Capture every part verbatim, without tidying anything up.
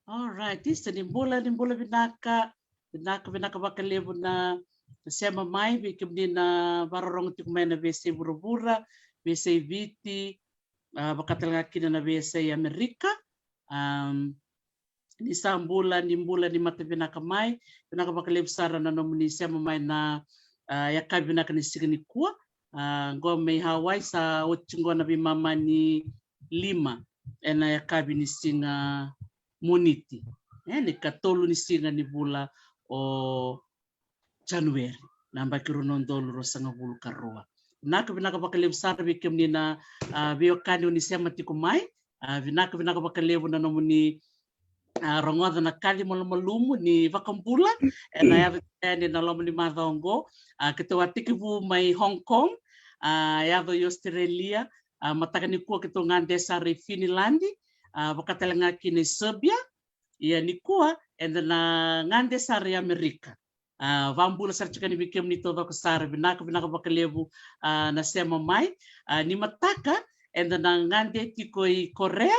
Alright, isa, ni bula, ni bula vinaka. Vinaka, vinaka vakalevu na sema mai vei kemuni na vakarorogo tiko mai na veiyasai vuravura, veiyasai Viti, a, vaka tale ga kina na veiyasai Amerika. Am, ni sa bula, ni bula, ni mata vinaka mai. Vinaka vakalevu sara na nomuni sema mai na, a, yakavi vinaka ni siga nikua. A, qo mai Hawaii sa oti qo na veimama ni lima ena yakavi ni siga Moniti. E, ni katolu ni siga ni vula o Janueri, na yabaki rua na udolu ruasagavulu ka rua. Vinaka, vinaka vakalevu sara vei kemuni na, a, veiwekani oni sema tiko mai. A, vinaka, vinaka vakalevu na nomuni, a, rogoca na kaci malumalumu ni vakabula ena yaco tiko yani ena loma ni macawa oqo. A, keitou a tekivu mai Hong Kong, a, yaco i Australia, a, mataka nikua keitou gade sara i Finland, a, vaka tale ga kina i Serbia. Ia nikua eda na gade sara i Amerika. A, vakabula sara tiko yani vei kemuni taucoko sara, vinaka, vinaka vakalevu, a, na sema mai. A, ni mataka eda na gade tiko i Korea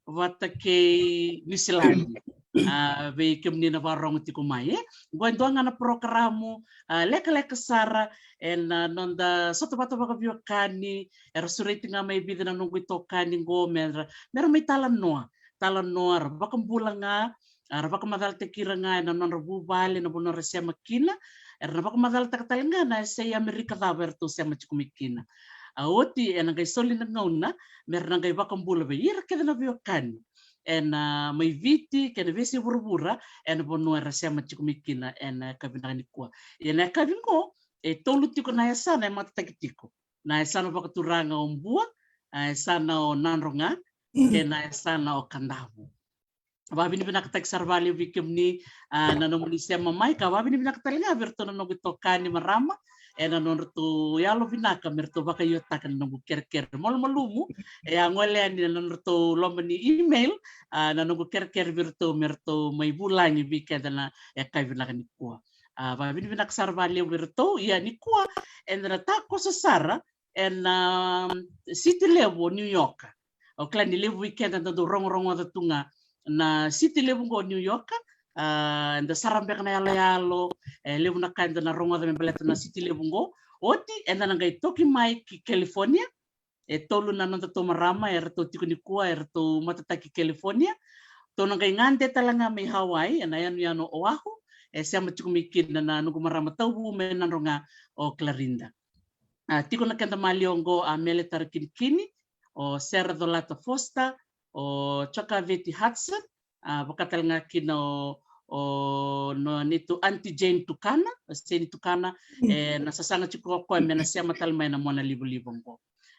vata kei Niusiladi. A, vei kemuni na vakarorogo tiko mai, e. Qo e dua ga na porokaramu, a, lekaleka sara ena, a, noda sota vata vakaveiwekani. Era sureti ga mai vica na noqu itokani qo mera, mera mai talanoa, talanoa, ra vakabula ga, a, ra vakamacalataki ira ga ena nodra vuvale, na vanua ra sema kina. Era na vakamacalataka tale ga na yasai Amerika cava eratou sema tiko mai kina. A, oti ena qai soli na gauna mera na qai vakabula vei ira kece na veiwekani ena, a, mai Viti kei na veiyasai vuravura ena vanua era sema tiko mai kina ena yakavi vinaka nikua. Ia na yakavi qo e tolu tiko na yasana e matataki tiko. Na yasana vakaturaga o Bua, a, yasana o Nadroga, kei na yasana o Kadavu. Vakavinavinakataki sara vakalevu vei kemuni, a, na nomuni sema mai, ka vakavinavinaka tale ga vei iratou na noqu itokani marama ena nodratou yalo vinaka me ratou vakaiotaka na noqu kerekere malumalumu. E a gole yani ena nodratou loma ni email, a, na noqu kerekere vei iratou me ratou mai vulagi vei keda na yakavi vinaka nikua. A, vakavinavinaka sara vakalevu vei iratou. Ia nikua eda na takoso sara ena, um, siti levu o New York. Au kila ni levu vei keda da dau rogorogoca tu ga na siti levu qo o New York. A, eda sara beka na yaloyalo, e levu na ka eda na rogoca me baleta na siti levu qo. Oti eda na qai toki mai ki California. E tolu na nodatou marama eratou tiko nikua, eratou matataki California. Tou na qai gade tale ga mai Hawaii ena yanuyanu o Oahu, e sema tiko mai kina na noqu marama tauvu mai Nadroga o Clarinda. A, tiko na keda maliwa qo a Mele Tarakinikini, o Sera Colata Foster, o Jokaveti Hudson, a, vaka tale ga kina o, o no neitou Aunty Jane Tukana, o Seni Tukana, e na sasaga tiko o koya me na sema tale mai na mona livaliva qo.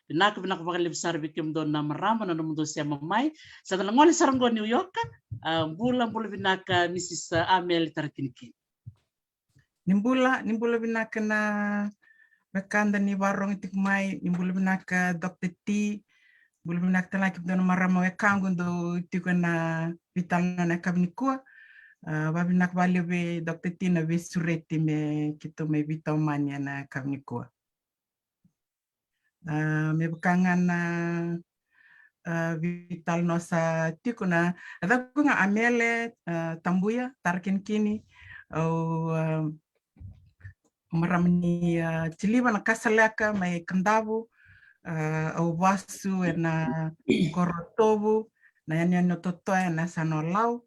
Vinaka, vinaka vakalevu sara vei kemudou na marama na nomudou sema mai. Sa da na gole sara qo New York, a, bula, bula vinaka Mrs Amele Tarakinikini. Ni bula, ni bula vinaka na wekada ni vakarorogo tiko mai, ni bula vinaka Doctor T, bula vinaka tale ga kemudou na marama wekaqu dou tiko ena veitalanoa ena yakavi nikua. A, vakavinavinaka vakalevu vei Doctor T na veisureti me keitou mai veitomani ena yakavi nikua. A, me vaka ga na, a, veitalanoa sa tiko na, a, yacaqu ga Amele, a, Tabuya Tarakinikini, au, a, marama ni, a, Tiliva Nakasaleka mai Kadavu, a, au vasu ena koro o Tovu, na yanuyanu o Totoya, na yasana o Lau,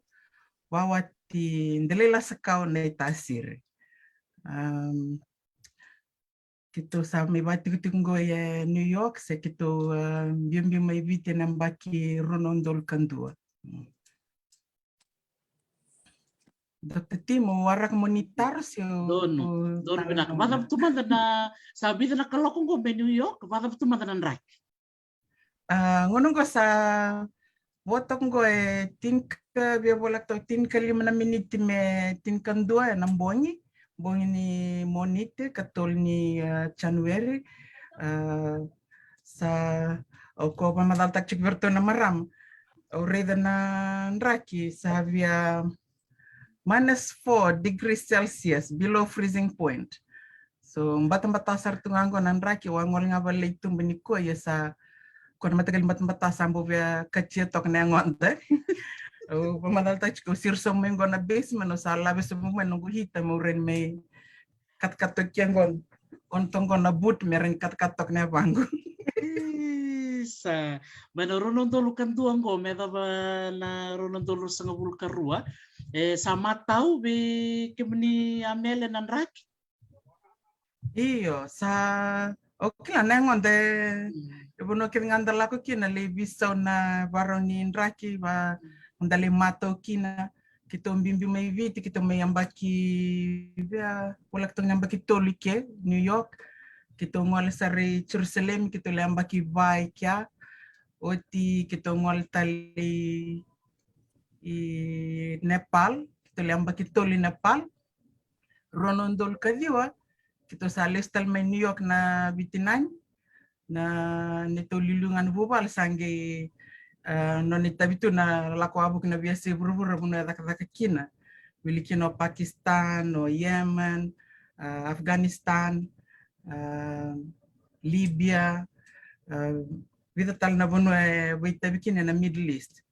Wawati Delailasakau, Naitasiri. Am, keitou sa mai vakatikotiko qo e New York, se keitou, a, biubiu mai Viti ena yabaki rua na udolu ka dua. Mm. Doctor T, mo waraka mo ni taro se o, donu, o donu taro vinaka. Vakacava tu mada na, sa vica na kaloko qo mai New York, vakacava tu mada na draki? A, gauna qo sa vo toka qo e tinika, via voleka toka tinikalima na miniti me tinikadua ena bogi, bogi ni Moniti, katolu ni, a, January. A, sa, au ko vakamacalataka tiko vei iratou na marama. Au raica na draki sa via minus four degrees Celsius, below freezing point. So, batabata sara tu ga qo na draki, au a gole ga vale i tuba nikua, ia sa, ko na mataqali batabata sa bau via katia toka na yagoda. Au vakamacalataka tiko, au siro sobu mai qo na basement, au sa lave sobu mai noqu heater meu rawa ni mai katakata toka qo, on toka qo na boot me rawa ni katakata toka na yavaqu. Isa, mai na rua na udolu ka dua qo me yacova na rua na udolu ruasagavulu ka rua, e sa matau vei kemuni Amele na draki? Io, sa, o kila na yagoda e, e vanua kece ga da lako kina, lai veisau na varau ni draki, va, da lai matau kina. Keitou biubiu mai Viti, keitou mai yabaki, via, voleka toka ni yabaki tolu i ke, New York. Keitou gole sara i Jerusalemi, keitou lai yabaki va i kea. Oti keitou gole tale i, i Nepal, keitou lai yabaki tolu i Nepal. Rua na udolu ka ciwa, keitou sa lesu tale mai New York na vitinani. Na neitou liuliu ga na vuvale sa qai, ah, nona itavi tu na lako wavoki na veiyasai vuravura, vanua e cakacaka kina. Wili kina o Pakistan, o Yemen, ah, Afghanistan, ah, Libya, ah, vica tale na vanua e vakaitavi kina ena Middle East.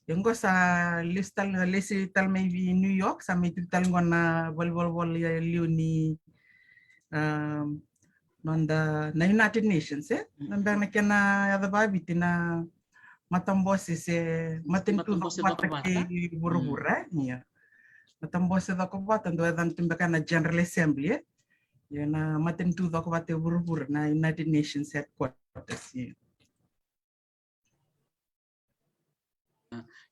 Ia qo sa lesu tale, lesu tale mai vei New York, sa mai tiko tale qo na valenivolavola liu ni, ah, noda na United Nations, e? Na beka na kena yaca vaviti na matabose se matanitu cokovata kei vuravura, e? Ia. Matabose cokovata, dau yacana tu beka na General Assembly, e? Ia na matanitu cokovata e vuravura, na United Nations headquarters, ia.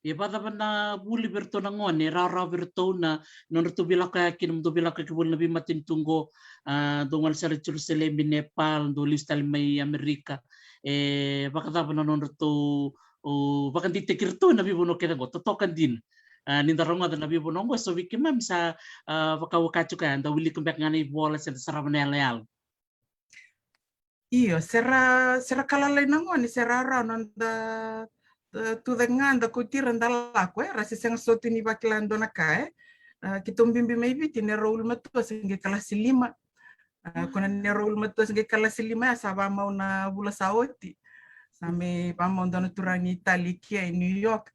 Ia vakacava na vuli vei iratou na gone, rawarawa vei iratou na nodratou veilakoyaki, na nodratou veilakoyaki voli na veimatanitu qo, ah, dou gole sara i Jerusalemi, Nepal, dou lesu tale mai Amerika. E vakacava na nodratou, o, vakadeitaki iratou na veivanua kece qo, totoka dina. Ah, ni da rogoca na veivanua qo, so vei keimami sa, ah, vakawakati koya, da wilika beka ga na ivola, se da sarava na iyaloyalo. Io, se ra, se ra ka lalai na gone, se ra rawa noda, da tucake ga da kauti ira da lako, e, ra se sega soti ni vakila e dua na ka, e. Ah, keitou biubiu mai Viti, neirau ulumatua se qai kalasi lima. Ah, ko na neirau ulumatua se qai kalasi lima ya sa vakamau na vula sa oti. Sa mai vakamau dua na turaga ni Itali i kea i New York.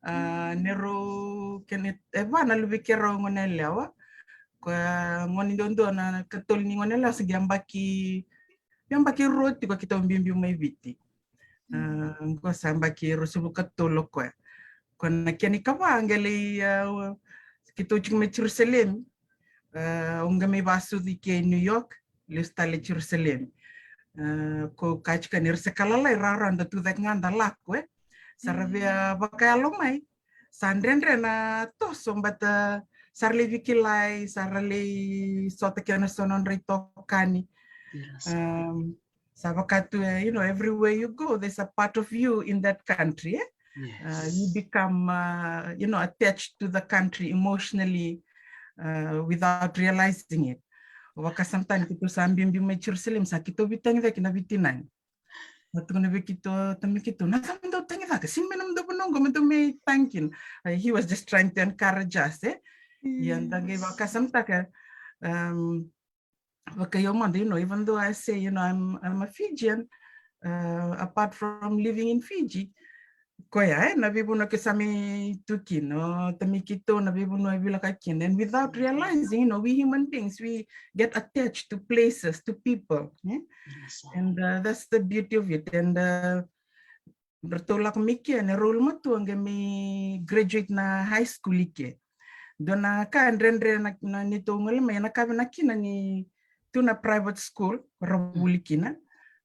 Ah, neirau kena, e va na luve i keirau goneyalewa. Ko gone duadua na ikatolu ni goneyalewa se qai yabaki, yabaki rua tiko keitou biubiu mai Viti. Ah, qo sa yabaki ruasagavulu ka tolu o koya. Ko na kena ikava qai lai, ah, keitou tiko mai Jerusalemi. Ah, au qai mai vakasucu i ke i New York, lesu tale i Jerusalemi. Ah, ko kaya tiko ni ra se ka lalai, rawarawa da tucake ga da lako, e. Sa ra via vakayalo mai. Sa dredre na toso, but, ah, sa ra lai veikilai, sa ra lai sota kei na so na nodra itokani. Sa vaka tu, eh, you know, everywhere you go, there's a part of you in that country, eh? Uh, you become, uh, you know, attached to the country emotionally, uh, without realizing it. Vaka sometimes keitou sa biubiu mai Jerusalem, sa keitou veitagicaki na vitinani. Sa tukuna vei keitou tamai keitou, na cava mo dau tagicaka? Sega ni mai nomudou vanua qo mo dau mai tagi kina. Uh, he was just trying to encourage us, eh? Ia da qai vakasamataka, um, vaka io mada, you know, even though I say, you know, I'm, I'm a Fijian, uh, apart from living in Fiji, koya, eh, na veivanua ke sa mai tu kina, o tamai keitou na veivanua e vinaka kina. And without realizing, you know, we human beings, we get attached to places, to people, eh? And, uh, that's the beauty of it. And, uh, ratou lako mai ke, na rau ulumatua qai mai graduate na high school i ke. Dua na ka dredre na, na neitou gole mai, na ka vinaka kina ni tu na private school ra vuli kina.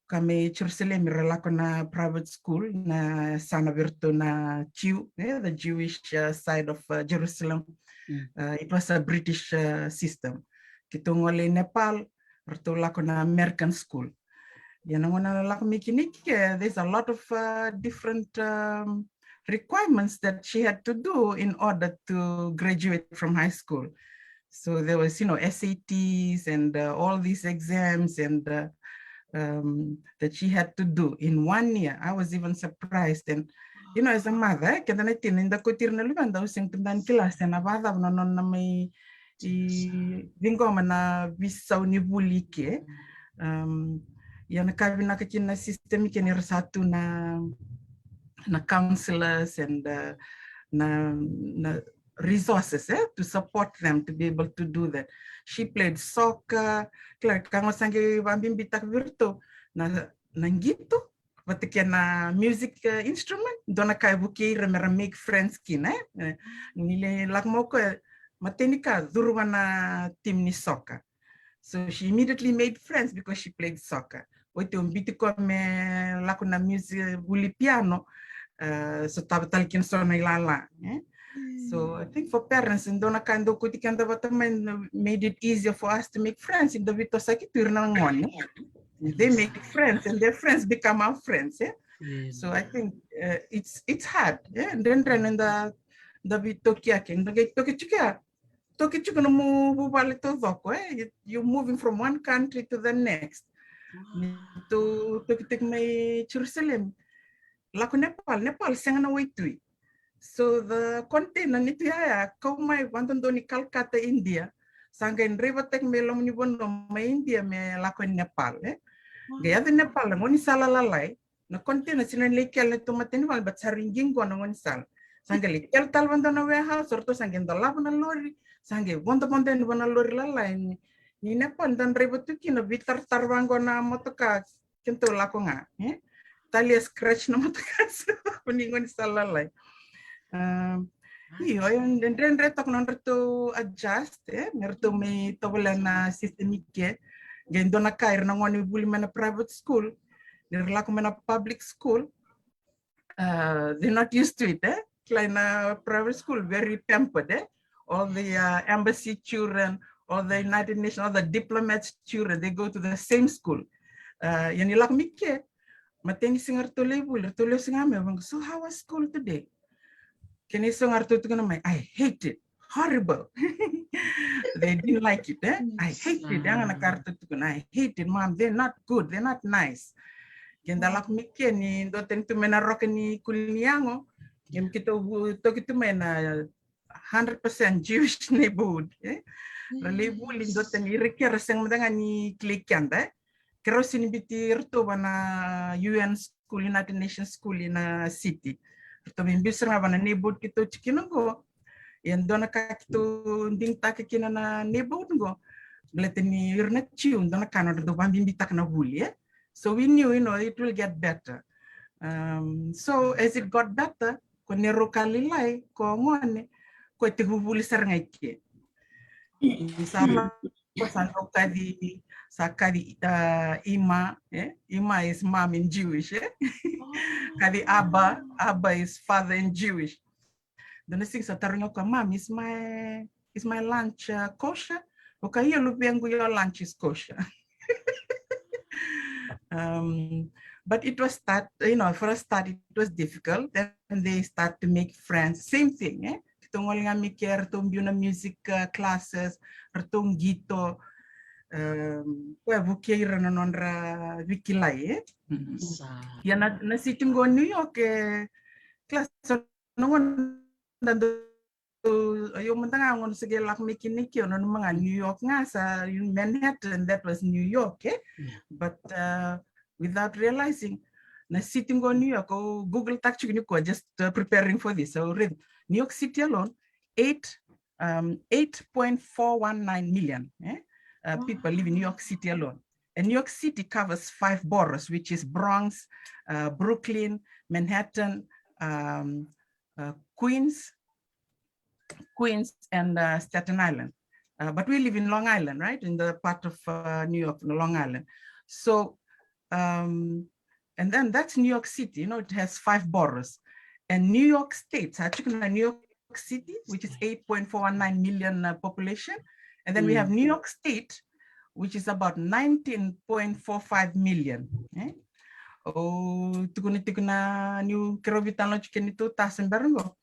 Ka mai Jerusalem ra lako na private school, na yasana vei ratou na Jew, eh, the Jewish, uh, side of, uh, Jerusalem. Uh, it was a British, uh, system. Keitou gole i Nepal, ratou lako na American school. Ia na gauna lako mai kina i ke, there's a lot of, uh, different, um, requirements that she had to do in order to graduate from high school. So there was, you know, S A Ts and, uh, all these exams and, uh, um, that she had to do in one year. I was even surprised. And, you know, as a mother, eh, keda na tina, ni da kauti ira na luveda, au sega tu ni kila se na vakacava na nona mai ciqoma na veisau ni vuli i ke. Um, ia na ka vinaka kina na system i ke ni ra sa tu na, na counselors and, uh, na, na resources, eh, to support them to be able to do that. She played soccer, kila, ka qo sa qai vabibitaka vei iratou na, na qito vata kei na music, uh, instrument, dua na ka e vukei ira me ra make friends kina, eh. Eh, ni lai lako mai o koya, matai ni ka, curu vua na team ni soccer. So she immediately made friends because she played soccer. Oti au biuti koya me lako na music, vuli piano, uh, sotava tale kina so na ilala, eh? So I think for parents, e dua na ka e dau kauti keda vata mai, made it easier for us to make friends, e dau veitosoyaki tu ira na gone. They make friends and their friends become our friends, eh? So I think, uh, it's, it's hard, eh? Dredre ni da, da veitoki yake, da qai toki tiko ya, toki tiko nomu vuvale taucoko, eh? You, you're moving from one country to the next. Ni tou toki tiko mai Jerusalem, lako Nepal, Nepal sega na waitui. So the container ni tu yaya, kau mai vadodonu i Calcutta, India, sa qai draivataki mai loma ni vanua mai India me lako i Nepal, eh? Qai yaco i Nepal, na gaunisala lalai, na container sega ni lai kele na tou matanivala, but sa rui qiqo na gaunisala. Sa qai lai kele tale vua na warehouse, o ratou sa qai dolava na lori, sa qai vodovodo yani vua na lori lalai ni, ni Nepal, da draiva tu kina, veitaratara vaqo na motoka, kedatou lako ga, eh? Talia scratch na motoka, so ni gaunisala lalai. Um, io, e dredre toka nodratou adjust, eh? Me ratou mai tovolea na system i ke. Qai dua na ka, ira na gone vuli mai na private school, ni ra lako mai na public school, uh, they're not used to it, eh? Kila, na private school, very pampered, eh? All the, uh, embassy children, all the United Nations, all the diplomats children, they go to the same school. Uh, ia ni lako mai ke, matai ni siga ratou lai vuli, ratou lesu ga mai, vaqo, "So how was school today?" Kena isau ga ratou tukuna mai, "I hate it. Horrible." They didn't like it, eh? "I hate it." Yaga na ka ratou tukuna, "I hate it, mom. They're not good. They're not nice." Keda lako mai ke, ni dua tani tu mai na roka ni kuli ni yago, ia me keitou vu-, toki tu mai na hundred percent Jewish neighborhood, eh? Ra lai vuli, dua tani ira ke ra sega mada ga ni kilai keda, eh? Keirau sega ni biuti iratou vua na U N school, United Nations school i na city. Ratou mai biu sara ga vua na neighborhood keitou tiko kina qo. Ia dua na ka keitou digitaka kina na neighborhood qo, baleta ni ira na Jiu, dua na ka nodratou vabibitaka na vuli, eh? So we knew, you know, it will get better. Um, so as it got better, ko neirau ka lailai, ko gone, ko e tekivu vuli sara ga i ke. Sa lako, sa dau kaci, sa kaci, uh, Ima, eh? Ima is mom in Jewish, eh? Kaci Abba, Abba is father in Jewish. Dua na siga sa tarogi au o koya, "Mom, is my, is my lunch, uh, kosher?" Au kaya, "Io, luvequ, your lunch is kosher." Um, but it was start, you know, for a start, it was difficult. Then they start to make friends. Same thing, eh? Keitou gole ga mai ke, ratou biu na music, uh, classes, ratou qito, um, koya vukei ira na nodra veikilai, eh? Ia na, na city qo New York, eh, class, na gauna da dau, io, mada ga gauna sa qai lako mai kina i ke, au nanuma ga New York ga sa, Manhattan, that was New York, eh? But, uh, without realizing, na city qo New York, au Google-taka tiko nikua, just, uh, preparing for this. So read, New York City alone, eight, um, eight point four one nine million, eh? Uh, people live in New York City alone. And New York City covers five boroughs, which is Bronx, uh, Brooklyn, Manhattan, um, uh, Queens, Queens and, uh, Staten Island. Uh, but we live in Long Island, right? In the part of, uh, New York, Long Island. So, um, and then that's New York City, you know, it has five boroughs. And New York State, sa tiko na New York City, which is eight point four one nine million, uh, population. And then we have New York State, which is about nineteen point four five million, eh? Au tukuna tiko na, niu keirau veitalanoa tiko kei neitou tasi bera qo.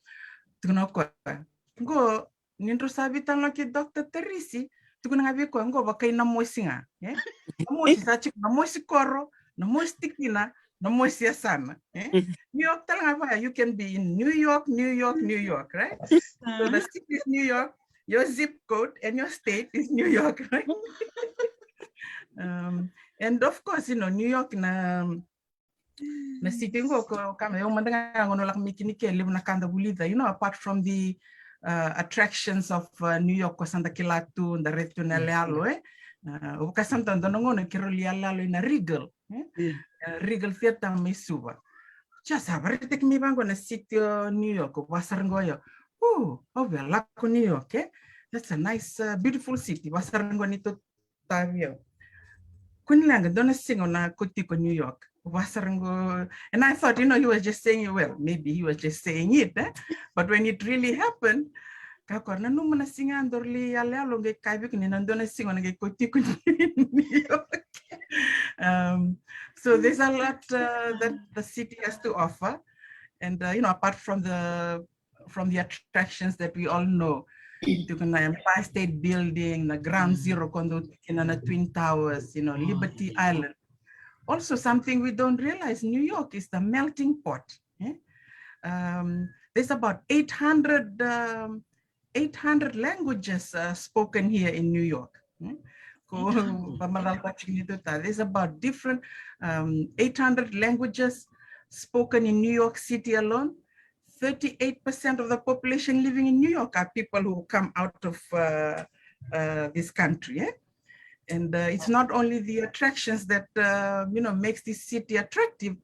Tukuna o koya, qo, ni drau sa veitalanoa kei Doctor Teresi, tukuna ga vei koya, qo vaka i Namosi ga, eh? Namosi sa tiko, Namosi koro, Namosi tikina, Namosi yasana, eh? New York tale ga vaya, you can be in New York, New York, New York, right? So the city is New York, your zip code and your state is New York, right? Um, and of course, you know, New York na, Na city qo, ko kama, au mada ga qo na lako mai kina ke, levu na ka da vulica, you know, apart from the uh, attractions of uh, New York, ko sa da kila tu, da raica tu na yaloyalo, e. Uh, au vaka sometimes dua na gauna keirau lai yaloyalo ina Regal, e? Uh, Regal Theatre mai Suva. Just a vakaraitaki mai vaqo na city o New York, au vaka sara qo io. Oh, au via lako New York, e? That's a nice, uh, beautiful city. Vaka sara qo ni tou tavi au. Kua ni leqa, dua na siga o na kauti iko New York. Vaka sara qo. And I thought, you know, he was just saying, well, maybe he was just saying it, e? But when it really happened, ka qo, nanuma na siga daru lai yaloyalo, qai kaya vei iko ni na dua na siga o na qai kauti iko New York. Um, so there's a lot uh, that the city has to offer. And, uh, you know, apart from the from the attractions that we all know. Tiko na Empire State Building, na Ground Zero, ko dou tiko kina na Twin Towers, you know, Liberty Island. Also, something we don't realize, New York is the melting pot, e? Um, there's about eight hundred, um, eight hundred languages uh, spoken here in New York, e? Ko vamalalataki ni tuta. There's about different, um, eight hundred languages spoken in New York City alone. Thirty-eight percent of the population living in New York are people who come out of uh, uh, this country, e? And uh, it's not only the attractions that uh, you know, makes this city attractive.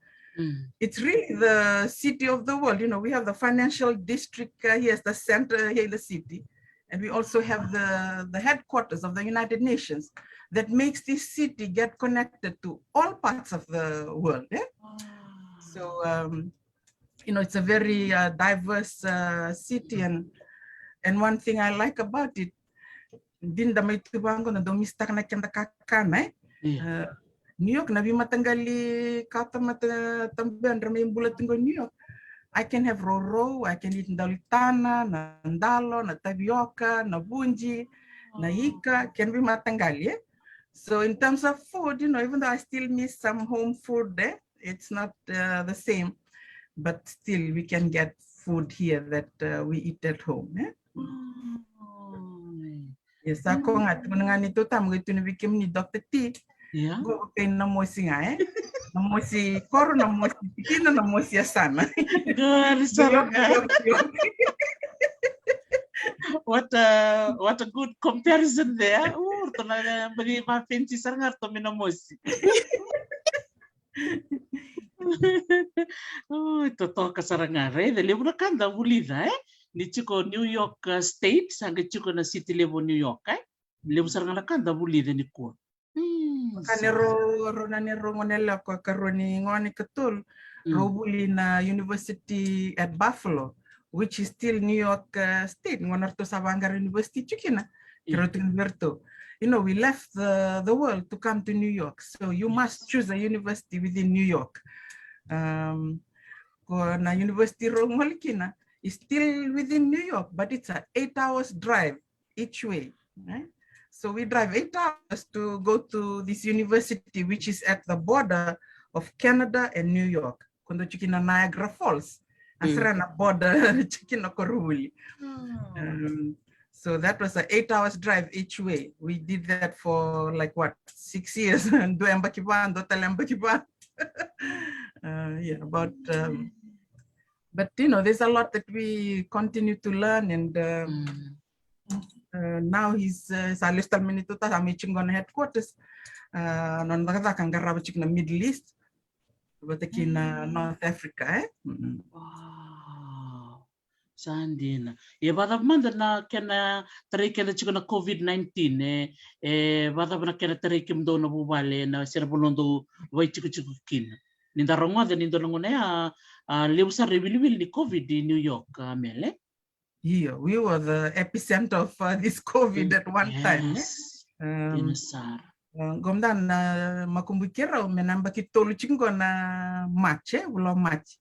It's really the city of the world. You know, we have the financial district uh, here as the center here in the city. And we also have the, the headquarters of the United Nations that makes this city get connected to all parts of the world, e? So, um, you know, it's a very uh, diverse uh, city, and and one thing I like about it, dina da mai tu vaqo, da dau misitaka na keda kakana, e? Uh, New York, na veimataqali ka tamata tabu yadra mai bula tu qo New York. I can have roro, I can eat daulitana, na dalo, na tavioka, na vuji, na ika, kena veimataqali, e? So in terms of food, you know, even though I still miss some home food there, it's not uh, the same, but still we can get food here that uh, we eat at home, e? Yes, a ko ga, tukuna ga ni tou tamu qai tukuna vei kemuni Doctor T. Ia. Qo kei na mosi ga, e? Na mosi koro, na mosi tikina, na mosi yasana. Qori sara ga. What a, what a good comparison there. U, ratou na baki ma fancy sara ga ratou mai na mosi. Ui, totoka sara ga, raica, levu na ka da vulica, e? Ni tiko New York uh, State, sa qai tiko na city levu o New York, e? Levu sara ga na ka da vulica nikua. Ka ni rau, rau na ni rau gone yalewa ko karua ni gone, katolu, rau vuli na university at Buffalo, which is still New York uh, State. Gona ratou sa vaqara university tiko kina. Kerau tukuna vei ratou, you know, we left the, the world to come to New York, so you must choose a university within New York. Um, ko na university rau gole kina is still within New York, but it's a eight hours drive each way, right? So we drive eight hours to go to this university, which is at the border of Canada and New York. Ko dou tiko kina Niagara Falls, a sara na border tiko kina ko rau vuli. Um, so that was a eight hours drive each way. We did that for like what, six years? Dua yabaki va, dua tale yabaki va. Uh, yeah, about um, but you know, there's a lot that we continue to learn, and um, uh, now he's uh, sa lesu tale mai Minnesota, sa mai tiko qo na headquarters. Uh, nona cakacaka qarava tiko na Middle East vata kei na North Africa, e? Wow. Sa dina. E vakacava mada na kena tarai keda tiko na COVID nineteen, e, e vakacava na kena tarai kemudou na vuvale, na se na vanua dou vakaitikotiko kina? Ni da rogoca ni dua na gauna ya, a, levu sara e wiliwili ni COVID i New York, a, Mele. Io, we were the epicenter of uh, this COVID at one time, e? Dina sara. Qo mada na makubui keirau me na yabaki tolu tiko qo na March, e, vula o March.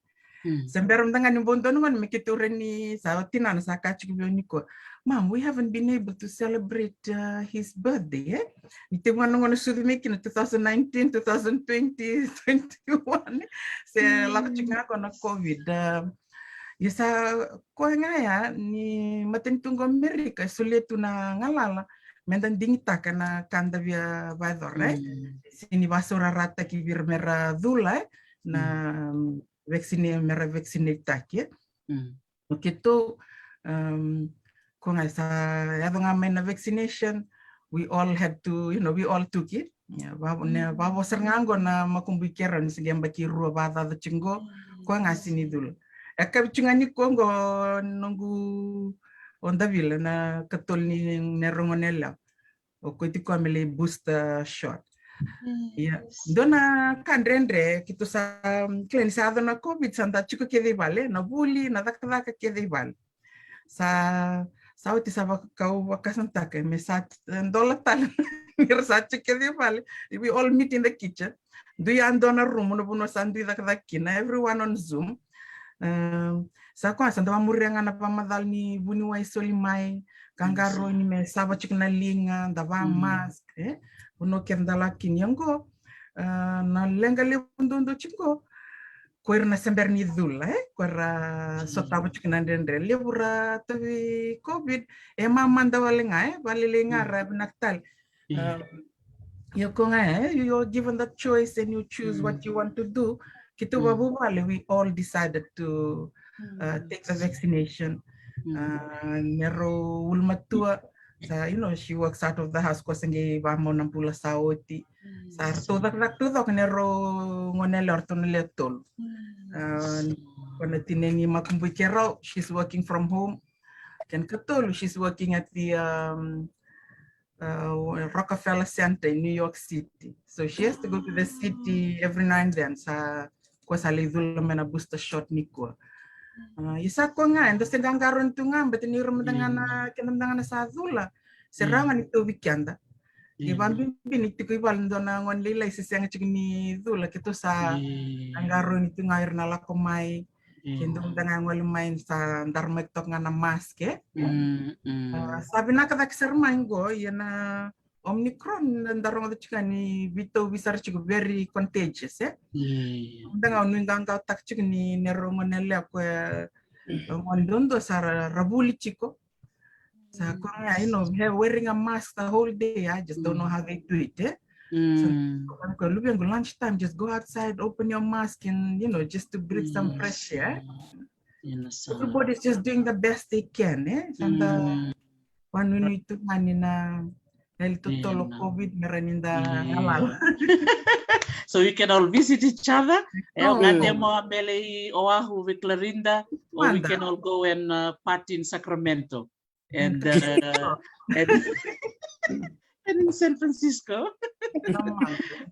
Se bera mada ga ni bau dua na gauna me keitou rai ni sa o tinana sa kaya tiko vei au nikua, Mom, we haven't been able to celebrate uh, his birthday, e? Ni tekivu ga na gauna sucu mai kina two thousand nineteen, two thousand twenty, twenty-one, se lako tiko ga qo na COVID. Uh, ia sa koya ga ya ni matanitu qo Amerika e solia tu na galala me da digitaka na ka da via vakayacora, e? Se ni vasaurarataki vei ira me ra cula, e? na, mm, vaccine, me ra vaccinate-taki. Mm. O keitou, um, ko ga sa yaco ga mai na vaccination, we all had to, you know, we all took it. Yeah, va, ne, vavo sara ga qo na makubui keirau ni se qai yabaki rua vakacaca tiko qo, ko ga sega ni cula. E ka vitu ga ni ko qo noqu o Davila na katolu ni neirau gone yalewa. O koya tiko me lai booster shot. Ia, dua na ka dredre, keitou sa, kila ni sa yaco na COVID, sa da tiko kece i vale, na vuli, na cakacaka kece i vale. Sa, sa oti sa vaka, kau vakasamataka, me sa, e, dola tale, ni ra sa tiko kece i vale. We all meet in the kitchen. Dui a dua na room, na vanua sa dui cakacaka kina, everyone on Zoom. E, sa koya, sa da vamuria ga na vamacala ni vuniwai soli mai, qaqarauni me sava tiko na liga, da va mask, e? Vanua kece da lako kina. Ia qo, e, na leqa levu duadua tiko qo, ko ira na se bera ni cula, e? Ko ira sotava tiko na dredre. Levu ra tauvi COVID, e mamada wale ga, e? Valelei ga ra vinaka tale. Um, ia ko ga, e, you're given the choice and you choose what you want to do. Keitou vavuvale, we all decided to, uh, take the vaccination. Uh, neirau ulumatua, sa, you know, she works out of the house, ko se qai vamau na bula sa oti. Sa ratou cakacaka taucoko neirau gone yalewa, ratou na lewe tolu. Uh, ko na tina ni makubui keirau, she's working from home. Kena katolu, she's working at the, um, uh, Rockefeller Center in New York City. So she has to go to the city every now and then. Sa koya sa lai cula mai na booster shot nikua. Uh, ia sa koya ga, eda se qaqarauni tu ga, baleta ni ira mada ga na, keda mada ga na sa cula. Se rawa ga ni tauvi keda. Ia vabibi ni tiko i vale dua na gone lailai se sega tiko ni cula, keitou sa qaqarauni tu ga ira na lako mai. Keitou mada ga gole mai sa dara mai toka ga na mask, e? Mm, mm. Ah, sa vinaka cake sara mai qo, ia na Omicron, da rogoca tiko ni veitauvi sara tiko, very contagious, e? Mada ga o nuiqawaqawataka tiko ni neirau gone yalewa ko e gone duadua sa ra, ra vuli tiko. Sa koya ga, you know, have, wearing a mask the whole day. I just don't know how they do it, e? So, ko luvequ, lunch time, just go outside, open your mask and, you know, just to breathe some fresh air. Everybody's just doing the best they can, e? Sa da vanuinui tu ga ni na yali totolo COVID me ra ni da galala. So we can all visit each other. E, o ga temo a Mele i Oahu vei Clarinda, or we can all go and, uh, party in Sacramento. And, uh, and, and in San Francisco.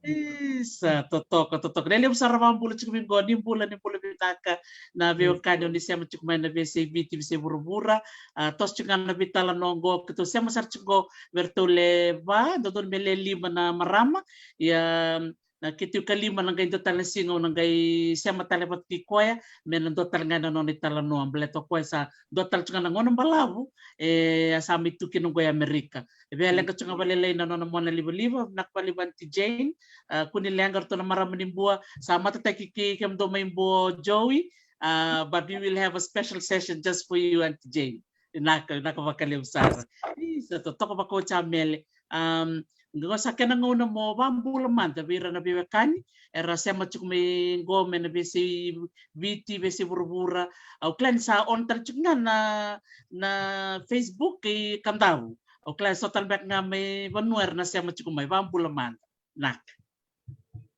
Isa, totoka, totoka. Na levu sara vabula tiko mai qo, ni bula, ni bula vinaka na veiwekani o ni sema tiko mai na Veisei Viti, Veisei Vuravura. A, toso tiko ga na veitalanoa qo, keitou sema sara tiko qo vei iratou lewe, dodonu me lewe lima na marama. Ia, na keitou ikalima na qai dua tale na siga au na qai sema tale vata kei koya, me na dua tale ga na nona italanoa, baleta o koya sa dua tale tiko ga na gauna balavu, e, a sa mai tu kina qo i Amerika. E via leqa tiko ga vakalailai na nona mona livaliva, vinaka vakalevu Aunty Jane, a, kua ni leqa, ratou na marama ni Bua, sa matataki kei kemudou mai Bua o Joey, a, but we will have a special session just for you, Aunty Jane. Vinaka, vinaka vakalevu sara. Isa, totoka vakaoti a Mele. Um, qo sa kena gauna mo vabula mada vei ira na veiwekani era sema tiko mai qo mai na Veisei Viti, Veisei Vuravura. Au kila ni sa on tale tiko ga na, na Facebook i Kadavu. Au kila so tale beka ga mai vanua era na sema tiko mai, vabula mada. Vinaka.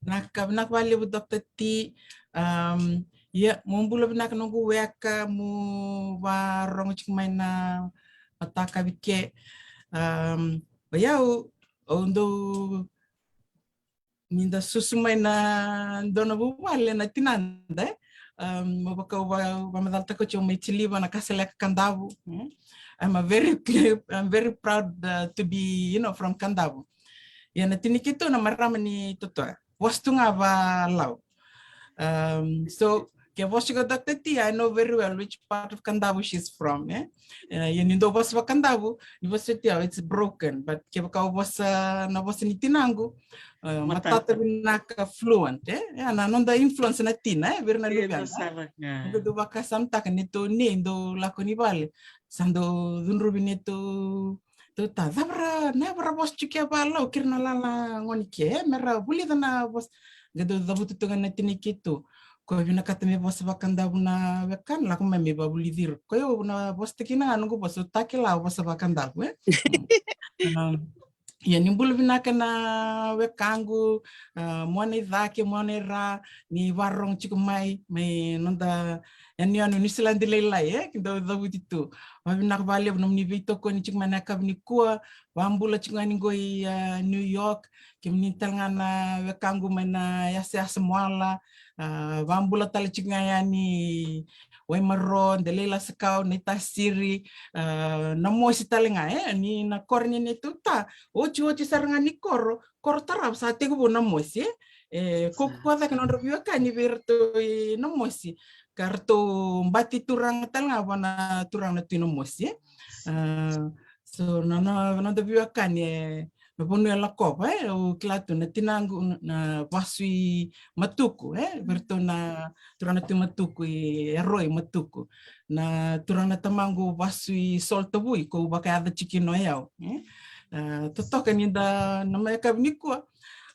Vinaka, vinaka vakalevu Doctor T. Um, ia, mo bula vinaka noqu weka, mo varogo tiko mai na mataka vei ke. Um, o yau, au dau, ni da susu mai na dua na vuvale na tinada, e? Um, mo vaka au va, vamacalataka oti au mai Tiliva na Kasaleka Kadavu, mm? I'm a very, I'm very proud, uh, to be, you know, from Kadavu. Ia na tina keitou na marama ni Totoya. Vosa tu ga vaLau. Um, so, ke vosa tiko Doctor T, I know very well which part of Kadavu she's from, e? E, ia ni dau vosa vaKadavu, ni vosa T, it's broken. But kevaka o vosa na vosa ni tinaqu, e, matata vinaka, fluent, e? Ia na noda influence na tina, e? Vei ira na luveda. Dau vakasamataka ni tou ni dau lako ni vale. Sa dau cudruvi ni tou Tou ta, cava ra, na cava ra vosa tiko e vaLau kei ira na lala gone ke, me ra vulica na vosa. Qai dau cavutu tu ga na tinai keitou. Ko vinakata me vosa vakadavu na wekana, lako mai me vavulici ira. Ko yau na vosa takina ga noqu vosa, au takila au vosa vakadavu, e? Um, ia ni bula vinaka na wekaqu, uh, mua na icake, mua na ira, ni varogo tiko mai, mai noda yanuyanu Niusiladi lailai, e? Kidau cavuti tu. Vavinaka valevu nomuni veitokoni tiko mai na yakavi nikua, vabula tiko ga ni qo i, uh, New York, kemuni tale ga na wekaqu mai na yasayasa Moala, uh, vabula tale tiko ga yani Waimaro, Delai Lasakau, Naitasiri, uh, Namosi tale ga, e, ni na koro ni neitou ta, otioti sara ga ni koro, koro tarava sa tekivu Namosi, e, e, ko, ko cake nodra veiwekani vei iratou i Namosi, ka ratou bati turaga tale ga vua na turaga na Tui Namosi, e. Uh, so, na, na, noda veiwekani, e, na vanua e lakova, e, au kila tu na tinaqu, na, na vasu i Matuku, e, vei iratou na turaga na Tui Matuku i Aroi Matuku. Na turaga na tamaqu vasu i Solitavui, ko vakayaca tiko kina o yau, e. A, totoka ni da na mai yakavi nikua.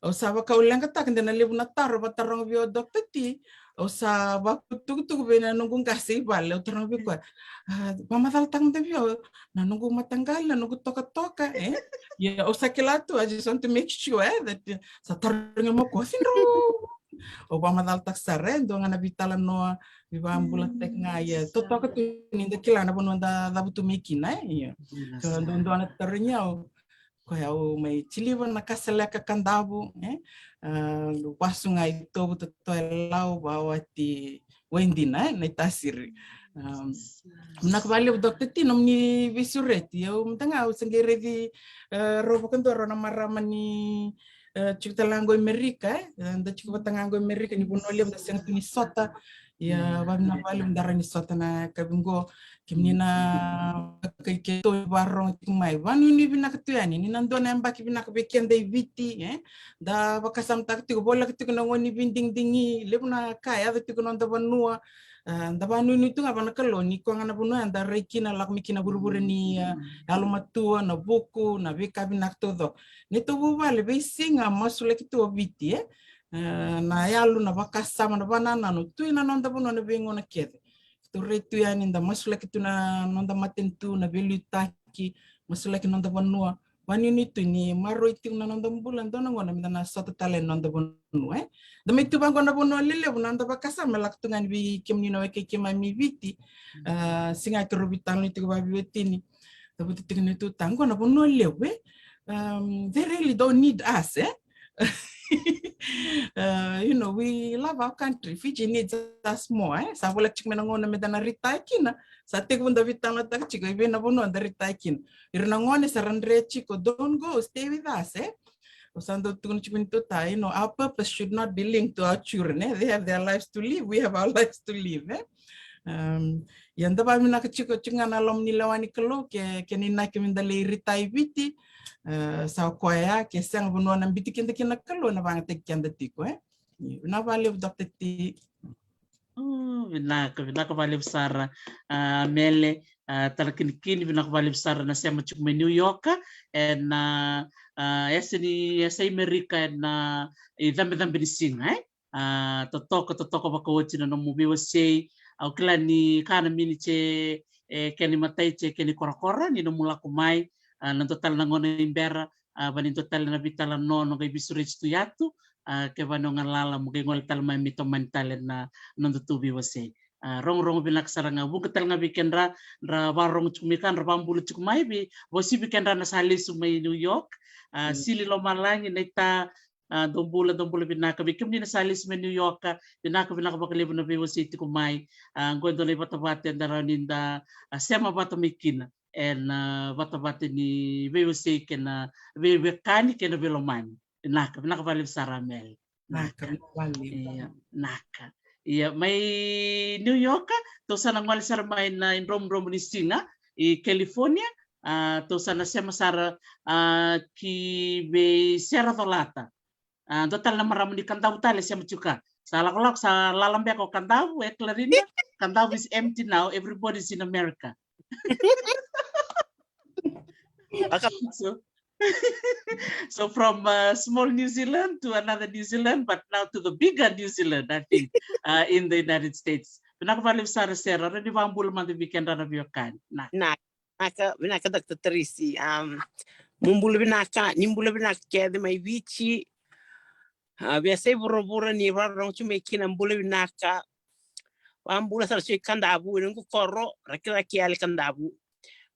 Au sa vakauleqataka de na levu na taro vataroga vei au o Doctor T. Au sa vakutukutuku vei na noqu qase i vale, au taroga vei koya. A, vakamacalataka mada vei au na noqu mataqali, na noqu tokatoka, e? Ia, au sa kila tu, I just want to make sure, e, that, e, sa tarogi mai o koya, sega ni rawa. Au vakamacalataka sara, e, dua ga na veitalanoa, veivakabulataki ga, ia, totoka tu ni da kila na vanua da cavutu mai kina, e? Ia. Ka dua, dua na tarogi au, koya au mai Tiliva, Nakasaleka, Kadavu, e? A, vasu ga i Tovu, Totoe, Lau, Vawati, Waidina, e? Naitasiri. Um, vinaka vakalevu Doctor T nomuni veisureti. Au mada ga au se qai raici, e, rau vakadua rau na marama ni, e, tiko tale ga qo i Merika, e? E, da tiko vata ga qo i Merika, ni vanua levu da sega tu ni sota. Ia, vavinaka vakalevu da rawa ni sota na yakavi qo. Kemuni na kai keitou varogo tiko mai. Vanuinui vinaka tu yani. Ni na dua na yabaki vinaka vei keda i Viti, e? Da vakasamataka tiko, voleka tiko na gauna ni veidigidigi, levu na ka e yaco tiko na noda vanua. A, da vanuinui tu ga vua na Kalou ni koya ga na vanua eda rai kina, lako mai kina vurevure ni, a, yalomatua, na vuku, na veika vinaka taucoko. Neitou vuvale veisiga masulaki tu o Viti, e? A, na yalo, na vakasama, na vanananu tu ena noda vanua na veigauna kece. Keitou rai tu yani, da masulaki tu na noda matanitu, na veiliutaki, masulaki noda vanua. Vanuinui tu ni maroroi tiko na noda bula, dua na gauna meda na sota tale na noda vanua, e? Da mai tu vaqo na vanua lelevu, na noda vakasama e lako tu ga yani vei kemuni na wekai keimami i Viti. A, sega, keirau veitalanoa tiko vakaveiwatini. Cavuta tiko na neitou ta, qo na vanua levu, e? Um, they really don't need us, e? Uh, you know, we love our country. Fiji needs us more, e? Sa voleka tiko mai na gauna meda na retire kina. Sa tekivu da veitalanoataka tiko, i vei na vanua da retire kina. Ira na gone sa ra dre tiko, don't go, stay with us, e? Au sa dau tukuna tiko vei neitou ta, you know, our purpose should not be linked to our children, e? They have their lives to live, we have our lives to live, e? Um, ia da vavinaka tiko, tiko ga na loma ni lewa ni Kalou, ke, kena inaki meda lai retire i Viti, e, sa koya, ke sega vanua na biuti keda kina na Kalou, na vagataki keda tiko, e? Vinaka vakalevu, Doctor T. Mm, vinaka, vinaka vakalevu sara, a, Mele, a, Tarakinikini, vinaka vakalevu sara na sema tiko mai New York, ena, a, yasa ni, yasa i Merika, ena icabecabe ni siga, e? A, totoka, totoka vakaoti na nomu veiwasei. Au kila ni ka na miniti e, e kena imatai, e kena ikorakora ni nomu lako mai, a, na dua tale na gauna i bera, a, vani dua tale na veitalanoa, noqu qai veisureti tu yatu, a, kevaka ni o galala mo qai gole tale mai me tomani tale na noda tou veiwasei. A, rogorogo vinaka sara ga, vuqa tale ga vei kedra, dra varogo tiko mai ka, dra vabula tiko mai, vei, vasivi kedra na sa lesu mai New York, a, Sili Lomalagi, Naita, a, dou bula, dou bula vinaka. Vei kemuni na sa lesu mai New York, vinaka, vinaka vakalevu na veiwasei tiko mai. A, qo e dua na ivatavata eda rawa ni da, a, sema vata mai kina ena, a, vatavata ni veiwasei kei na veiwekani kei na veilomani. Vinaka, vinaka vakalevu sara, Mele. Vinaka, vinaka vakalevu. Ia, vinaka. Ia, mai New York, tou sa na gole sara mai na idromudromu ni siga i California, a, tou sa na sema sara, a, ki vei Sera Colata. A, dua tale na marama ni Kadavu tale sema tiko ka. Sa lakolako, sa lala beka o Kadavu, e Clarina, Kadavu is empty now, everybody's in America. Aka so. So from uh, small New Zealand to another New Zealand, but now to the bigger New Zealand, I think, uh, in the United States. Vinaka vakalevu sara Sera, rawa ni vakabula mada vei kedrana veiwekani. Na. Na, vinaka, vinaka Doctor Teresi. Um, mo bula vinaka, ni bula vinaka kece mai Viti. Uh, veiyasai vuravura ni vakarorogo tu mai kina, bula vinaka. Vakabula sara tu i Kadavu, i noqu koro, Rakiraki, yali Kadavu.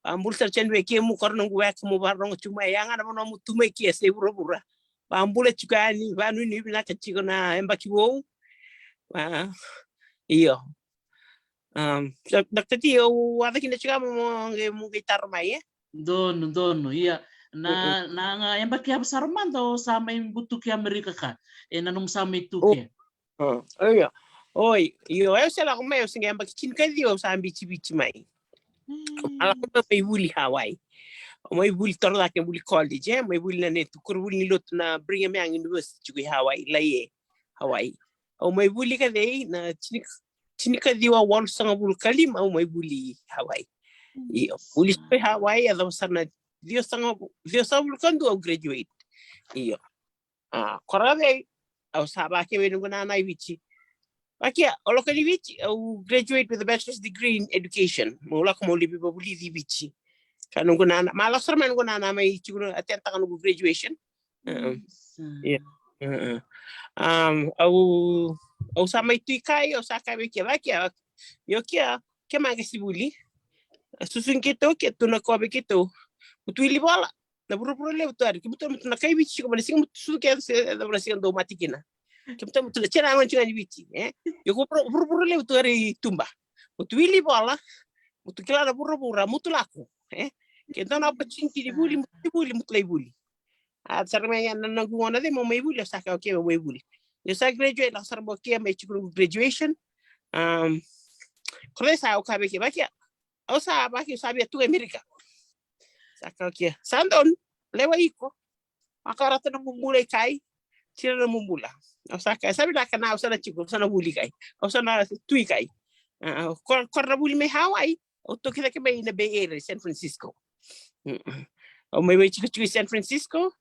Vakabula sara tu yani vei kemuni, koro noqu weka mo vakarorogo tu mai, ya ga na vanua mo tu mai kina, yasai vuravura. Vakabula tiko yani, vakanuinui vinaka tiko na yabaki vou. Ah, io. Um, Doctor T, o waca kina tiko mo qai, mo qai taro mai, e? Donu, donu, ia. Na, na ga yabaki yava sara mada o sa mai butuki Amerika ka, ena nomu sa mai tu ke. Mm, io. Oi, io, au se lako mai, au se qai yabaki tinikaciwa au sa bitiviti mai. Au lako mai, mai vuli Hawaii. Au mai vuli torocake, vuli college, e, mai vuli na netu koronivuli ni lotu na Brigham Young University tiko i Hawaii, Laie, Hawaii. Au mai vuli ka cei, na tinika, tinikaciwa walusagavulu ka lima, au mai vuli Hawaii. Io, vuli tiko i Hawaii, a cava sara na ciwasagavulu, ciwasagavulu ka dua au graduate. Io. A, koro vei, au sa vakaevei noqu nana i Viti? Vakia, au lako i Viti, au graduate with a bachelor's degree in education. Mo lako mo lai vakavulici i Viti. Ka noqu nana, ma lako sara mai noqu nana mai tiko na, attend taka noqu graduation. Um, au, au sa mai tu i kai, au sa kaya vei kea, vakia, io kea, ke maqasi vuli. A susu keitou, keitou na koya vei keitou. Mo tu wili vola. Na vuravura levu tu ari, kemudou mutu na kai Viti tiko mai na siga mutu sucu kece se cava na siga dou mate kina. Kemudou mutu na tena gone tiko ni Viti, e? Io ko vuravura levu tu ari tuba. Mutu wili vola, mutu kila na vuravura, mutu lako, e? Ke dua na opportunity ni vuli, mutu vuli, mutu lai vuli. A sara mai ya na noqu gone cei mo mai vuli, au sa kaya okay mo mai vuli. Io sa graduate, lako sara mo kea mai tiko noqu graduation. Um, kore sa au kaya vei kea, vakia, au sa vaki, au sa via tu i Amerika. Sa kaya okay. Sa donu, lewa iko. Vakaurata na nomu bula i kai. Tira na nomu bula. Au sa kaya, sa vinaka na, au sa na tiko, au sa na vuli kai. Au sa na tu i kai. A, kora, kora na vuli mai Hawaii. Au toki cake mai na Bay Area, San Francisco. Mm. Au mai vaitikotiko i San Francisco.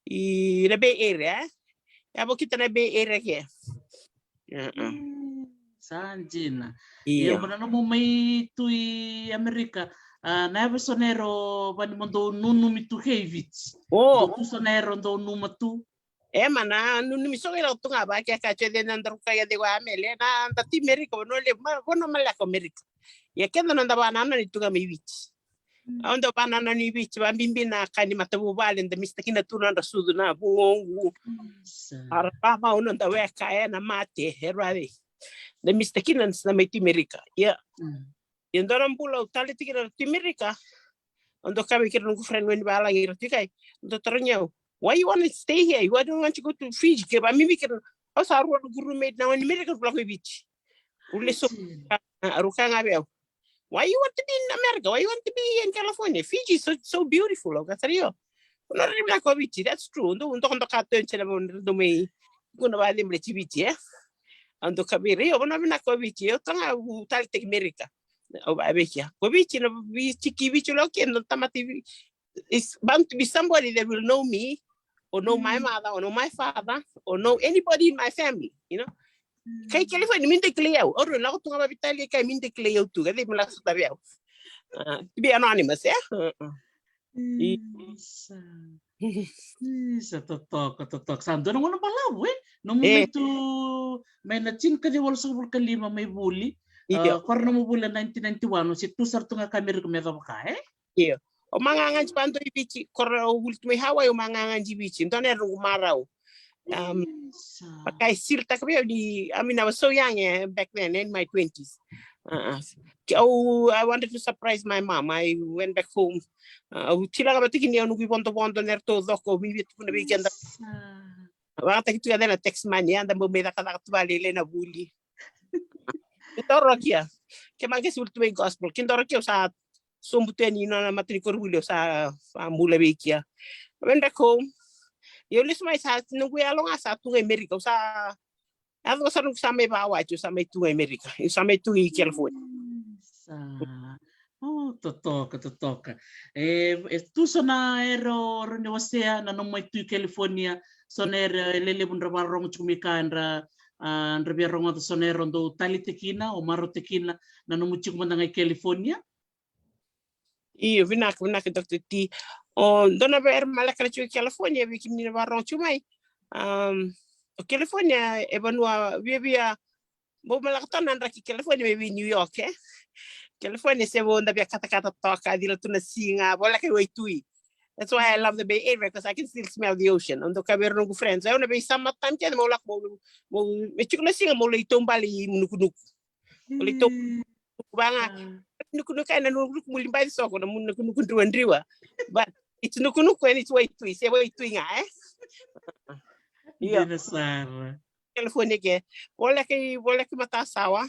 I na Bay Area, e? Ia, vakakina na Bay Area ke. Mm, sa dina. Ia, ia mo na nomu mai tu i Amerika, a, na yava eso na era o vani mo dou nunumi tu ke i Viti? O. Dou tu so na era o dou numa tu? E, ma na nunumi so qai lako tu ga vakakea, ka tiko cei na daru kai a cei ko a mele, na da tu i Amerika, vanua levu, ma, vanua maleka o Amerika. Ia keda na da vakanananu tu ga mai Viti. Mm. Au dau vakanananu i Viti, vakabibi na ka ni matavuvale, da mistakina tu na nodra sucu na vugoqu. Mm, sa. A ra vamau na noda weka, e na mate, e rua vei. Da mistakina na mai tu i Amerika. Ia. Mm. Ia dua na bula au taleitaka kina tu i Amerika. Au dau kaya vei kira noqu friend, gone ni valagi, ira tu i kai. Au dau tarogi au, why you wanna stay here? Why don't you want to go to Fiji? Ke vakabibi kira, au sa rua noqu roommate na gone ni Amerika, rau lako i Viti. Rau lesu. Fiji. A, rau kaya ga vei au, why you want to be in America? Why you want to be here in California? Fiji is so, so beautiful. Au kaya sara, io. Au na rairai vinaka o Viti, that's true. Dou dokadoka tu e na vanua dou mai, dou na vakacegu baleti Viti, e? Au dau kaya vei ira, io, vanua vinaka o Viti, au taga, au taleitaki Amerika. Au vaka vei kea, ko Viti, na Viti ki Viti, lako kina na tamata i Vi-, is bound to be somebody that will know me, or know my mother, or know my father, or know anybody in my family, you know? Kai California, mi dei kilai au. Au rui lako tu ga vakaveitalia, kai mi dei kilai au tu, ka dei mi lako sota vei au. A, to be anonymous, e? Isa. Isa, totoka, totoka. Sa dua na gauna balavu, e? Nomu mai tu mai na tinikaciwa walusagavulu ka lima mai vuli. Io. A, kora nomu vuli nineteen ninety-one, o se tu sara tu ga ka Amerika me yacova ka, e? Io. O magagadi pa dua i Viti, kora o vuli tu mai Hawaii, o magagadi i Viti. Dua na era noqu marau. Um, isa. Vaka e silitaka vei au ni, I mean, I was so young, eh, back then, in my twenties. Uh, uh. Ke au, I wanted to surprise my mom. I went back home. Uh, au tilaga vata kina au noqu ivodovodo na eratou coko, au mai via tukuna vei keda. Isa. Vakataki tu keda na tax money, eda bau mai cakacaka tu vale, lai na vuli. Ke taura kia. Ke maqasi vuli tu mai gospel. Ke taura kia, au sa sobu tu yani na nona matani koronivuli, au sa, sa bula vei kia. I went back home. Ia au lesu mai, sa noqu yalo ga sa tu ga i Amerika. Au sa yaco sara noqu sa mai vakawati, au sa mai tu ga i Amerika. Au sa mai tu i California. Sa. Oh, totoka, totoka. E, e tu so na era o rawa ni wasea na nomu mai tu i California, so na era e lelevu dra vakarorogo tiko mai ka dra, a, dra via rogoca so na era o dau taleitaka kina, o marautaka kina na nomu tiko mada ga i California? Io, vinaka, vinaka, Doctor T. O dua na vei era maleka na tiko i California, vei kemuni na vakarorogo tiko mai. Um, o California e vanua viavia, bau maleka toka na draki California mai vei New York, e? California se vo da via katakata toka, cila tu na siga, voleka i waitui. That's why I love the Bay Area, because I can still smell the ocean. O dau kaya vei ira noqu friends, au na vei summer time kece, meu lako, meu, meu, me tiko na siga, meu lai taubale i nukunuku. Meu lai tau- Mm. Vaka ga. Ah. Nukunuku, e na nukunuku mulibaci soko, na mu-, nukunuku driwadriwa. But it's nukunuku and it's waitui, se waitui ga, e? Io. Dina sara. California ke. Voleka i, voleka i matasawa.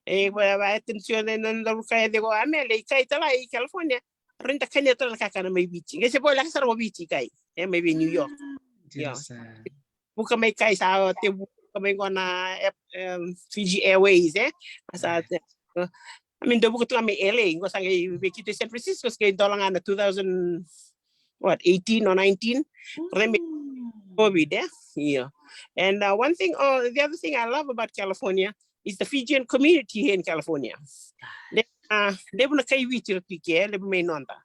E, va, va, e, atensione na, na ruka e cego a mele, i kai tala i California. Rawa ni da kania tala na kakana mai Viti. Qai se voleka sara o Viti kai. E, mai vei New York. Ah, dina sara. Vuka mai kai sa, te vuka mai qo na, e, em, Fiji Airways, e? Sa, te, I mean, dau vuka tu ga mai L A, qo sa qai vei keitou i San Francisco, sa qai dola ga na two thousand, what, eighteen or nineteen? Rai mai COVID, e? Io. And, uh, one thing, oh, the other thing I love about California is the Fijian community here in California. Le-, uh, levu na kai Viti ra tu i ke, levu mai noda.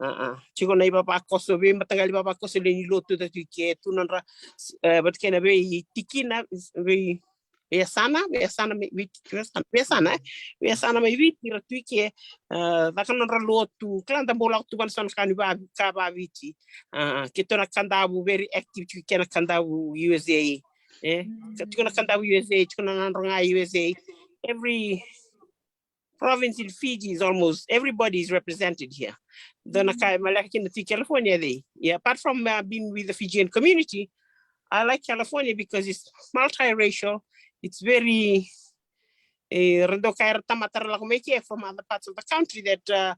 Uh, uh. Tiko na ivavakoso, veimataqali vavakoso lewe ni lotu ra tu i ke, tu nodra, e, vata kei na veitikina, vei veiyasana, veiyasana mai Viti, veiyasana, veiyasana, e? Veiyasana mai Viti ra tu i ke, e, caka nodra lotu, kila da bau lako tu vana so na ka ni va-, ka vaviti. A, keitou na Kadavu, very active tiko i ke na Kadavu U S A, e? Ka tiko na Kadavu U S A, tiko na Nadroga U S A. Every province in Fiji is almost, everybody is represented here. Dua na ka e maleka kina tu i California, they, yeah, apart from, uh, being with the Fijian community, I like California because it's multiracial. It's very, e, ra dau kaya era tamata ra lako mai ke from other parts of the country that, uh,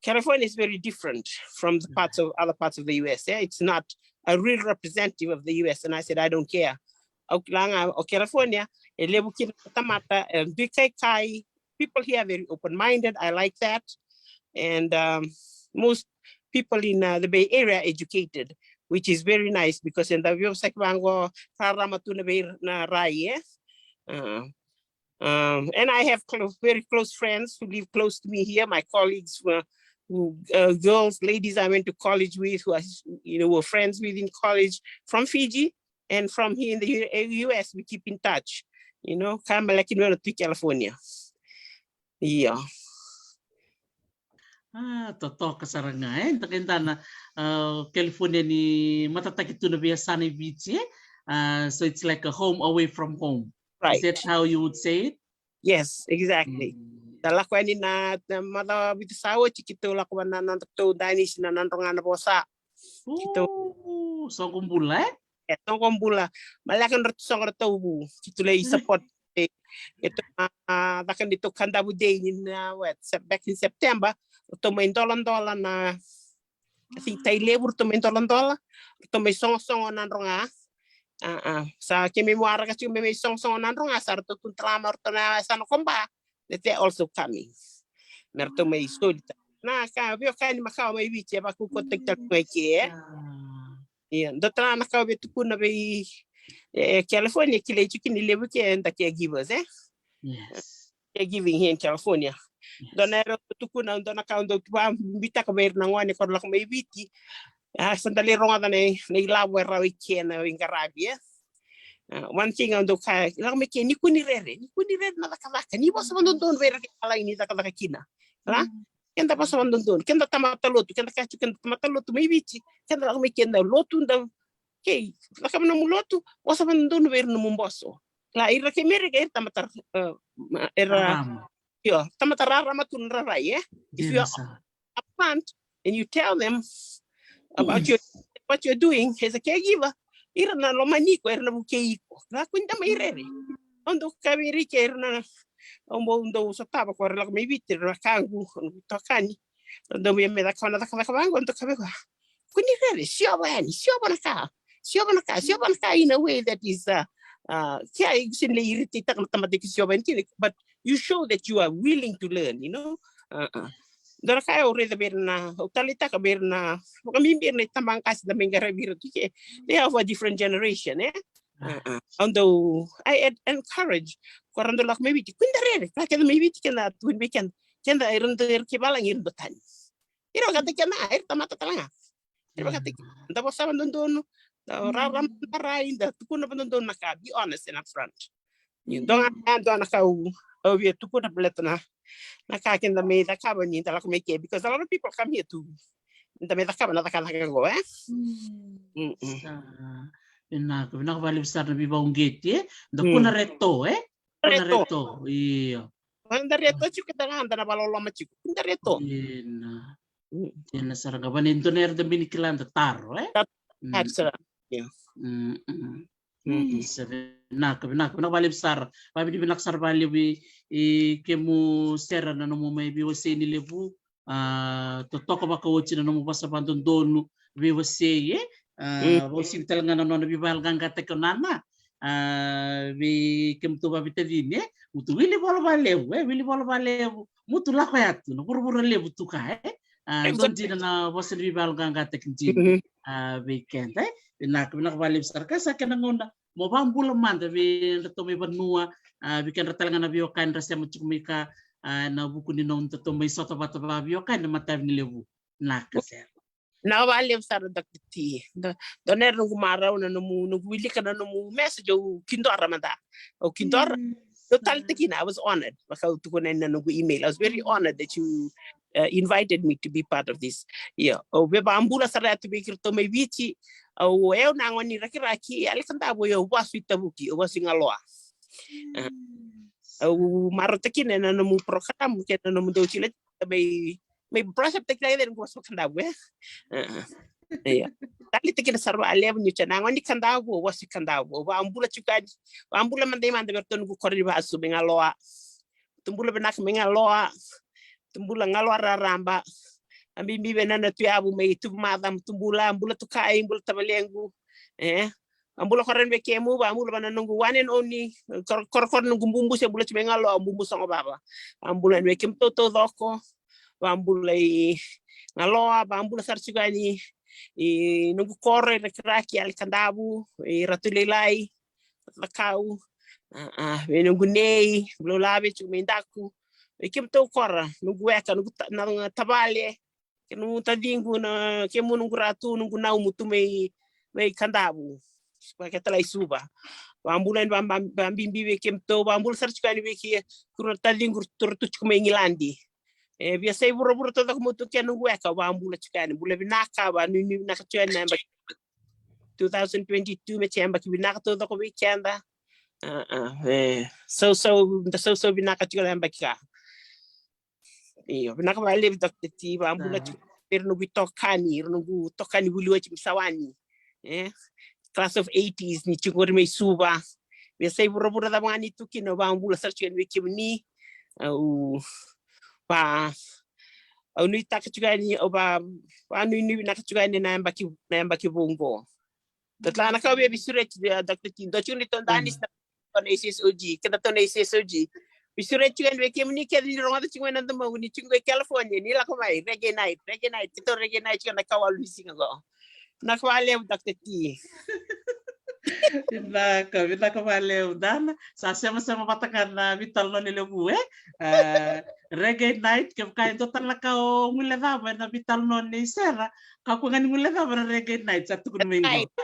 California is very different from the parts of, other parts of the U S, yeah? It's not a real representative of the U S. And I said, "I don't care." Au kila ga, o California, e levu kina na tamata, e dui kaikai, people here are very open-minded. I like that. And, um, most people in, uh, the Bay Area are educated, which is very nice because eda veivosaki vaqo, rarama tu na vei, na rai, e? Uh, um, and I have clo-, very close friends who live close to me here, my colleagues who are, who, uh, girls, ladies I went to college with, who are, you know, were friends with in college from Fiji. And from here in the U-, U S, we keep in touch. You know, ka maleka ni wena tu i California. Io. Ah, totoka sara ga, e? Eda kaya na, ah, California ni matataki tu na veiyasana i Viti, e? Ah, so it's like a home away from home. Right. Is that how you would say it? Yes, exactly. Mm. Da lako yani na, na macawa vitu sa oti, keitou lako vua na nodratou danisi na Nadroga na Vosa. Keitou. Ooh, soqo bula, e? E, soqo bula. Maleka nodratou soqo ra tauvu. Keitou lai support. E, keitou, a, a, caka neitou Kadavu Day ni na, what, Sep-, back in September. Ratou mai doladola na, I think, Tailevu, ratou mai doladola, ratou mai sogosogo Nadroga. A, a. Sa keimami waraka tiko me mai sogosogo Nadroga, sa ratou tu tale mai o ratou na yasana ko Ba, that they're also coming. Me ratou mai soli tale. Na ka, veiwekani makawa mai Viti, e vakaukauataki tale mai ke, e? Io, dua tale na ka au via tukuna vei, e, California, kilai tiko ni levu ke da caregivers, e? Yes. Caregiving here in California. Yes. Dua na era au tukuna, dua na ka au dau vakabibitaka vei ira na gone ko ra lako mai Viti. A, sa da lai rogoca na, na ilavo e rawa i ke na veiqaravi, e? A, one thing au dau kaya, lako mai ke, ni kua ni rere, ni kua ni rere na cakacaka, ni vosa vakadodonu vei ira kece na lai ni cakacaka kina. Ra? Mm. Keda vosa vakadodonu, keda tamata lotu, keda kaya tiko keda tamata lotu mai Viti, keda lako mai ke da lotu, da, okay, cakava nomu lotu, vosa vakadodonu vei ira nomu boso. La ira kei Merika, ira tamata, e, ma, era, rarama. Io, tamata rarama tu na rai, e? If you are upfront and you tell them about your, what you're doing as a caregiver, ira na lomani iko, ira na vukei iko. Ra kua ni da mai rere. Au dau kaya vei ira ke ira na, au bau dau sotava ko ra lako mai Viti, ira na kaqu, au tokani. Au dau via mai cakava na cakacaka vaqo, au dau kaya vei koya, kua ni rere, siova yani, siova na ka. Siova na ka, siova na ka in a way that is, uh, uh, ke a, e sega ni lai irritatetaka na tamata ke siova yani kina, but you show that you are willing to learn, you know? Uh, uh. Dua na ka au raica vei ira na, au taleitaka vei ira na, vakabibi ira na itabaga qase da mai qaravi ira tu ke. They are of a different generation, e? Au dau, I encourage, ko ra dau lako mai Viti, kua ni da rere, ka keda mai Viti keda tukuni vei keda. Keda ira dau, ira kei valagi ira dau tani. Ira vakataki keda, ira tamata tale ga. Ira vakataki keda. Da vosa vadodonu, da rarama, da rai, da tukuna vadodonu na ka, be honest and upfront. Io, dua ga, dua na ka au, au via tukuna baleta na, na ka keda mai cakava ni da lako mai ke, because a lot of people come here to, da mai cakava na cakacaka qo, e? Sa, vinaka, vinaka vakalevu sara na veivakauqeti, e? Da kua na reto, e? Kua na reto, io. Kua na reto tiko keda ga, da na vakaloloma tiko. Kua na reto. Ina. Ina sara ga, vane dua na era da bini kila da taro, e? Taro sara. Io. Sa vinaka, vinaka, vinaka vakalevu sara. Vakavinavinaka sara vakalevu i, i kemu Sera na nomu mai veiwasei ni levu. A, totoka vakaoti na nomu vosa vadodonu, veiwasei, e? A, vakauasivi tale ga na nona veivakayaloqaqataki o Nana. A, vei kemutou vavitacini, e? Mutu wili vola vakalevu, e? Wili vola vakalevu. Mutu lako yatu, na vuravura levu tu ka, e? A, dua dina na vosa ni veivakayaloqaqataki dina. A, vei keda, e? Vinaka, vinaka vakalevu sara ka sa kena gauna mo vakabula mada vei kedratou mai vanua, a, vei kedra tale ga na veiwekani ra sema tiko mai ka, a, na vuku ni nodatou mai sota vata vakaveiwekani na matavi ni levu. Vinaka sara. Vinaka vakalevu sara Doctor T. Da, dua na era noqu marau na nomu, noqu wilika na nomu message, au kidora mada. Au kidora. Au taleitaka kina, I was honored. Vaka au tukuna ena noqu email. I was very honored that you, uh, invited me to be part of this. Io, au via vakabula sara yatu vei keiratou mai Viti. Au, au na gone ni Rakiraki, Yali Kadavu, au vasu i Tavuki, au vasu i Galoa. A, au marautaka kina na nomu program kei na nomu dau tiko mai, mai brush up taki lai noqu vasu Kadavu, e? A, io. Taleitaka kina sara vakalevu niu tiko na gone ni Kadavu, au vasu i Kadavu. Au vakabula tiko yani, vakabula mada i mada vei iratou noqu koro ni vasu mai Galoa. Tubula vinaka mai Galoa. Tubula Galoa raraba. A bibi vei na na tuyavu mai Tuvumaca, tubula, bula tukai, bula tavalequ. E? A bula kora yani vei kemu, vakabula vei na noqu one and only, kor-, korokoro noqu bubu se bula tiko mai Galoa, bubu sogo vava. Vakabula yani vei kemutou taucoko, vakabula i Galoa, vakabula sara tiko yani i noqu koro i Rakiraki, Yali Kadavu, i Ratu Lailai, Cakau, a, a, vei noqu nei, bula lave tiko mai daku, vei kemutou kora, noqu weka, noqu ta-, na tavale, kei nomu taciqu na, kemu noqu ratu, noqu naumu tu mai, mai Kadavu. Vakatalai Suva. Vakabula yani va, va, vabibi vei kemutou, vakabula sara tiko yani vei ke, kuru na taciqu tu, tu tiko mai Igiladi. E, via sa i vuravura taucoko mo tu kei noqu weka, vakabula tiko yani, bula vinaka, vakanuinui vinaka tiko yani na yabaki two thousand twenty-two, me tiko yabaki vinaka taucoko vei keda. A, a, e, sausau, da sausau vinaka tiko na yabaki ka. Io, vinaka vakalevu Doctor T, vakabula tiko vei ira noqu itokani, ira noqu itokani vuli oti mai Sawani. E? Class of eighties, ni tiko qori mai Suva. Via sa i vuravura cava ga ni tu kina, au vakabula sara tiko yani vei kemuni. Au, va, au nuitaka tiko yani, au va, vakanuinui vinaka tiko yani na yabaki, na yabaki vou qo. Dua tale na ka au via veisureti, e, Doctor T, dua tiko ni tou dani sa tou na A C S O G, keda tou na A C S O G. Veisureti tiko yani vei kemuni kece ni rogoca tiko mai na domoqu ni tiko qo i California, ni lako mai, reggae night, reggae night, keitou reggae night tiko na ikawalu ni siga qo. Vinaka vakalevu Doctor T. Vinaka, vinaka vakalevu Dana. Sa semasema vata ga na veitalanoa ni levu, e? A, reggae night, kevaka e dua tale na ka o guilecava ena veitalanoa nei Sera, kakua ga ni guilecava na reggae night, sa tukuni mai qo.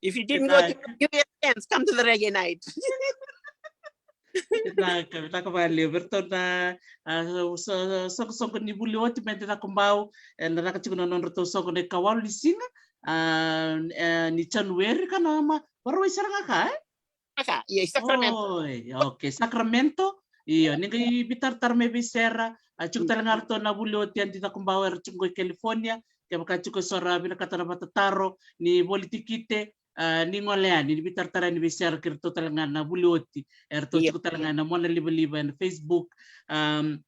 If you didn't go to the New Year's dance, come to the reggae night. Vinaka, vinaka vakalevu. Vei iratou na, a, so-, soqosoqo ni vuli oti mai Cakobau, e, na caka tiko na nodratou soqo na ikawalu ni siga, a, e, ni January ka na ma, Vakarauwai sara ga ka, e? Ka, io, i Sacramento. Oi, okay, Sacramento. Io, ni qai veitaratara mai vei Sera, a, tiko tale ga ratou na vuli oti Adi Cakobau era tiko qo i California, kevaka tiko eso ra vinakata na vakatataro ni voli tikite, a, ni gole yani, ni veitaratara yani vei Sera kei ratou tale ga na vuli oti, eratou tiko tale ga ena monalivaliva ena Facebook. Am,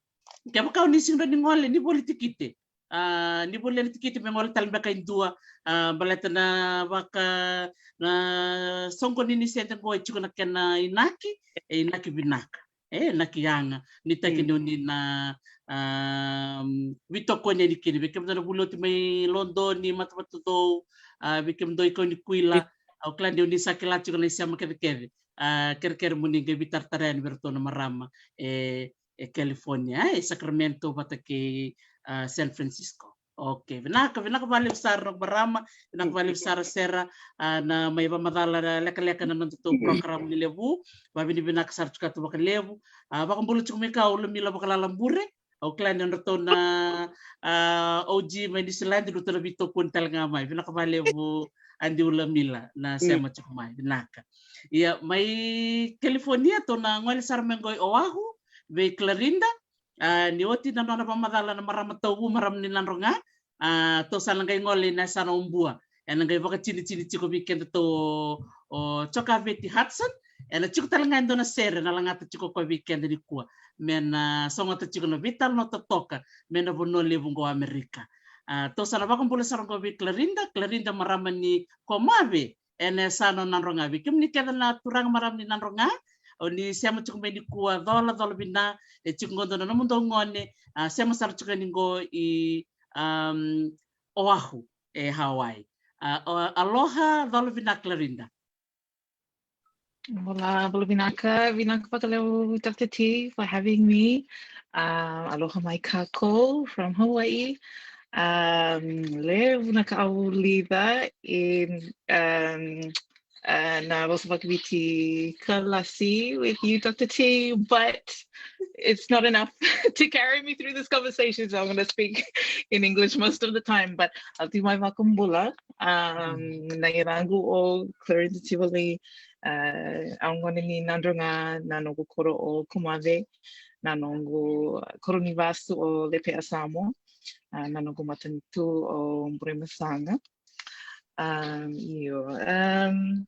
kevaka o ni sega ni gole, ni voli tikite. A, ni voli yani tikite me gole tale beka e dua, a, baleta na vaka, na soqoni ni sede qo e tiko na kena inaki, e inaki vinaka. E na ki yaga ni taki ni oni na um, vitokoni yani kina vei kemudou na vuli oti mai Lodoni, Matavatucou, a vei kemudou i kau ni kuila. Au kila ni oni sa kila tiko na isema kecekece. A kerekere mo ni qai vitaratara yani vei ratou na marama e e California, e Sacramento vata kei a San Francisco. Okay, vinaka, vinaka vakalevu sara na marama, vinaka vakalevu sara Sera, a na mai vakamacala lekaleka na nodatou program ni levu. Vavinavinaka sara tiko vakalevu. A vakabula tiko mai ka Ulamila Vakalala Bure. Au kila ni nodratou na a O G mai New Zealand, nodratou na vitokoni tale ga mai. Vinaka vakalevu Adi Ulamila na sema tiko mai, vinaka. Ia mai California tou na gole sara mai qo i Oahu vei Clarinda. A ni oti na nona vakamacala na marama tauvu, marama ni Nadroga. A tou sa na qai gole ina yasana o Bua, ena qai vakatinitini tiko vei kedatou o Jokaveti Hudson. Ena tiko tale ga e dua na sere na lagata tiko koya vei keda nikua me na sogota tiko na veitalanoa totoka mai na vanua levu qo Amerika. A tou sa na vakabula sara qo vei Clarinda. Clarinda, marama ni Komave ena yasana o Nadroga. Vei kemuni kece na turaga marama ni Nadroga, oni sema tiko mai nikua, cola, cola vina. E tiko qo dua na nomudou gone a sema sara tiko yani qo i um, Oahu e Hawaii. A, o, aloha, cola vina Clarinda. Bula, bula vinaka, vinaka vakalevu Doctor T for having me. Um, aloha mai kakou from Hawaii. Um, levu na ka au vulica in um, uh, na vosa vakaviti kalasi with you, Doctor T, but it's not enough to carry me through this conversation, so I'm going to speak in English most of the time, but I'll do my vakabula. Um, na yacaqu o Clarinda Tivoli, uh, au gone ni Nadroga, na noqu koro o Komave, na noqu koro ni vasu o Lepeasamo, uh, na noqu matanitu o Burebasaga. Um, io, um,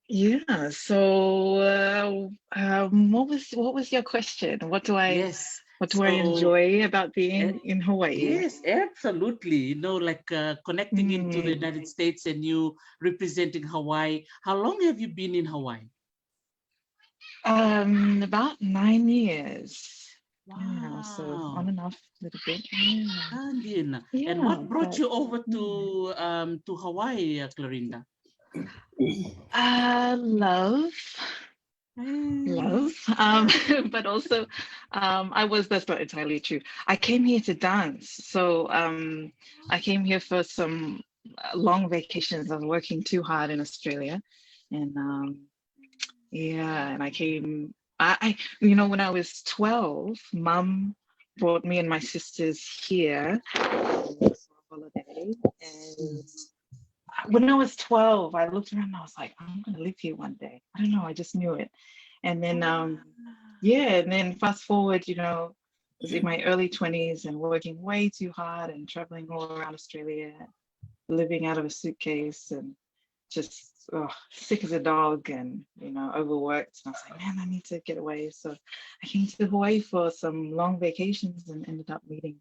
yeah, so uh, um, what was what was your question? What do I Yes. what do I So, enjoy about being eh, in Hawaii? Yes, absolutely. You know, like uh, connecting into the Mm. United States and you representing Hawaii. How long have you been in Hawaii? Um, about nine years. Yeah, so on Wow. and off a little bit. Yeah. Ah, dina. And Yeah, what brought but you over mm, to um to Hawaii, uh, Clarinda? uh, love, Mm. love, um, but also um, I was, that's not entirely true. I came here to dance. So um, I came here for some uh, long vacations. I was working too hard in Australia. And um, yeah, and I came, I, I, you know, when I was twelve, mum brought me and my sisters here for a holiday. And when I was twelve, I looked around and I was like, I'm going to live here one day. I don't know. I just knew it. And then, um, yeah, and then fast forward, you know, I was in my early twenties and working way too hard and traveling all around Australia, living out of a suitcase and just oh, sick as a dog and, you know, overworked. And I was like, man, I need to get away. So I came to Hawaii for some long vacations and ended up meeting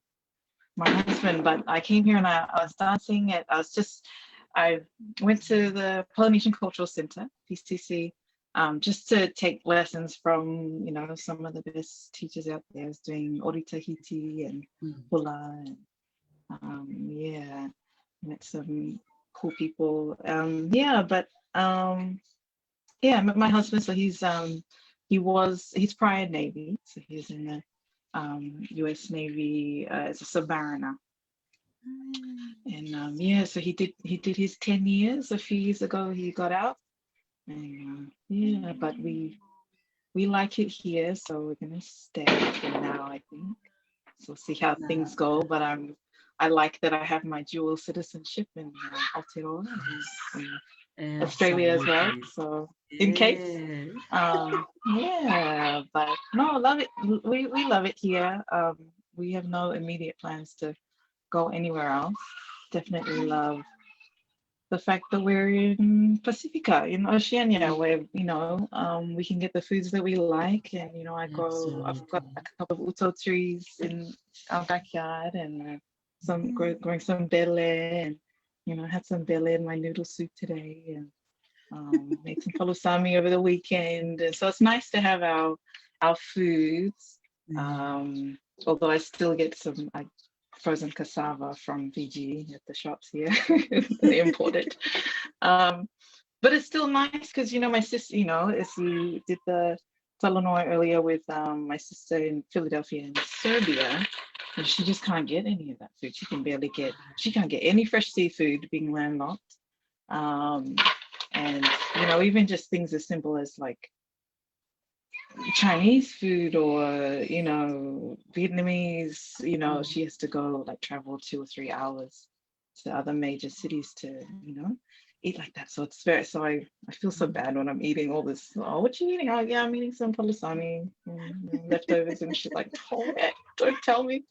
my husband. But I came here and I, I was dancing. And I was just, I went to the Polynesian Cultural Center, P C C, um, just to take lessons from, you know, some of the best teachers out there. I was doing ori tahiti and Mm. hula. And, um, yeah, met some cool people. Um, yeah, but um, yeah, I met my husband. So he's um, he was he's prior Navy, so he's in the um, U S Navy uh, as a submariner. Mm. And um, yeah, so he did he did his ten years a few years ago. He got out, and uh, yeah, but we we like it here, so we're gonna stay for now, I think. So we'll see how things Nice. go. But I'm I like that I have my dual citizenship in uh, Aotearoa and, and Australia as well. Absolutely. So in case, Yeah. um, yeah. But no, I love it. We we love it here. Um, we have no immediate plans to go anywhere else. Definitely love the fact that we're in Pacifica, in Oceania, where you know um, we can get the foods that we like, and you know I grow. I've got Absolutely. A couple of uto trees in our backyard, and uh, some grow, growing some bele, and you know had some bele in my noodle soup today, and um, made some palusami over the weekend. And so it's nice to have our our foods. Um, although I still get some, like, frozen cassava from Fiji at the shops here, imported. Um, but it's still nice because, you know, my sister, you know, as we did the talanoa earlier with, um, my sister in Philadelphia in Serbia, and she just can't get any of that food. She can barely get, she can't get any fresh seafood, being landlocked. Um, and, you know, even just things as simple as, like, Chinese food or, you know, Vietnamese, you know, she has to go, like, travel two or three hours to other major cities to, you know, eat like that. So it's very, so I, I feel so bad when I'm eating all this. "Oh, what you eating?" "Oh, yeah, I'm eating some palusami, mm, mm, leftovers and shit." Like, "Oh, man, don't tell me."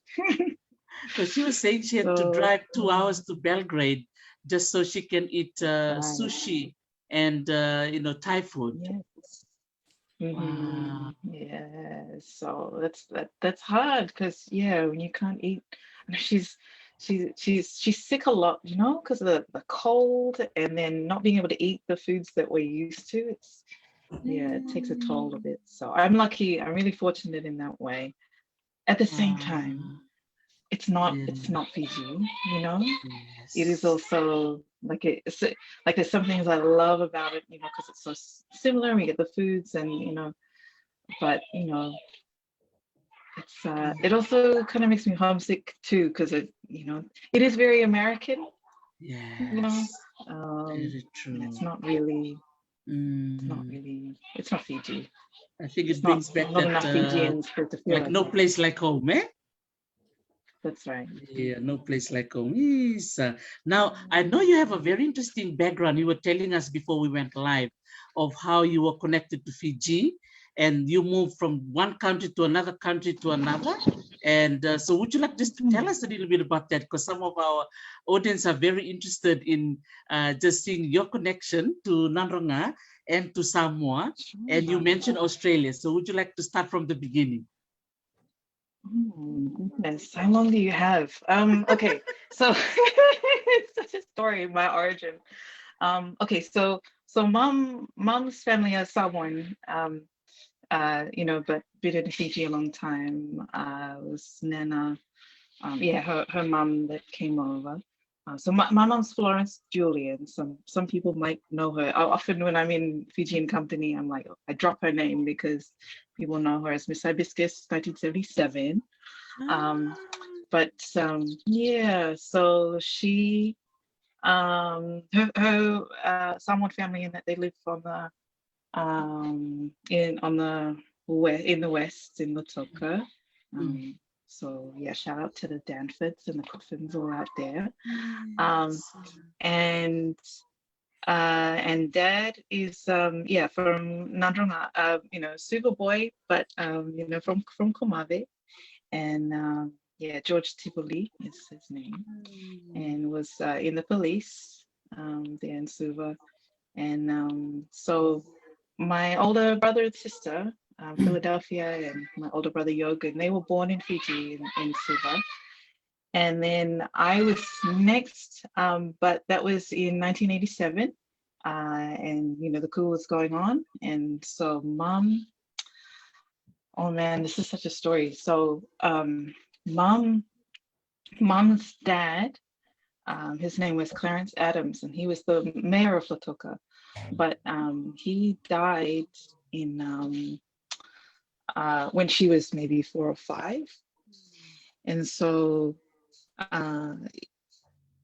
So she was saying she had to drive two hours to Belgrade just so she can eat uh, sushi and uh, you know, Thai food. Yes. Wow. Yeah, so that's that that's hard because, yeah, when you can't eat, she's she's she's she's sick a lot, you know, because of the, the cold and then not being able to eat the foods that we're used to. It's, yeah, it takes a toll a bit. So I'm lucky, I'm really fortunate in that way. At the same time, it's not it's not Fiji, you know. It is also, like, it's like, there's some things I love about it, you know, because it's so similar. We get the foods and, you know, but, you know, it's uh, it also kind of makes me homesick too, because it, you know, it is very American. Yes, you know, um, very true. It's not really, mm. It's not really, it's not Fiji. I think it it's brings not, back not that, enough uh, Fijians for it to feel like, like no that. Place like home, eh? That's right. Yeah, no place like home. Yes. Uh, now, I know you have a very interesting background. You were telling us before we went live of how you were connected to Fiji and you moved from one country to another country to another. And uh, so would you like just to tell us a little bit about that? Because some of our audience are very interested in uh, just seeing your connection to Nadroga and to Samoa. Sure. And you mentioned Australia. So would you like to start from the beginning? Oh, goodness, how long do you have? Um, okay, so it's such a story, my origin. Um, okay, so so mom mom's family is Samoan, um, uh, you know, but been in Fiji a long time. Uh, was Nana, um, yeah, her her mom that came over. Uh, so my, my mom's Florence Julian. Some some people might know her. I, often when I'm in Fijian company, I'm like, I drop her name because people know her as Miss Hibiscus, nineteen seventy-seven. Um, but um, yeah, so she, um, her, her uh, Samoan family in that they live on the um, in on the west, in the west in Lautoka. Um, mm. So yeah, shout out to the Danfords and the Coffins all out there. Um, and uh, and dad is um, yeah, from Nadroga, uh, you know, Suva boy, but um, you know, from from Komave, and um, yeah, George Tivoli is his name, mm. And was uh, in the police um, there in Suva. And um, so my older brother and sister, um, Philadelphia, and my older brother Yogan, they were born in Fiji in, in Suva. And then I was next, um, but that was in nineteen eighty-seven. Uh, and, you know, the coup was going on. And so mom, oh man, this is such a story. So um, mom, mom's dad, um, his name was Clarence Adams, and he was the mayor of Lautoka. But um, he died in um, uh, when she was maybe four or five, and so uh,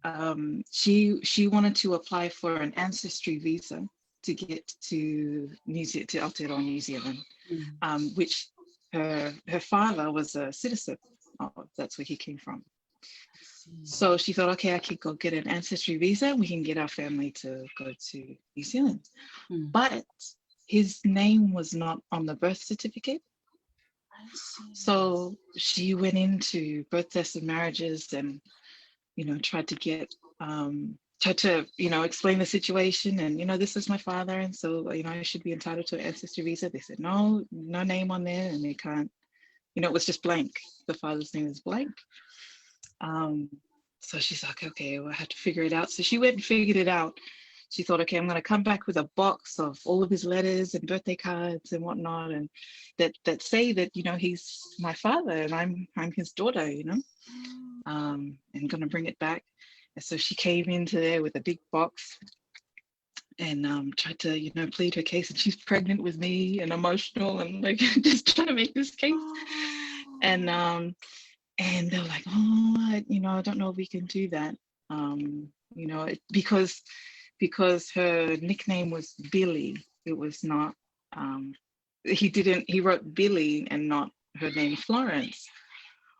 um, she she wanted to apply for an ancestry visa to get to New Ze- to Aotearoa, New Zealand, mm. um, which her her father was a citizen of. That's where he came from. So she thought, okay, I could go get an ancestry visa. We can get our family to go to New Zealand. Mm. But his name was not on the birth certificate. So she went into birth tests and marriages and, you know, tried to get, um, tried to, you know, explain the situation and, you know, this is my father. And so, you know, I should be entitled to an ancestry visa. They said, no, no name on there and they can't, you know, it was just blank. The father's name is blank. Um, so she's like, okay, well, I have to figure it out. So she went and figured it out. she thought, okay, I'm going to come back with a box of all of his letters and birthday cards and whatnot, and that that say that, you know, he's my father and I'm I'm his daughter, you know. Um, and going to bring it back. And so she came into there with a big box and um, tried to, you know, plead her case. And she's pregnant with me and emotional and like just trying to make this case. And um, and they're like, oh, I, you know, I don't know if we can do that. Um, you know, it, because because her nickname was Billy. It was not. Um, he didn't. He wrote Billy and not her name Florence.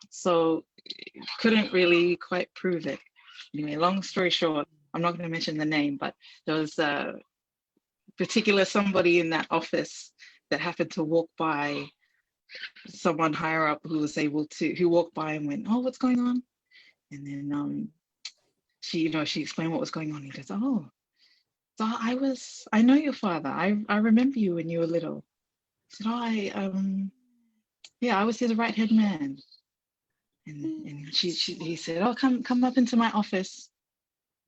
So couldn't really quite prove it. Anyway, long story short, I'm not going to mention the name, but there was a particular somebody in that office that happened to walk by someone higher up who was able to, who walked by and went, oh, what's going on? And then um, she, you know, she explained what was going on. He goes, oh, so I was, I know your father. I, I remember you when you were little. I said, oh, I, um, yeah, I was his right hand man. And, and she, she, he said, oh, come, come up into my office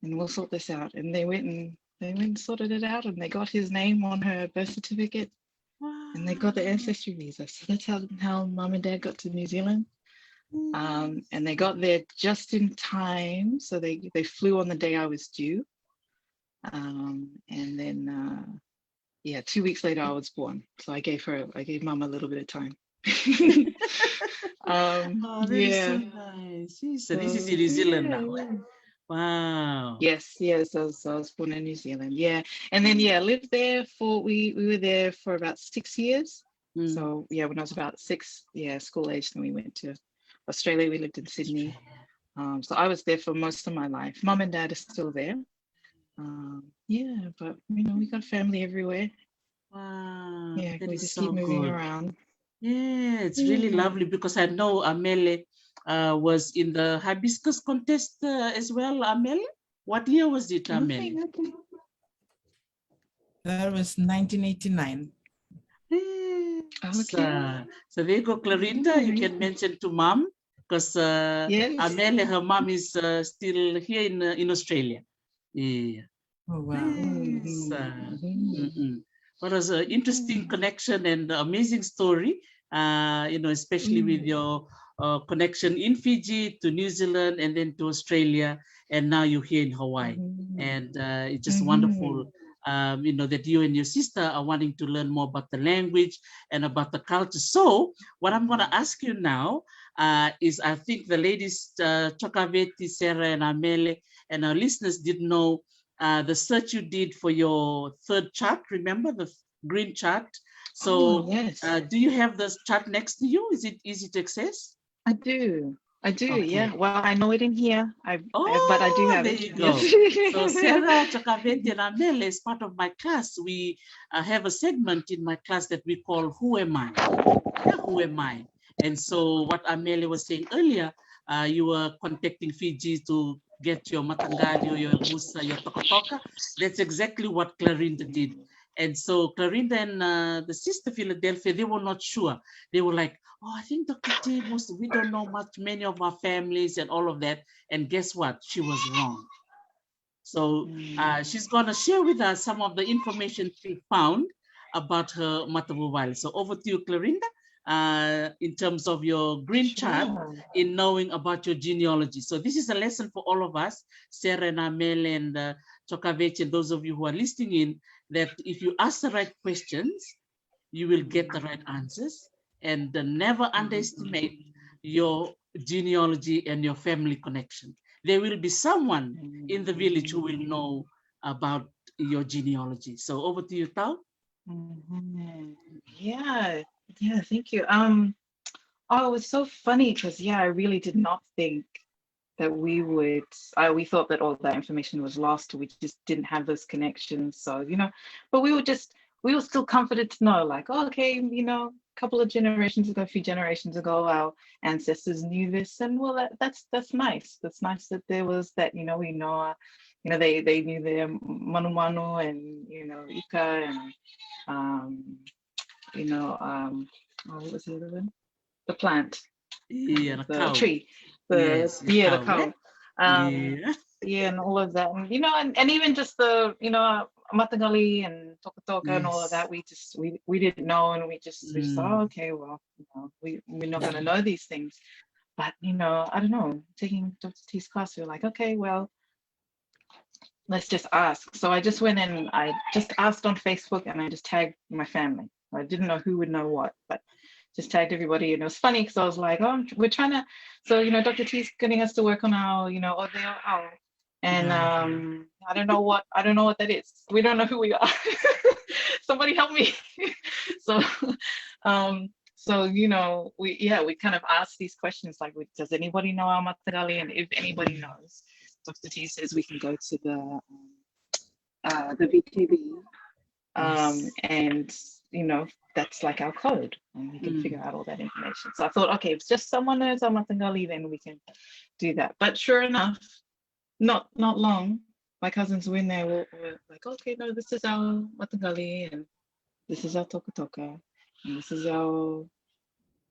and we'll sort this out. And they went and they went and sorted it out and they got his name on her birth certificate and they got the ancestry visa. So that's how, how mom and dad got to New Zealand. Um, and they got there just in time. So they, they flew on the day I was due. Um, and then, uh, yeah, two weeks later I was born. So I gave her, I gave mom a little bit of time. Um, Oh, that is so nice. Jeez, so this is in New Zealand now, eh? Wow. Yes, yes, I was, I was born in New Zealand. Yeah. And then, yeah, lived there for, we, we were there for about six years. Mm. So, yeah, when I was about six, yeah, school age, then we went to Australia. We lived in Sydney. Um, so I was there for most of my life. Mom and dad are still there. Um, yeah, but, you know, we got family everywhere. Wow. Yeah, That we is just so keep moving good. Around. Yeah, it's really Yeah. Lovely because I know Amele uh, was in the hibiscus contest uh, as well, Amele. What year was it, Okay, Amele? okay. That was nineteen eighty-nine. Eh, Okay. So, so there you go, Clarinda. You can mention to mom because uh, Yes. Amele, her mom is uh, still here in uh, in Australia. Yeah. Oh, wow. Yes. Uh, Mhm. mm-mm. What was an interesting Mm. connection and amazing story. Uh, you know, especially with Mm. your uh, connection in Fiji to New Zealand and then to Australia, and now you're here in Hawaii. Mhm. And uh, it's just wonderful, Mhm. um, you know, that you and your sister are wanting to learn more about the language and about the culture. So, what I'm going to ask you now uh, is, I think the ladies, uh, Chokaveti, Sarah, and Amele, and our listeners did know uh, the search you did for your third chart. Remember the green chart? So, Oh, yes. Uh, do you have this chart next to you? Is it easy to access? I do. I do, Okay. Yeah. Well, I know it in here. I, I but I do Oh, have there it. You go. Yes. So Sarah Chokaveti and Amele, as part of my class, we uh, have a segment in my class that we call Who Am I? Yeah, Who Am I? And so what Amele was saying earlier, uh, you were contacting Fiji to get your mataqali or your yavusa, your tokatoka. That's exactly what Clarinda did. And so Clarinda and uh, the sister Philadelphia, they were not sure. They were like, oh, I think Doctor T, most, we don't know much, many of our families and all of that. And guess what? She was wrong. So uh, she's going to share with us some of the information she found about her matavuvale. So over to you, Clarinda, uh, in terms of your green chart, Sure. In knowing about your genealogy. So this is a lesson for all of us, Sarah and Amele and uh, Chokaveti, and those of you who are listening in, that if you ask the right questions, you will get the right answers. And uh, never underestimate your genealogy and your family connection. There will be someone in the village who will know about your genealogy. So over to you, Tau. Mhm. Yeah, yeah, thank you. Um, oh, it was so funny because, yeah, I really did not think that we would, uh, we thought that all that information was lost. We just didn't have those connections. So, you know, but we were just, we were still comforted to know, like, oh, okay, you know, a couple of generations ago, a few generations ago, our ancestors knew this, and well, that, that's that's nice. That's nice that there was that. You know, we know, uh, you know, they they knew their manumanu and, you know, ika and, um, you know, um, oh, what was the other one? The plant, Yeah, the the cow. Tree, the Yes, the yeah, the cow, cow. Eh? Um, Yeah. yeah, and all of that, and you know, and, and even just the, you know, mataqali and tokatoka and all of that, we just we we didn't know, and we just we just thought, Mm. Okay, well, you know, we we're not gonna know these things, but you know, I don't know, taking Doctor T's class, we were like, okay, well, let's just ask. So I just went and I just asked on Facebook, and I just tagged my family. I didn't know who would know what, but just tagged everybody. And it was funny because I was like, oh, we're trying to, so, you know, Doctor T's getting us to work on our, you know, o deo ao. And Yeah. um, I don't know what, I don't know what that is. We don't know who we are. Somebody help me. So, um, so, you know, we, yeah, we kind of ask these questions like, we- does anybody know our mataqali? And if anybody knows, Doctor T says we can go to the um, uh, the V T V, um, Yes. and you know, that's like our code, and we can Mm. figure out all that information. So I thought, okay, if just someone knows our mataqali, then we can do that. But sure enough, not not long, my cousins were in there, were, were like, okay, no, this is our mataqali, and this is our tokatoka, and this is our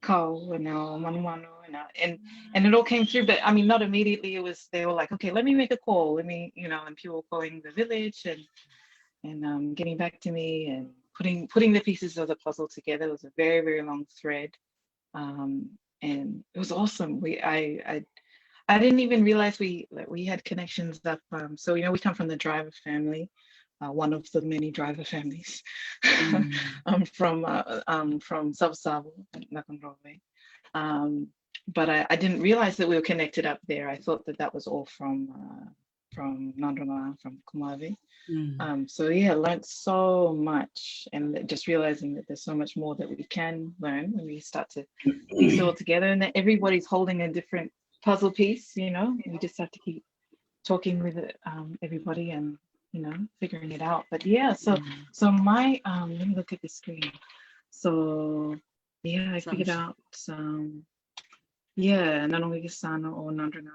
kao and our manumanu and our, and and it all came through. But I mean, not immediately. It was, they were like, okay, let me make a call. Let me, you know, and people were calling the village and and um, getting back to me and putting putting the pieces of the puzzle together. It was a very, very long thread, um, and it was awesome. We I I I didn't even realize we that we had connections up. Um, so you know, we come from the driver family, uh, one of the many driver families. Mm. I'm from uh, um from Savusavu, Nakonrove. Um, but I, I didn't realize that we were connected up there. I thought that that was all from uh, from Nadroga, from Kumave. Mm. Um, so yeah, I learned so much, and that- just realizing that there's so much more that we can learn when we start to piece it all together, and that everybody's holding a different puzzle piece. You know, we just have to keep talking with it, um, everybody, and you know, figuring it out. But yeah, so Mm. so my um, let me look at the screen. So yeah, I figured Sounds out some. Yeah, na noqu ikasana o Nadroga, na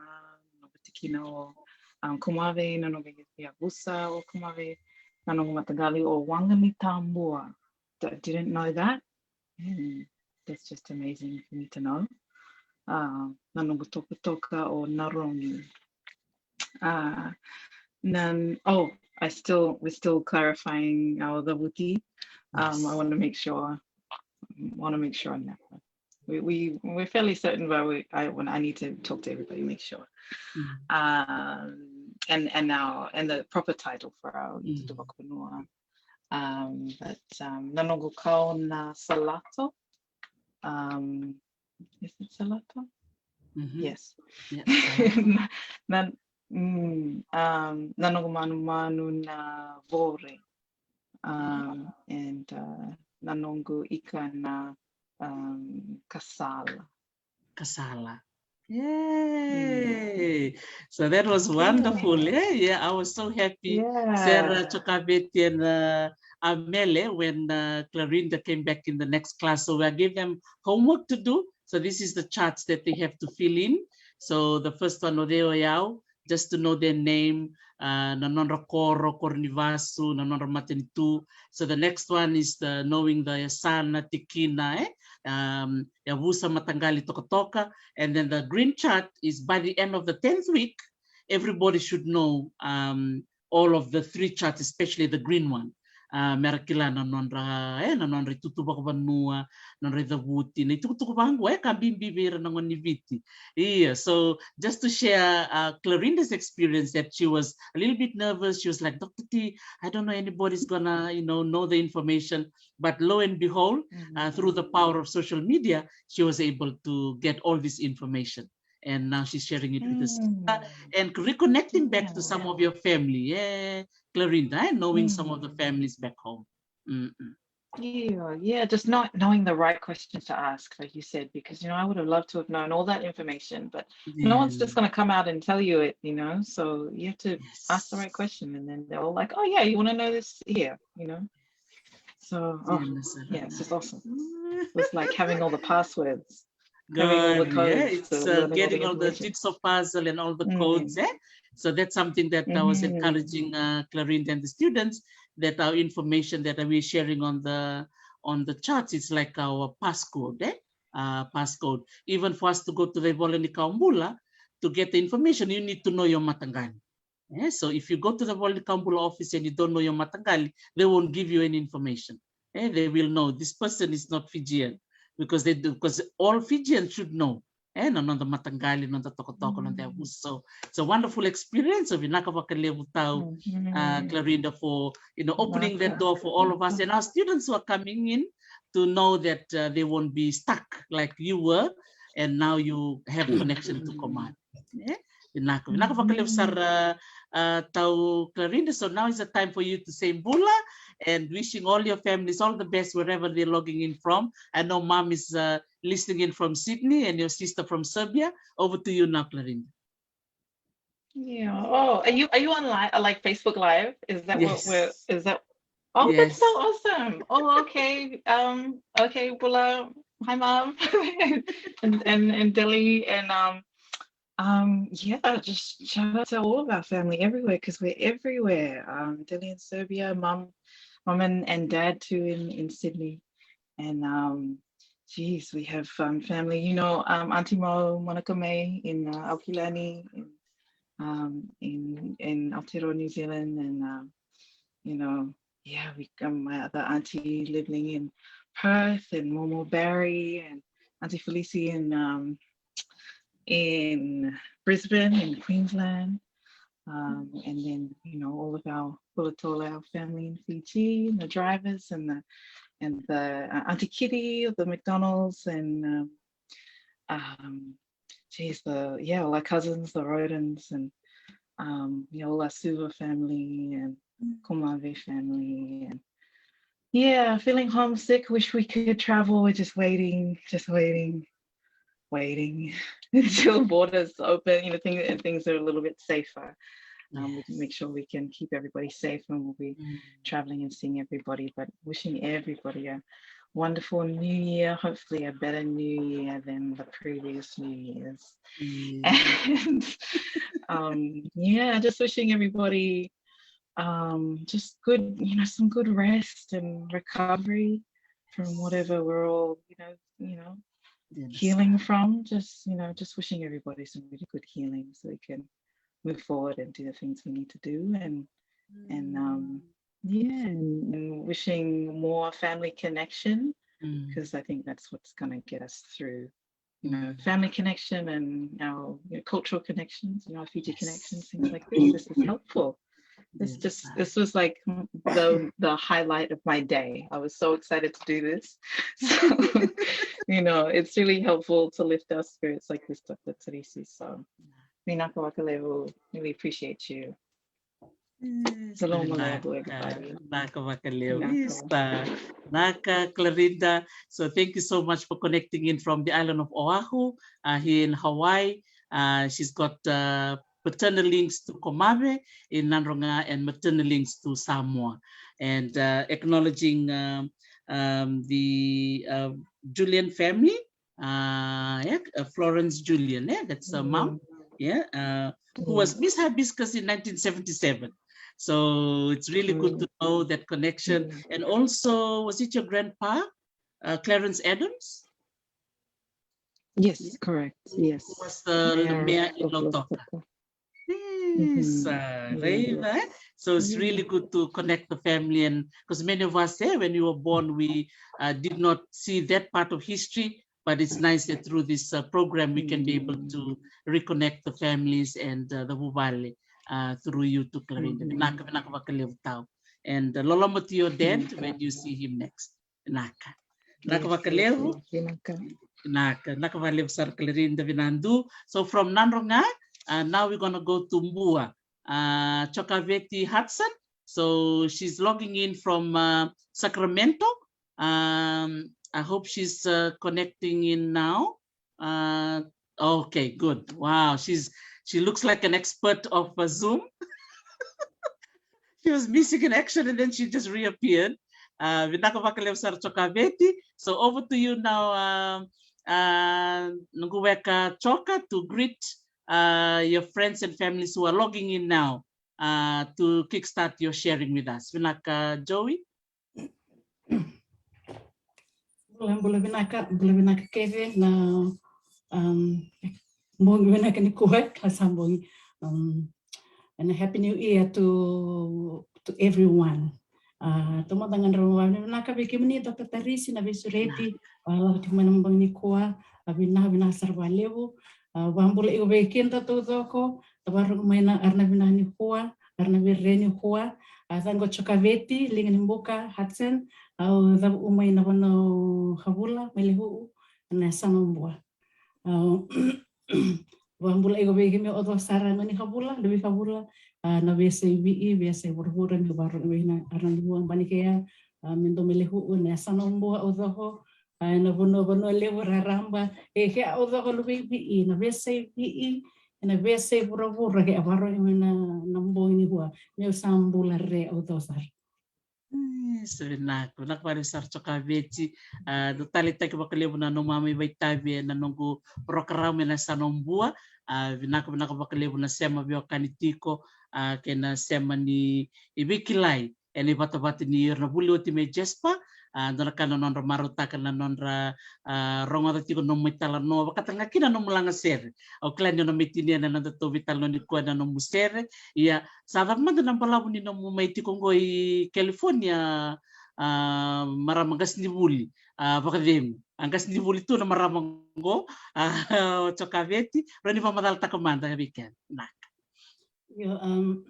noqu tikina o um, Kumave, na noqu yavusa o Kumave, na noqu mataqali o Waganitabua. I didn't know that. Mm, that's just amazing for me to know. Uh, na noqu tokatoka o Narogi. Uh, then, oh, I still, we're still clarifying our cavuti. Um, I Yes. want to make sure, want to make sure on that one. We, we, we're fairly certain, but we, I, when I need to talk to everybody, make sure. Mm. Um, and, and now, and the proper title for our Mm. Tutuvakuvanua. Um, but, um, na noqu kao na Salato. Um, is it Salato? Mhm. Yes. Yeah. Na, na, mm, um, na noqu manumanu na Vore. Um, and uh, na noqu ika na um, Kasala. Kasala. Mm. Yay! So that was wonderful. Yeah. Yeah, yeah. I was so happy. Yeah. Sarah Chokaveti and uh, Amele, when uh, Clarinda came back in the next class. So I gave them homework to do. So this is the charts that they have to fill in. So the first one, o cei o yau, just to know their name, uh, na nodra koro, koro ni vasu, na nodra matanitu. So the next one is the knowing the yasana, tikina, eh? Um, yavusa, mataqali, tokatoka. And then the green chart is by the end of the tenth week, everybody should know um, all of the three charts, especially the green one. Uh, mera kila na nodra, eh, na nodra itutu vakavanua, nodra icavuti, na itukutuku vaqo, eh, ka bibi vei ira na gone ni Viti. Yeah, so just to share uh, Clarinda's experience, that she was a little bit nervous. She was like, Doctor T, I don't know anybody's gonna, you know, know the information. But lo and behold, uh, through the power of social media, she was able to get all this information. And now she's sharing it with us. Mm. And reconnecting back to some Yeah. of your family, yeah, Clarinda, eh? Knowing some of the Mm. families back home. Mm-mm. Yeah, yeah, just not knowing the right questions to ask, like you said, because, you know, I would have loved to have known all that information, but no one's just Yeah. going to come out and tell you it, you know, so you have to ask the right Yes. question, and then they're all like, oh, yeah, you want to know this here, you know? So, Yeah, oh, Miss yeah, it's Elena. Just awesome. It was like having all the passwords, having all the Good, yeah. codes, It's so uh, learning all the getting all the information. Jigsaw puzzle and all the codes, Mm. eh? So that's something that I was Mm-hmm. encouraging uh, Clarinda and the students, that our information that we're sharing on the on the charts is like our passcode, eh? Uh, passcode. Even for us to go to the iVola ni Kawa Bula, to get the information, you need to know your mataqali. Eh, so if you go to the Vola ni Kawa Bula office and you don't know your mataqali, they won't give you any information. Eh, they will know this person is not Fijian because they do, because all Fijians should know. Eh, na noda mataqali, noda tokotoko, noda yavusa. So it's a wonderful experience. So vinaka vakalevu tau, uh, Clarinda, for, you know, opening that door for all of us and our students who are coming in to know that, uh, they won't be stuck like you were, and now you have connection to Komave. Eh? Vinaka, vinaka vakalevu sara, uh, tau Clarinda. So now is the time for you to say bula and wishing all your families all the best wherever they're logging in from. I know mom is, uh, listening in from Sydney and your sister from Serbia. Over to you now, Clarinda. Yeah. Oh, are you are you on live, uh, like Facebook Live? Is that what we're? Is that? Oh, that's so awesome. Oh, okay. Um, okay, bula. Hi, mom. and and and Delhi and um um yeah, just shout out to all of our family everywhere because we're everywhere. Um, Delhi in Serbia, mom, mom and, and dad too in in Sydney, and um, geez, we have um family. You know, um, Auntie Mo, Monica May in uh, Aukilani, in um in in Aotearoa, New Zealand, and um, you know, yeah, we um, my other auntie living in Perth, and Momo Barry, and Auntie Felici in um in Brisbane, in Queensland. Um, and then, you know, all of our Kulatola, our family in Fiji, and the drivers, and the and the uh, Auntie Kitty of the McDonald's, and um, um, geez, the yeah, all our cousins, the Rodens, and um, you know, all our Suva family and Komave family, and yeah, feeling homesick. Wish we could travel. We're just waiting, just waiting, waiting until borders open. You know, things and things are a little bit safer. Um, we can make sure we can keep everybody safe, and we'll be traveling and seeing everybody. But wishing everybody a wonderful new year. Hopefully, a better new year than the previous new years. And um, yeah, just wishing everybody um, just good, you know, some good rest and recovery from whatever we're all, you know, you know, healing from. Just, you know, just wishing everybody some really good healing so we can move forward and do the things we need to do, and and um, yeah, and, and wishing more family connection, because I think that's what's going to get us through, you know, family connection and our, you know, cultural connections, you know, our Fiji connections, things like this. This is helpful. This just this was like the the highlight of my day. I was so excited to do this. So, you know, it's really helpful to lift our spirits like this, Doctor Teresi. So, vinaka vakalevu, really appreciate you. Vinaka, vinaka vakalevu. Vinaka, Clarinda. So thank you so much for connecting in from the island of Oahu, uh, here in Hawaii. Uh, she's got uh, paternal links to Komave in Nadroga and maternal links to Samoa. And uh, acknowledging um, um, the uh, Julian family, uh, yeah, uh, Florence Julian, yeah, that's her mom, yeah, uh, who was Miss Hibiscus in nineteen seventy-seven. So it's really good to know that connection. And also, was it your grandpa, uh, Clarence Adams? Yes, correct. Yes. Who was the mayor in Lautoka. Yes, uh, Raiva. So it's really good to connect the family, and because many of us, eh, when we were born, we uh, did not see that part of history, but it's nice that through this uh, program we can be able to reconnect the families and uh, the vuvale uh, through you to Clarinda. Vinaka, vinaka vakalevu tau. And uh, loloma to your dad when you see him next. Vinaka. Vinaka vakalevu. Vinaka. Vinaka vakalevu sara Clarinda, vinaka dua. So from Nadroga, uh, now we're gonna go to Bua. Uh, Chokaveti Hudson. So she's logging in from uh, Sacramento. Um, I hope she's uh, connecting in now. Uh, okay, good. Wow, she's she looks like an expert of uh, Zoom. She was missing in action and then she just reappeared. Uh, vinaka vakalevu sara Chokaveti. So over to you now, uh, uh, Noqu weka Choka, to greet uh, your friends and families who are logging in now uh, to kickstart your sharing with us. Vinaka Joey. Bula, bula vinaka, bula vinaka kece na um, bogi vinaka nikua, ka sa bogi. Um, and a happy new year to to everyone. A, taumada ga drau vakavinavinaka vei kemuni Doctor Tarisi na veisureti, a, lako tiko mai na bogi nikua, a, vinaka, vinaka sara vakalevu. A, vakabula iko vei keda taucoko, tavarogo mai na arana vinaka nikua, arana veirerekani nikua, a, thank you Jokaveti, Liga ni Buka, Hudson, au cavu mai na vanua Havula, mai Lehuʻu, na yasana o Bua. A, vakabula iko vei kemuni o cau sara mai Havula, na veihavula, a, na veiyasai Viti, veiyasai vuravura, me vakarorogo mai na arana nikua, Banikea, a, me dou mai Lehuʻu, na yasana o Bua o cau, a, na vanua, vanua levu raraba, e, ke o cau luvei Viti, na veiyasai Viti, na veiyasai vuravura, ke vakarorogo mai na, na bogi nikua, meu sa bula re o cau sara. Sa vinaka, vinaka vakalevu sara Jokaveti. A, dau taleitaki vakalevu na nomu a mai vakaitavi ena noqu porokaramu ena yasana o Bua. A, vinaka, vinaka vakalevu na sema veiwekani tiko, a, kei na sema ni veikilai ena ivatavata ni ira na vuli oti mai Jasper. A, dua na ka na nodra marautaka na nodra, a, rogoca tiko na nomu italanoa, vakatalega kina na nomu lagasere. Au kila ni o na mai tinia ena nodatou veitalanoa nikua na nomu sere. Ia, sa cava mada na balavu ni nomu mai tiko oqo i California, a, marama qasenivuli, a, vakacegu. A qasenivuli tu na marama oqo, a, o Jokaveti, rawa ni vakamacalataka mada vei keda. Vinaka. Io, um,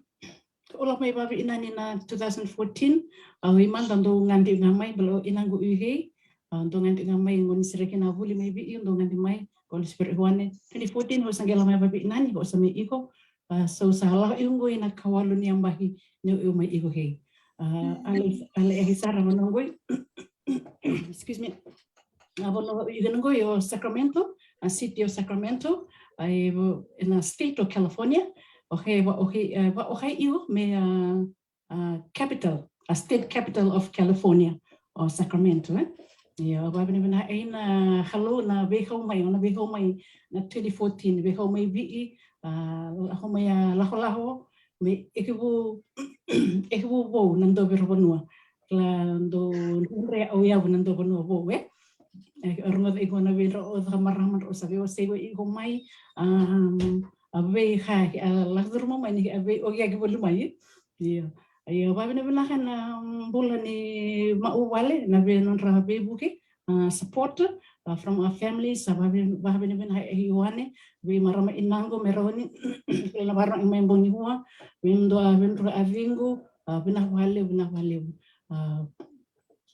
au lako mai vakaviinani na two thousand fourteen, au i mada dau gadi ga mai, baleta o inaqu i Viti, a, dau gadi ga mai, qo ni sere kina vuli mai Viti, dau gadi mai, qo ni sere i Viti. Twenty fourteen, au sa qai lako mai vakaviinani, au sa mai iko, a, so sa lako i qo ina ikawalu ni yabaki niu mai iko Viti. A, ale, ale e sara vanua qo. Excuse me. A vanua iko qo o Sacramento, a city o Sacramento, a, ena state o California, o Viti, o Viti, e, o Viti io me, a, a capital, a state capital of California, o Sacramento, e. Io, vakavinavinaka, e, na, hello, na veikau mai, na veikau mai, na twenty fourteen, veikau mai Viti, a, lako mai a lakolako, me ikivu, ikivu vou na dau vei ira vanua. Kila dau dredre au yavu na dau vanua vou, e. E, rogoca iko na vei dra o caka marama dra o sa vei o sa iko mai, a, a vei ka, a, lako curuma mai ni a vei o yaki voli mai, e. Io. Io, vakavinavinaka na bula ni mauvale, na vei nodra veivuke, a, support, a, from our families, a, vakavinavinaka e Ioane, vei marama inaqu me rawa ni, na vakarorogo mai bogi nikua, vei dua, vei dua a viqu, a, vinaka vakalevu, vinaka vakalevu. A,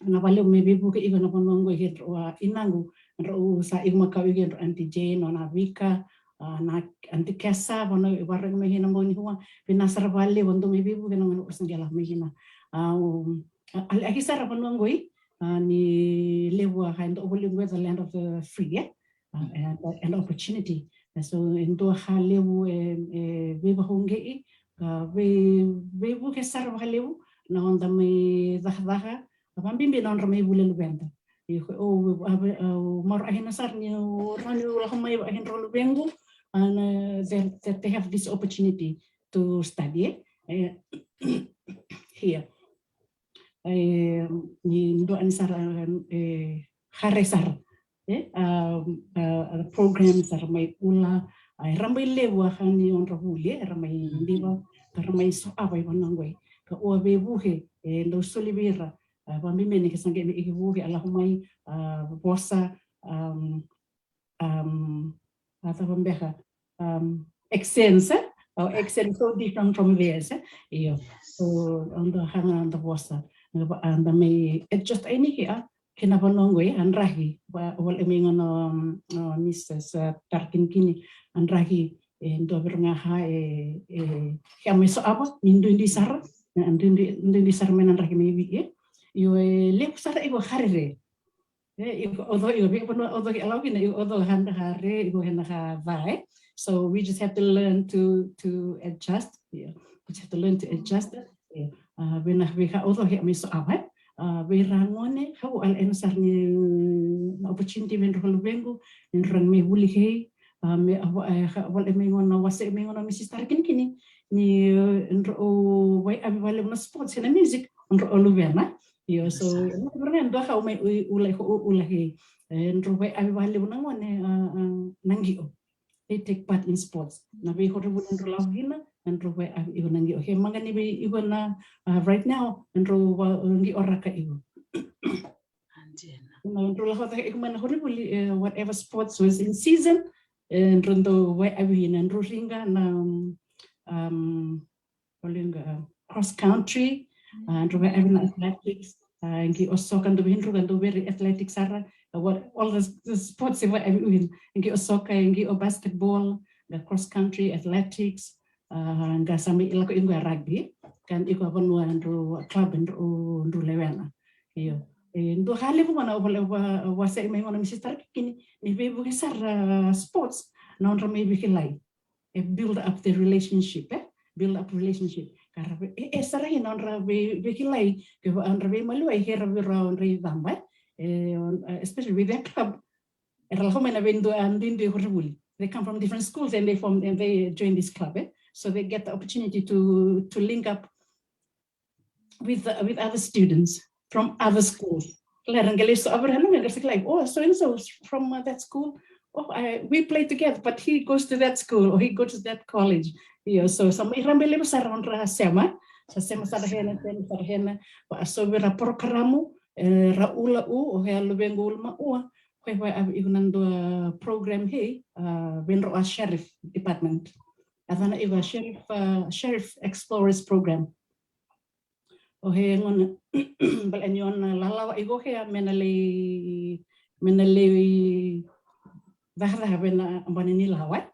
vinaka vakalevu me veivuke iko na vanua qo i kedrau a inaqu, drau sa iko makawa i kedrau Aunty Jane, o na Vika, a, na Aunty Kesa, vanua e vakarorogo mai kina bogi nikua, vinaka sara vakalevu, dou mai veivuke na gauna o sa qai lako mai kina. A, o, a, a, a ki sara vanua qo i, a, ni levu a ka e dau voli qo the land of the free, e? A, and, and opportunity. E, so, e dua ka levu e, e veivakauqeti, a, vei, veivuke sara vakalevu, na noda mai cakacaka, a, vakabibi na nodra mai vuli luveda. Io, o, a, a, o marau kina sara ni o rawa ni lako mai vakakedrau luvequ, a, na, that, that they have this opportunity to study, e. E, here. E, ni dua ni sara, e, hare sara. E, a, a, a, program sara mai ula, a, era mai levu a ka ni nodra vuli, era mai diva, era mai soava i vanua qo. Ka o veivuke, e, dau soli vei ira, a, vakabibi ni ke sa qai mai ikivuke, a lako mai, a, vosa, um, um, a cava beka, um, accents, e? Our accent so different from theirs, e? Io. So, o dau hanga o dau vosa. Eda mai adjust yani ke, a, kei na vanua qo, e, a draki. Vaka, vale mai qo na, um, o Missus, a, Tarakinikini, a draki, e, dua vei ira ga ka, e, e, ke a mai soava, ni duidui sara, e, duidui, duidui sara mai na draki mai Viti, e. Io, e, levu sara iko ka rere. E, iko, o cau, iko, vei vanua o cau ke a lako kina, iko, o cau ka hare, iko kena ka va, e. So we just have to learn to, to adjust. Yeah. We just have to learn to adjust. Yeah. A, vei na, vei ka o cau ke a mai soava, e. A, vei ira gone, kau a, ena sara ni, na opportunity vei ira luvequ, ni ra mai vuli kei, a, me, a, a, ka, vale mai qo na wase, mai qo na Missus Tarakinikini, ni, e, drau, o, vaiavi vakalevu na sports, na music, drau luvena. Io, so, e, na, na, dua ka o mai, u, ula, iko, u, ula kei, e, drau vaiavi vakalevu na gone, a, a, na qio. they take part in sports. Na veikoronivuli drau lako kina, na drau vaiavi iko na qio. He maqa ni vei iko na, uh, right now, na drau va-, qio raka iko. Na drau lako cake iko mai na koronivuli, eh, whatever sports was in season, eh, drau dau vaiavi na drau riqa na, um, Olinga, cross country, uh, drau vaiavi na athletics, uh, qio soccer, dau vei druka dau very athletic sara, uh, what, all the, the sports e vaiavi win. Qio soccer, qio basketball, the cross country, athletics, uh, qai sa mai lako iko a rugby, ka iko a vanua drau club drau, drau lewena. Io. E, dua ka levu gona au vale, au va-, au wasea mai gona Mrs Tarakikini, ni veivuke sara sports, na nodra mai veikilai. E build up the relationship, eh? Build up relationship. Ka ra vei, e, e sara ina nodra vei, veikilai, ke va-, nodra veimaliwai, ke ra vei ra nodra icaba, eh? E, on-, uh, especially with their club. Era lako mai na veidua, a, duidui koronivuli. They come from different schools and they form, and they join this club, eh? So they get the opportunity to, to link up with, uh, with other students from other schools. Era qai lai so, era qai lai, oh, so and so is from, uh, that school. Oh, I, we play together, but he goes to that school or he goes to that college. Io, so sa mai rabe levu sara nodra sema, sa sema sara hena, sema sara hena, va so vei ra porokaramu, eh, ra ula u, o hea luvequ ulu ma ua, ko e vaiavi iko na dua program hei, uh, vei drau a sheriff department. A cana iko a sheriff, uh, sheriff explorers program. O he gona, bale ni o na lalawa iko hea me na lai, me na lai cakacaka vei na abana ni lawa, eh?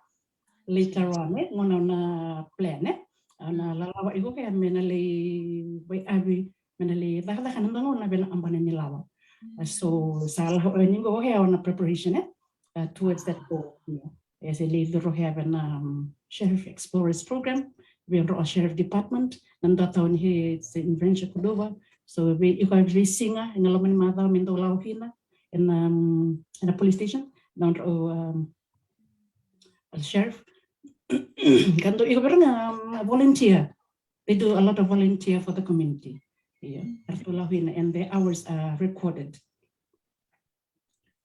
Later on, eh? Gona o na plan, eh? O na lalawa iko hea me na lai vaiavi, me na lai cakacaka na dua gona vei na abana ni lawa. Uh, so, sa lako, eh, ni qo hea o na preparation, eh? Uh, towards that goal, you know. E se lai curu hea vei na, um, Sheriff Explorers Program, vei drau a Sheriff Department, na dua tauni he se in Venture Cordova. So vei iko a veisiga, ena loma ni macawa me dau lako kina, ena, um, ena police station, na drau, um, a sheriff. Ka dau iko vei ira na, um, volunteer. They do a lot of volunteer for the community. Ia, era dau lako kina, and their hours are recorded.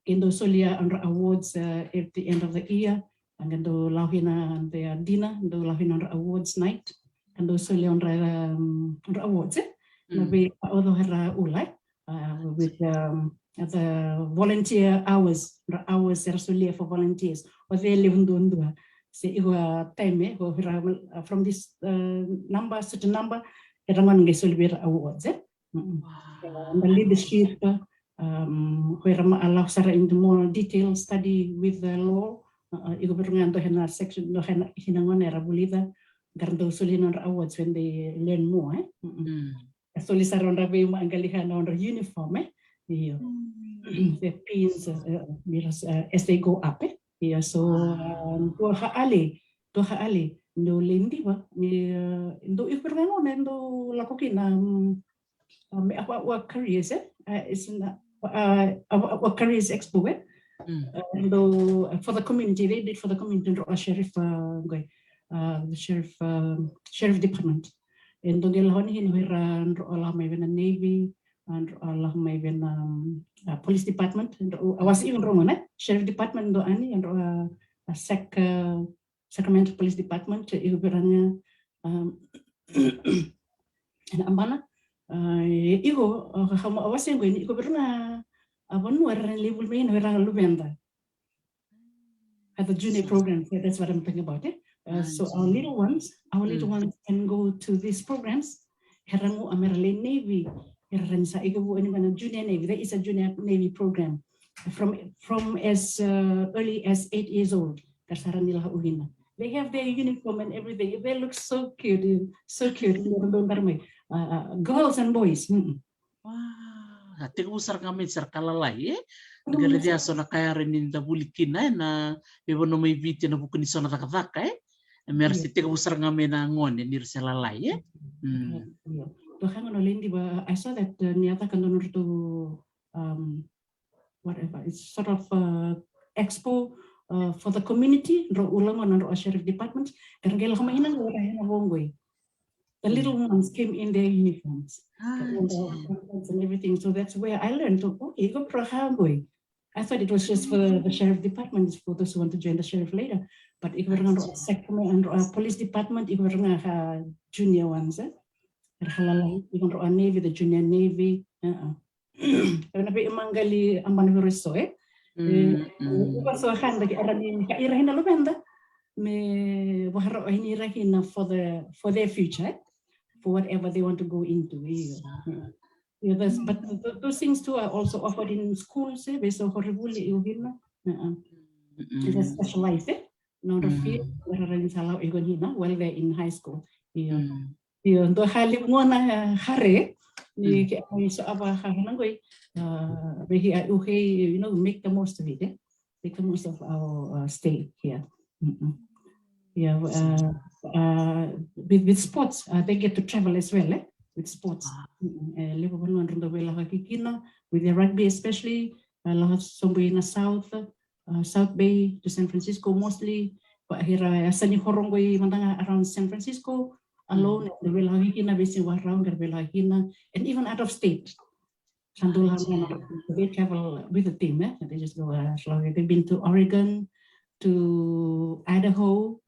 Qai dau solia nodra awards, uh, at the end of the year. Qai dau lako kina their dinner, dau lako kina nodra awards night. Qai dau solia nodra, um, nodra awards, eh? Na vei, uh, o era ula, eh? Uh, with, um, the volunteer hours, nodra hours era solia for volunteers. O cei levu duadua. Se iko a time, eh, ko ira, uh, from this, uh, number, certain number, era gona qai soli vei ira awards, eh? Mm. Wow. Uh, na leadership, um, ko ira ma a lako sara into more detail study with the law. Uh, uh, iko vei ira ga dua hena section, dua hena, hina gona era vulica, qai ra dau soli nodra awards when they learn more, eh? Mm-mm. Mm. E soli sara nodra veimaqali ka na nodra uniform, eh? Io. Mm. The pins, uh, uh, as they go up, eh? Io, so, uh, dua ka ale, dua ka ale, dau lai diva, ni, uh, dau iko vei ira ga gona, dau lako kina, um, uh, me, uh, uh, careers, eh? Uh, it's in, uh, uh, uh, uh, careers expo, eh? Mm. Uh, dau, uh, for the community, they did for the community, dau a sheriff, uh, qai, uh, the sheriff, um, sheriff department. E dau qai lako ni kina o ira dau lako mai vei na Navy, a dau lako mai vei na, um, uh, police department, dau, a wase iko dau gona, eh? Sheriff department dau ani, a dau, uh, a Sac, uh, Sacramento Police Department, iko vei ira ga, um, ena abana, uh, iko, uh, ka mo a wase qo ni iko vei ira ga, a vanua era lai vuli mai na o ira luveda. At the junior program, so that's what I'm talking about, eh? Uh, so our little ones, our little ones can go to these programs. Era qo a mera lai Navy, era ni sa iko vu ni mana junior Navy, there is a junior Navy program. From, from as, uh, early as eight years old, ka ra sa ra ni lako kina. They have their uniform and everything. They look so cute, so cute. Uh, uh, girls and boys. Mm-mm. Wow. A tekivu sara ga mai sara ka lalai, eh? Qai raica so na ka ya rawa ni da vuli kina, eh, na veivanua mai Viti ena vuku ni so na cakacaka, eh? E mera se tekivu sara ga mai na gone ni ra se lalai, eh? Mm. Io. Dua ka gona, Lady, I saw that, uh, ni a caka dua nodratou, um, whatever, it's sort of, uh, expo, uh, for the community, drau ula gona, drau a sheriff department, ka ra qai lako mai na qo, ra hena vo qoi. The little ones came in their uniforms. Ah, and, uh, and everything. So that's where I learned, oh, okay, iko vei ira ga qoi. I thought it was just for the sheriff department, for those who want to join the sheriff later. But iko vei ira ga na drau a sec, me a drau a police department, iko vei ira ga a junior ones, e. Era ka lalai, iko na drau a navy, the junior navy. Ena vei magali a bana vei ira eso, e. Iko so ka da ke era ni ka ira hina luveda me vakarau hina ira hina for the, for their future, e, for whatever they want to go into. Io. Io, but those things too are also offered in schools, e, vei so koronivuli iko hina. Ena specialize, e. Nodra field, era rawa ni sa lako iko hina while they're in high school. Io. Io, dua ka levu gona, e, hare ni ke ai so ava ka hina qoi, vei hi a, okay, you know, make the most of it, e. Make the most of our, uh, stay here. Yeah, uh, uh, with, with sports, uh, they get to travel as well, e, with sports. E levu vanua dra dau veilakoyaki kina with the rugby, especially, uh, lako sobu i na south, uh, South Bay to San Francisco mostly. Vei ira e sa ni koro qoi mada ga around San Francisco alone, era veilakoyaki kina, vei se vakarau era veilakoyaki kina, and even out of state. Sa dau lako mai na, they travel with the team, e. They just go, uh, lako, they've been to Oregon, to Idaho,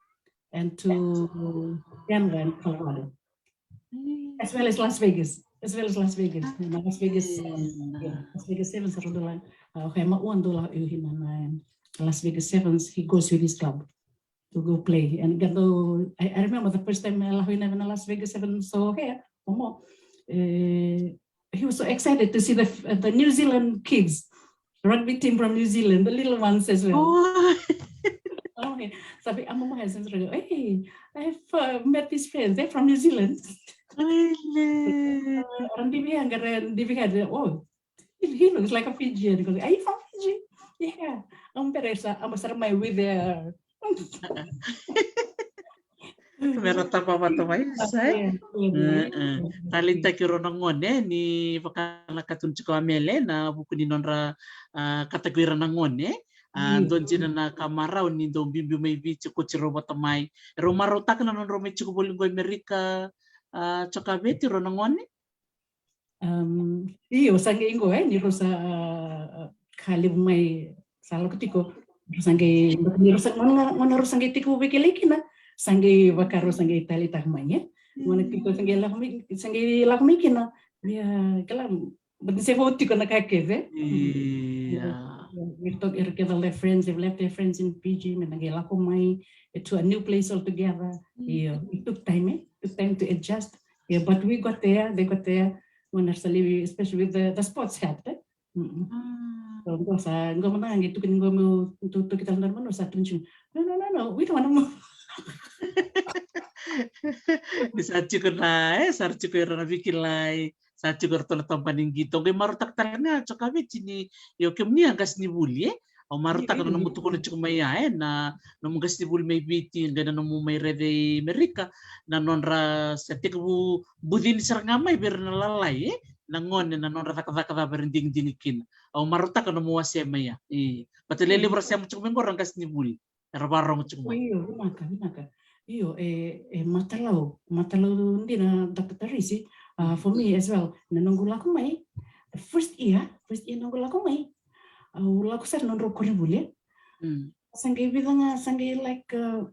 and to Denver and Colorado. As well as Las Vegas. As well as Las Vegas. Na Las Vegas, uh, yeah, Las Vegas Sevens, sa dau lako, uh, okay, ma ua dau lako io hina na Las Vegas Sevens, he goes with his club to go play. And qai dau, I, I remember the first time e lako hina na Las Vegas Sevens, so okay, o mo, e, he was so excited to see the, the New Zealand kids, rugby team from New Zealand, the little ones as well. Okay. Sa vei a mama has said, "Hey, I've, uh, met these friends. They're from New Zealand." Era divi ga, era divi ga, oh, he, he looks like a Fijian. He goes, "Are you from Fiji?" "Yeah." Au bera sa, au sa mai with the Mera taba vata mai sa, e? Taleitaki rau na gone ni vaka na katuni tiko a Mele na vuku ni nodra, a, kataki ira na gone. A, dua dina na ka marau ni dau biubiu mai Viti, kauti rau vata mai. Rau marautaka na nodrau mai tiko voli qo i Merika, a, Jokaveti, rau na gone? Um, io, sa qai qo, e, ni rau sa, a, ka levu mai sa lako tiko. Rau sa qai, ni rau sa, gona, gona rau sa qai tiko vei kele kina, sa qai vaka rau sa qai taleitaka mai, e. Gona tiko sa qai lako mai, sa qai lako mai kina. Ia, kila, but se vo tiko na ka kece. Ia. Ira kece, their friends, they've left their friends in Fiji, me na qai lako mai, e, to a new place altogether. Io, it took time, e. Took time to adjust. Yeah, but we got there, they got there. Gona era sa livi, especially with the, the sports help, e? So, qo sa, qo mada ga qai tukuni qo meu, tu, tu kita na manu, sa tukuni. No, no, no, no, we don't wanna move. Ni sa tiko na, e, sa tiko ira na veikilai, sa tiko iratou na tabana ni qito. Qai marautaka tale ga Jokaveti ni, io, kemuni a qasenivuli, e? Au marautaka na nomu tukuna tiko mai ya, e, na nomu qasenivuli mai Viti, qai na nomu mai raica i Merika, na nodra sa tekivu bucini sara ga mai vei ira na lalai, e, na gone, na nodra cakacaka cava era digidigi kina. Au marautaka na nomu wasea mai ya. E, baleta lelevu era sema tiko mai qo ra qasenivuli, era vakarorogo tiko mai. Io, vinaka, vinaka. Io, e, e matalau, matalau dina, Doctor Tarisi, a, for me as well, na noqu lako mai, the first year, first year noqu lako mai, au lako sara nodrau koronivuli. Sa qai vica ga, sa qai, like, a,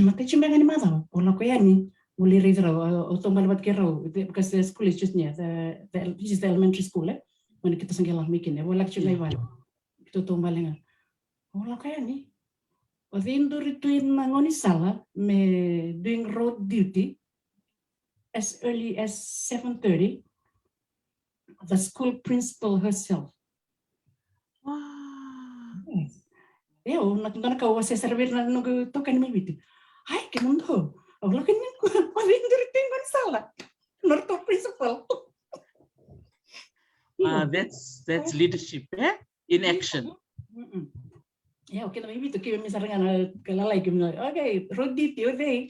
matai tiko beka ni macawa, au lako yani, au lai raici rau, a, au taubale vata kei rau, the, because the school is just near, the, the, this is the elementary school, e? Gona keitou sa qai lako mai kina, au lako tiko ga i vale. Keitou taubale ga. Au lako yani. O cei duri tu ina gaunisala me doing road duty as early as seven thirty, the school principal herself. Wow. Yes. Io, na, na ka au wasea sara vei ira na noqu itokani mai Viti. Ai, kemudou. Au lako yani, o cei duri tu ina gaunisala? Nodratou principal. Ah, that's, that's leadership, e? In action. Ia, o keda mai Viti, keimami sara ga na ka lalai, keimami, okay, road duty, o cei?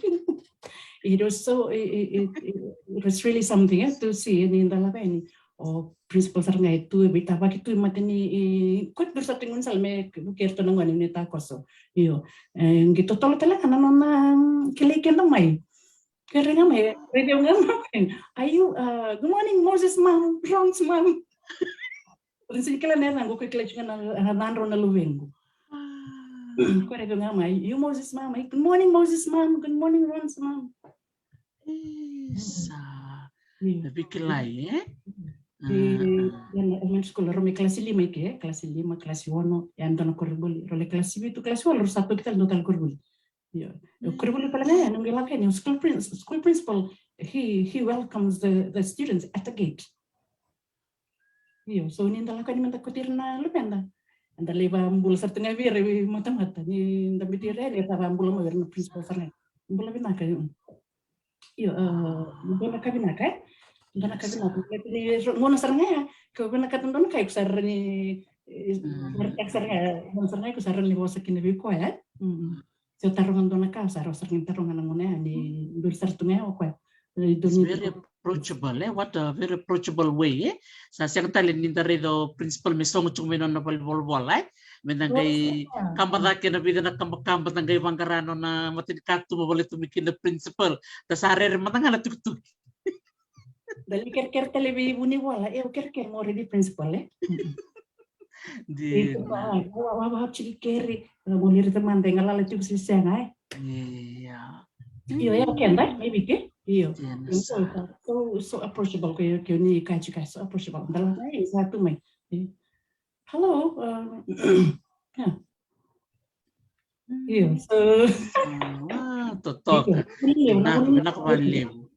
It was so, it, it, it, it was really something, e, to see, e, ni da lako yani. O principal sara ga e tu, e veitavaki tu e mata ni, e, koya duri sa tu ina gaunisala me vukei iratou na gone ni takoso. Io, e, qai totolo tale ga na nona, mm, kilai keda mai. Kerea ga mai, raici au ga mai. Are you, uh, good morning, Moses mom, Ron's mom. Au sega ni kila na yacaqu, au kila tiko ga na, na, na yadra na luvequ. Ko raica ga mai, you Moses mom, good morning Moses mom, good morning Ron's mom. Isa. Na veikilai, e? Ena elementary school rau mai kalasi lima i ke, kalasi lima, kalasi ono, ya dua na koronivuli, rau lai kalasi vitu, kalasi walu rau sa toki tale dua tale koronivuli. Io. Koronivuli tale ga ya, na qai lako yani o school principal, he welcomes the students at the gate. Io, so ni da lako yani me da kauti ira na luveda, eda lai vakabula sara tu ga vei ira i matamata, ni da biuti ira yani, eda vakabula mai vei ira na principal sara ga. Bula vinaka. Io, dua na ka vinaka, e? Dua na ka vinaka. Ni gauna sara ga ya, ko vinakata dua na ka, iko sa rawa ni, e, sara ga, gauna sara ga iko sa rawa ni vosa kina vei koya, e? Se o taroga dua na ka, sa rawa sara ga ni taroga na gauna ya, ni duri sara tu ga ya o koya. It's very approachable, e? What a very approachable way, e? Sa sega tale ni da raica o principal me sogo tiko mai nona valenivolavola, e? Me da qai kaba cake na vica na kabakaba, da qai vaqara nona matanikatuba, volai tu mai kina na principal. Da sa rere mada ga na tukituki. Da lai kerekere tale vei vunivola, e, au kerekere mo raici principal, e? Dina. Au a vakatiki kere, mo lirita mada e galala tiko se sega, e? Io, e o keda mai Viti. Io. So, so approachable, ko io, ke o ni kaci ka, so approachable. Da lako mai, sa tu mai. Hello. Io, so. Totoka. Vinaka, vinaka vakalevu.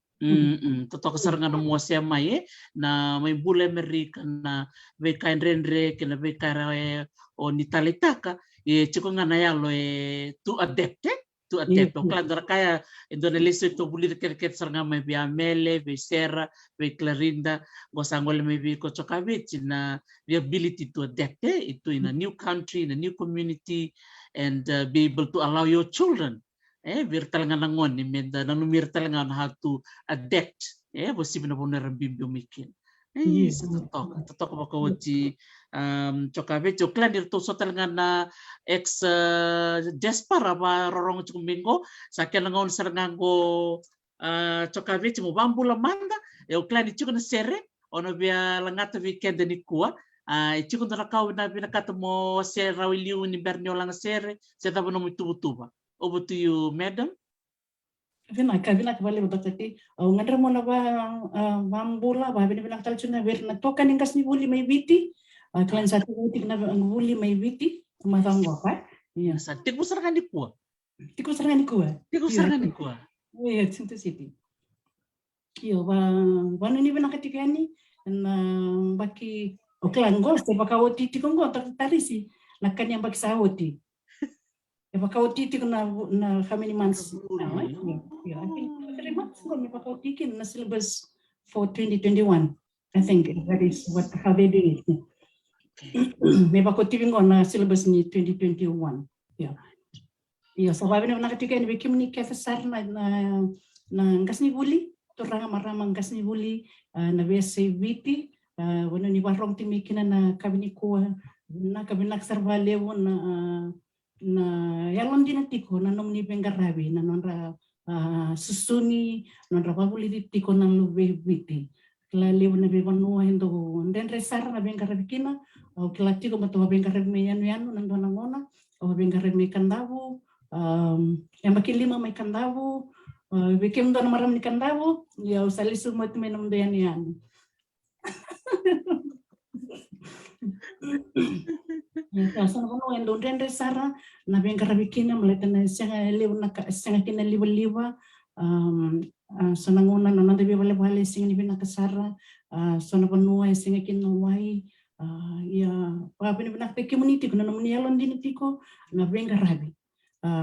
Totoka sara ga na nomu wasea mai, e, na mai bula e Amerika, na veika e dredre kei na veika e rawa o ni taleitaka, e tiko ga na yalo e to adapt, e, to adapt. O kila dua na ka ya, e dua na lesu e tou vulica kecekece sara ga mai vei Amele, vei Sera, vei Clarinda, qo sa gole mai vei iko Jokaveti, na the ability to adapt, e, to in a new country, in a new community, and be able to allow your children, e, vei ira tale ga na gone, me da nanumi ira tale ga na how to adapt, e, vasivi na vanua era biubiu mai kina. E, sa totoka, totoka vakaoti. Jokaveti, o kila ni ratou so tale ga na ex diaspora vakarorogo tiko mai qo, sa kena gauna sara ga qo, Jokaveti, mo vakabula mada, e, o kila ni tiko na sere o na via lagata vei keda nikua. E tiko dua na ka o na vinakata mo se rawa i liu ni bera ni o laga sere, se cava nomu ituvatuva? Over to you, madam. Vinaka, vinaka vakalevu Doctor T. Au gadreva mo na vakabula, vakavinavinaka tale tu ga vei ira na itokani qasenivuli mai Viti. Au kila ni sa tekivu tiko na vuli mai Viti macawa qo, ka? Io. Sa tekivu sara ga nikua. Tekivu sara ga nikua. Tekivu sara ga nikua. Io, City to City. Io, vakanuinui vinaka tiko yani na yabaki, o kila qo se vakaoti tiko qo, Doctor Tarisi, na ka ni yabaki sa oti. E vakaoti tiko na, na how many months now, e? Io, io, I think three months qo me vakaoti kina na syllabus for twenty twenty-one. I think that is what, how they do it. Me vakaoti qo na syllabus ni twenty twenty-one. Io. Io, sa vakavinavinaka tiko yani vei kemuni kece sara na, na, na qasenivuli, turaga, marama, qasenivuli, na veiyasai Viti, vanua ni vakarorogo tiko mai kina na yakavi nikua. Vinaka, vinaka sara vakalevu na, na yalodina tiko na nomuni veiqaravi, na nodra susuni, nodra vakavulici tiko na luve i Viti. Kila levu na veivanua e dau dredre sara na veiqaravi kina. Au kila tiko me tou a veiqaravi mai yanuyanu na dua na gauna, au a veiqaravi mai Kadavu, yabaki lima mai Kadavu, vei kemudou na marama ni Kadavu, ia au sa lesu mai tu mai nomudou yanuyanu. Ia, so na vanua e dau dredre sara na veiqaravi kina, baleta na sega e levu na ka, sega kina livaliva. So na gauna na noda veivalevale e sega ni vinaka sara. So na vanua e sega kina na wai. Ia, vakavinavinaka vei kemuni tiko na nomuni yalodina tiko na veiqaravi.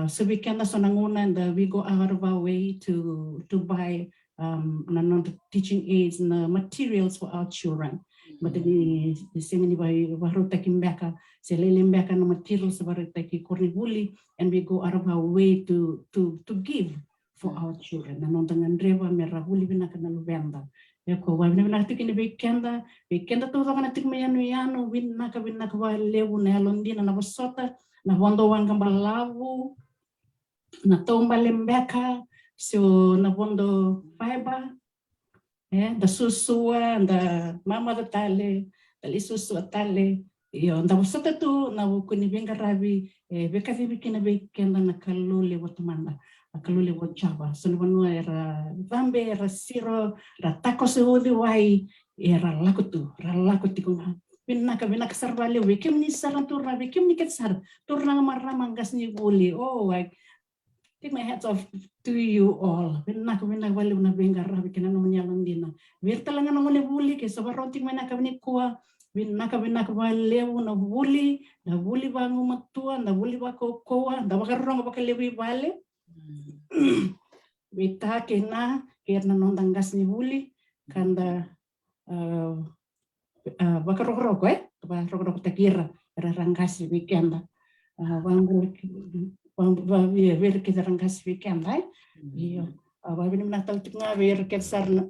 So vei keda so na gauna da we go out of our way to, to buy na noda teaching aids, na materials for our children. Baleta ni sega ni vakarautaki beka, se lailai beka na materials vakarautaki koronivuli, and we go out of our way to, to, to give for our children. Na noda gadreva me ra vuli vinaka na luveda. Ia ko vakavinavinaka tiko kina vei keda, vei keda taucoko na tiko mai yanuyanu, vinaka, vinaka vakalevu na yalodina, na vosota, na vodo waqa balavu, na taubale beka, se na vodo fiber. E, da suasua, da mamaca tale, da lai suasua tale. io, da vosota tu na vuku ni veiqaravi e veikacivi kina vei keda na Kalou levu o Tamada, na Kalou levu o Jiova. So na vanua era cabe, era siro, ra takoso uciwai, era lako tu, ra lako tiko ga. Vinaka, vinaka sara vakalevu vei kemuni sara na turaga, vei kemuni kece sara, turaga, marama, qasenivuli. Oh, I take my hats off to you all. Vinaka, vinaka vakalevu na veiqaravi kei na nomuni yalodina. Vei ira tale ga na gonevuli ke sa vakarorogo tiko mai na yakavi nikua, vinaka, vinaka vakalevu na vuli, na vuli vagumatua, na vuli vakaukauwa, da vakarorogo vakalevu i vale. Vei ta kei na, kei ira na noda qasenivuli, ka da, a, a, vakarokoroko, e? Vakarokorokotaki ira, era ra qase vei keda. A, vabula, va, va, vei, vei ira kece ra qase vei keda, e? Io. A, vakavinavinaka tale tiko ga vei ira kece sara na,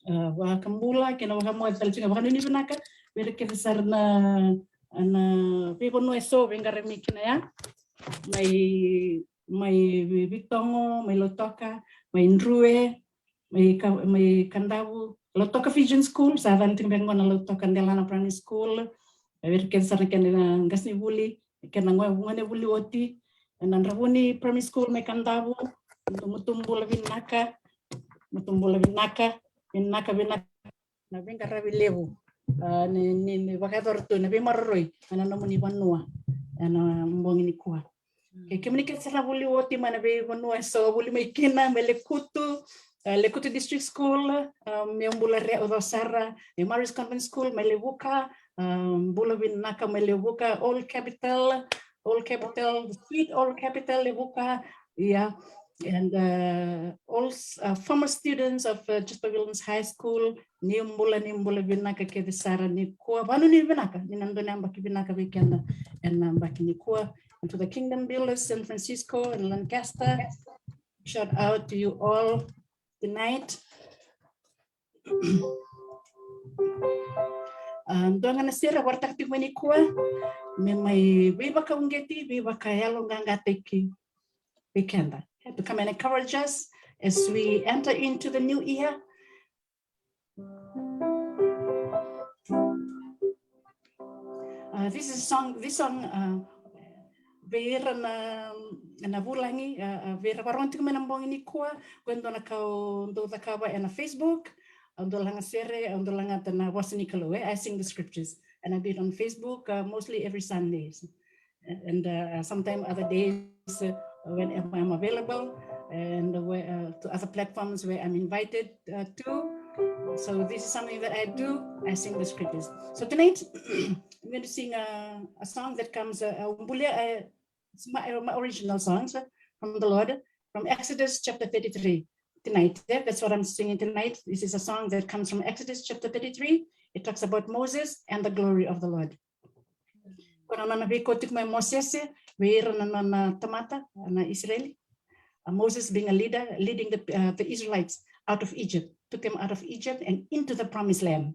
a, vakabula, kei na vakamoce tale tiko ga, vakanuinui vinaka vei ira kece sara na, na veivanua eso veiqaravi mai kina ya. Mai, mai Vi-, Vitogo, mai Lautoka, mai Drue, mai Ka-, mai Kadavu, Lautoka Fijian School, sa cala tiko beka qo na Lautoka Delana Primary School, vei ira kece sara na kena qasenivuli, kena gone-, gonevuli oti, na Dravuni Primary School mai Kadavu, mutu bula vinaka, mutu bula vinaka, vinaka, vinaka. Na veiqaravi levu, a, ni, ni, ni vakayacora tu, na veimaroroi ena nomuni vanua ena bogi nikua. Kei kemuni kece sara na vuli oti mai na veivanua eso vuli mai kina, mai Lekutu, a, Lekutu District School, a, meu bula re o sara, e Marist Convent School mai Levuka, a, bula vinaka mai Levuka, Old Capital, Old Capital, the sweet Old Capital, Levuka, yeah. And, uh, all s-, uh, former students of, uh, Jasper Williams High School, ni bula, ni bula vinaka kece sara nikua, vakanuinui vinaka, ni na dua na yabaki vinaka vei keda ena yabaki nikua. And to the Kingdom Builders, San Francisco and Lancaster, shout out to you all tonight. A, dua ga na sere vakarautaka tiko mai nikua, me mai veivakauqeti, veivakayaloqaqataki vei keda. To come and encourage us as we enter into the new year. Uh, this is a song, this song, uh, vei ira na, na vulagi, uh, uh, vei ira vakarogo tiko mai na bogi nikua, qo e dua na ka au dau cakava ena Facebook, au dau laga sere, au dau lagata na vosa ni Kalou, e, I sing the scriptures. And I do it on Facebook, uh, mostly every Sundays. And, uh, sometime other days, uh, whenever I'm available, and where, uh, to other platforms where I'm invited, uh, to. So this is something that I do. I sing the scriptures. So tonight, I'm going to sing a, a song that comes, uh, uh, Bulia, uh, it's my, my original songs, uh, from the Lord, from Exodus chapter thirty-three. Tonight, yeah, that's what I'm singing tonight. This is a song that comes from Exodus chapter thirty-three. It talks about Moses and the glory of the Lord. Ko na nona veikau tiko mai Mosese vei ira na nona tamata na Isireli. Uh, Moses being a leader, leading the, uh, the Israelites out of Egypt, took them out of Egypt and into the promised land.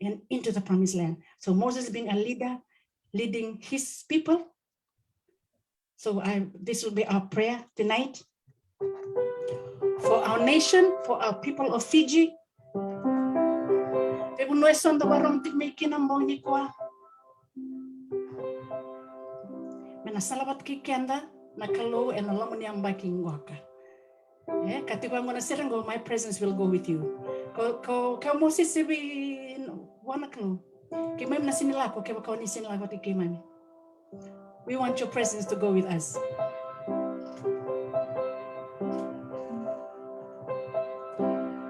And into the promised land. So Moses being a leader, leading his people. So I, this will be our prayer tonight. For our nation, for our people of Fiji. Veivanua eso da vakarogo tiko mai kina bogi nikua. Me na salavata kei keda na Kalou ena loma ni yabaki qoka. E, ka tiko vaqo na sere qo, my presence will go with you. Ko, ko, ka Mosese vei vua na Kalou. Keimami na sega ni lako, kevaka o ni sega ni lako vata kei keimami. We want your presence to go with us.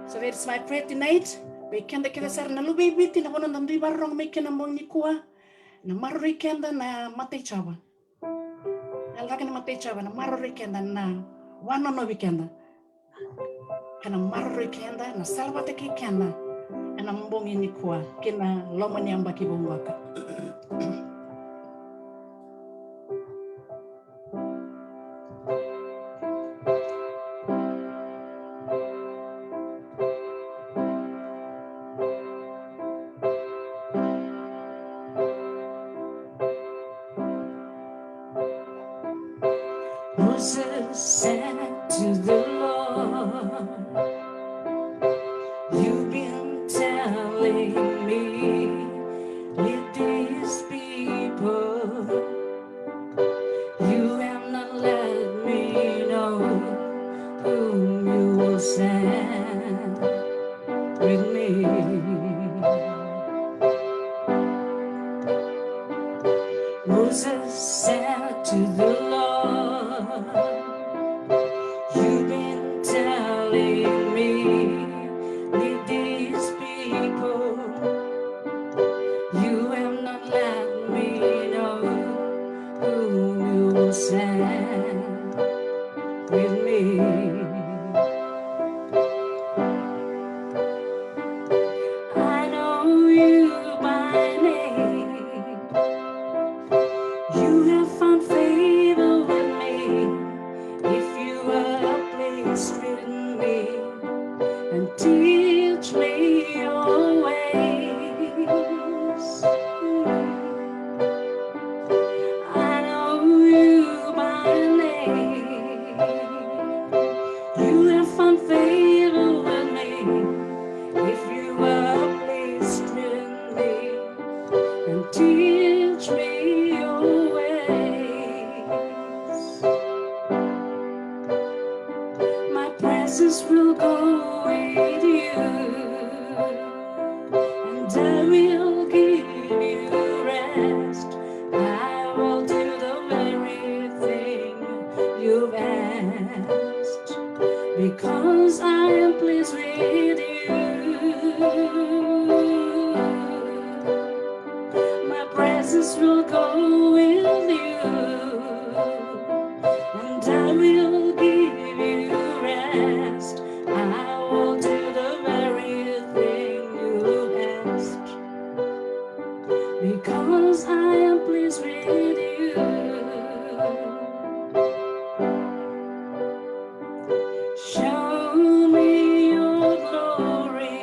So that's my prayer tonight. Vei keda kece sara na luve i Viti, na vanua da dui vakarorogo mai kina bogi nikua. Na maroroi keda na mata i Jiova. Na caka ni mata i Jiova, na maroroi keda, na vanonovi keda. Ka na maroroi keda, na salavata kei keda ena bogi nikua kei na loma ni yabaki vou qoka. Moses said to the Lord, "You've been telling me, Said to the Lord, "You've been telling me, leave these people. You have not let me know whom you will send with me." I know you by name. You have found favor with me. If you will please strengthen me and teach me your ways. I know you by name. You have found favor with me. If you will please strengthen me and teach me your ways. My presence will go with you, and I will give you rest. I will do the very thing you've asked, because I am pleased with you. My presence will go with you, and I will give you rest. I will do the very thing you asked, because I am pleased with you. Show me your glory.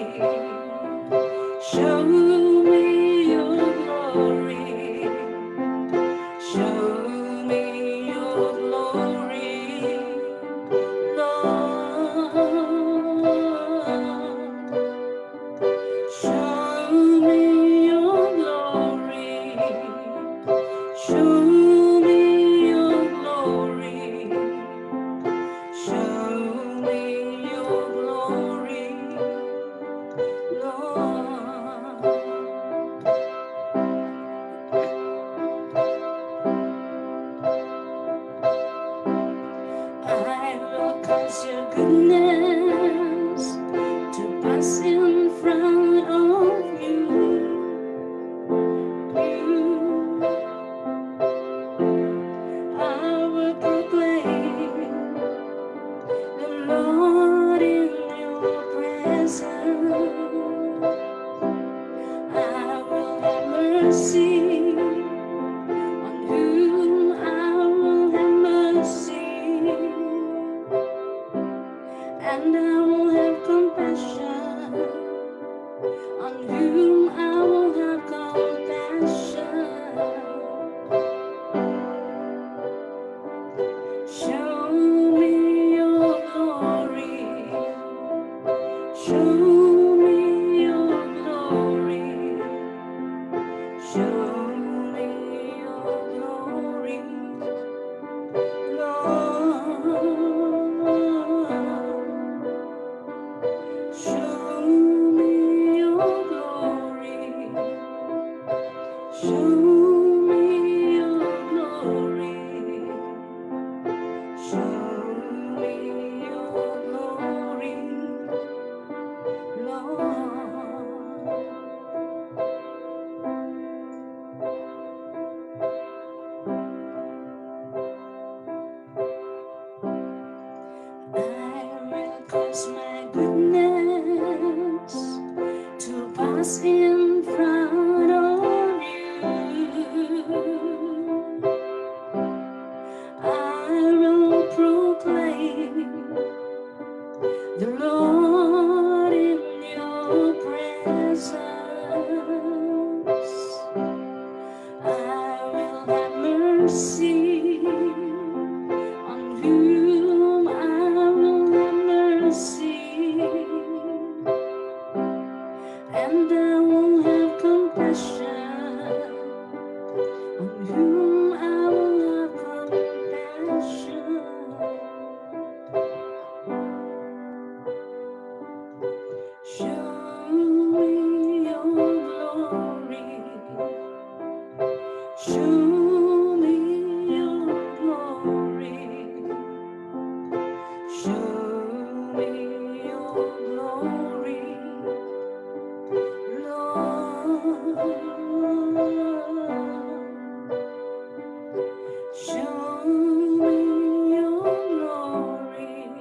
Show me your glory.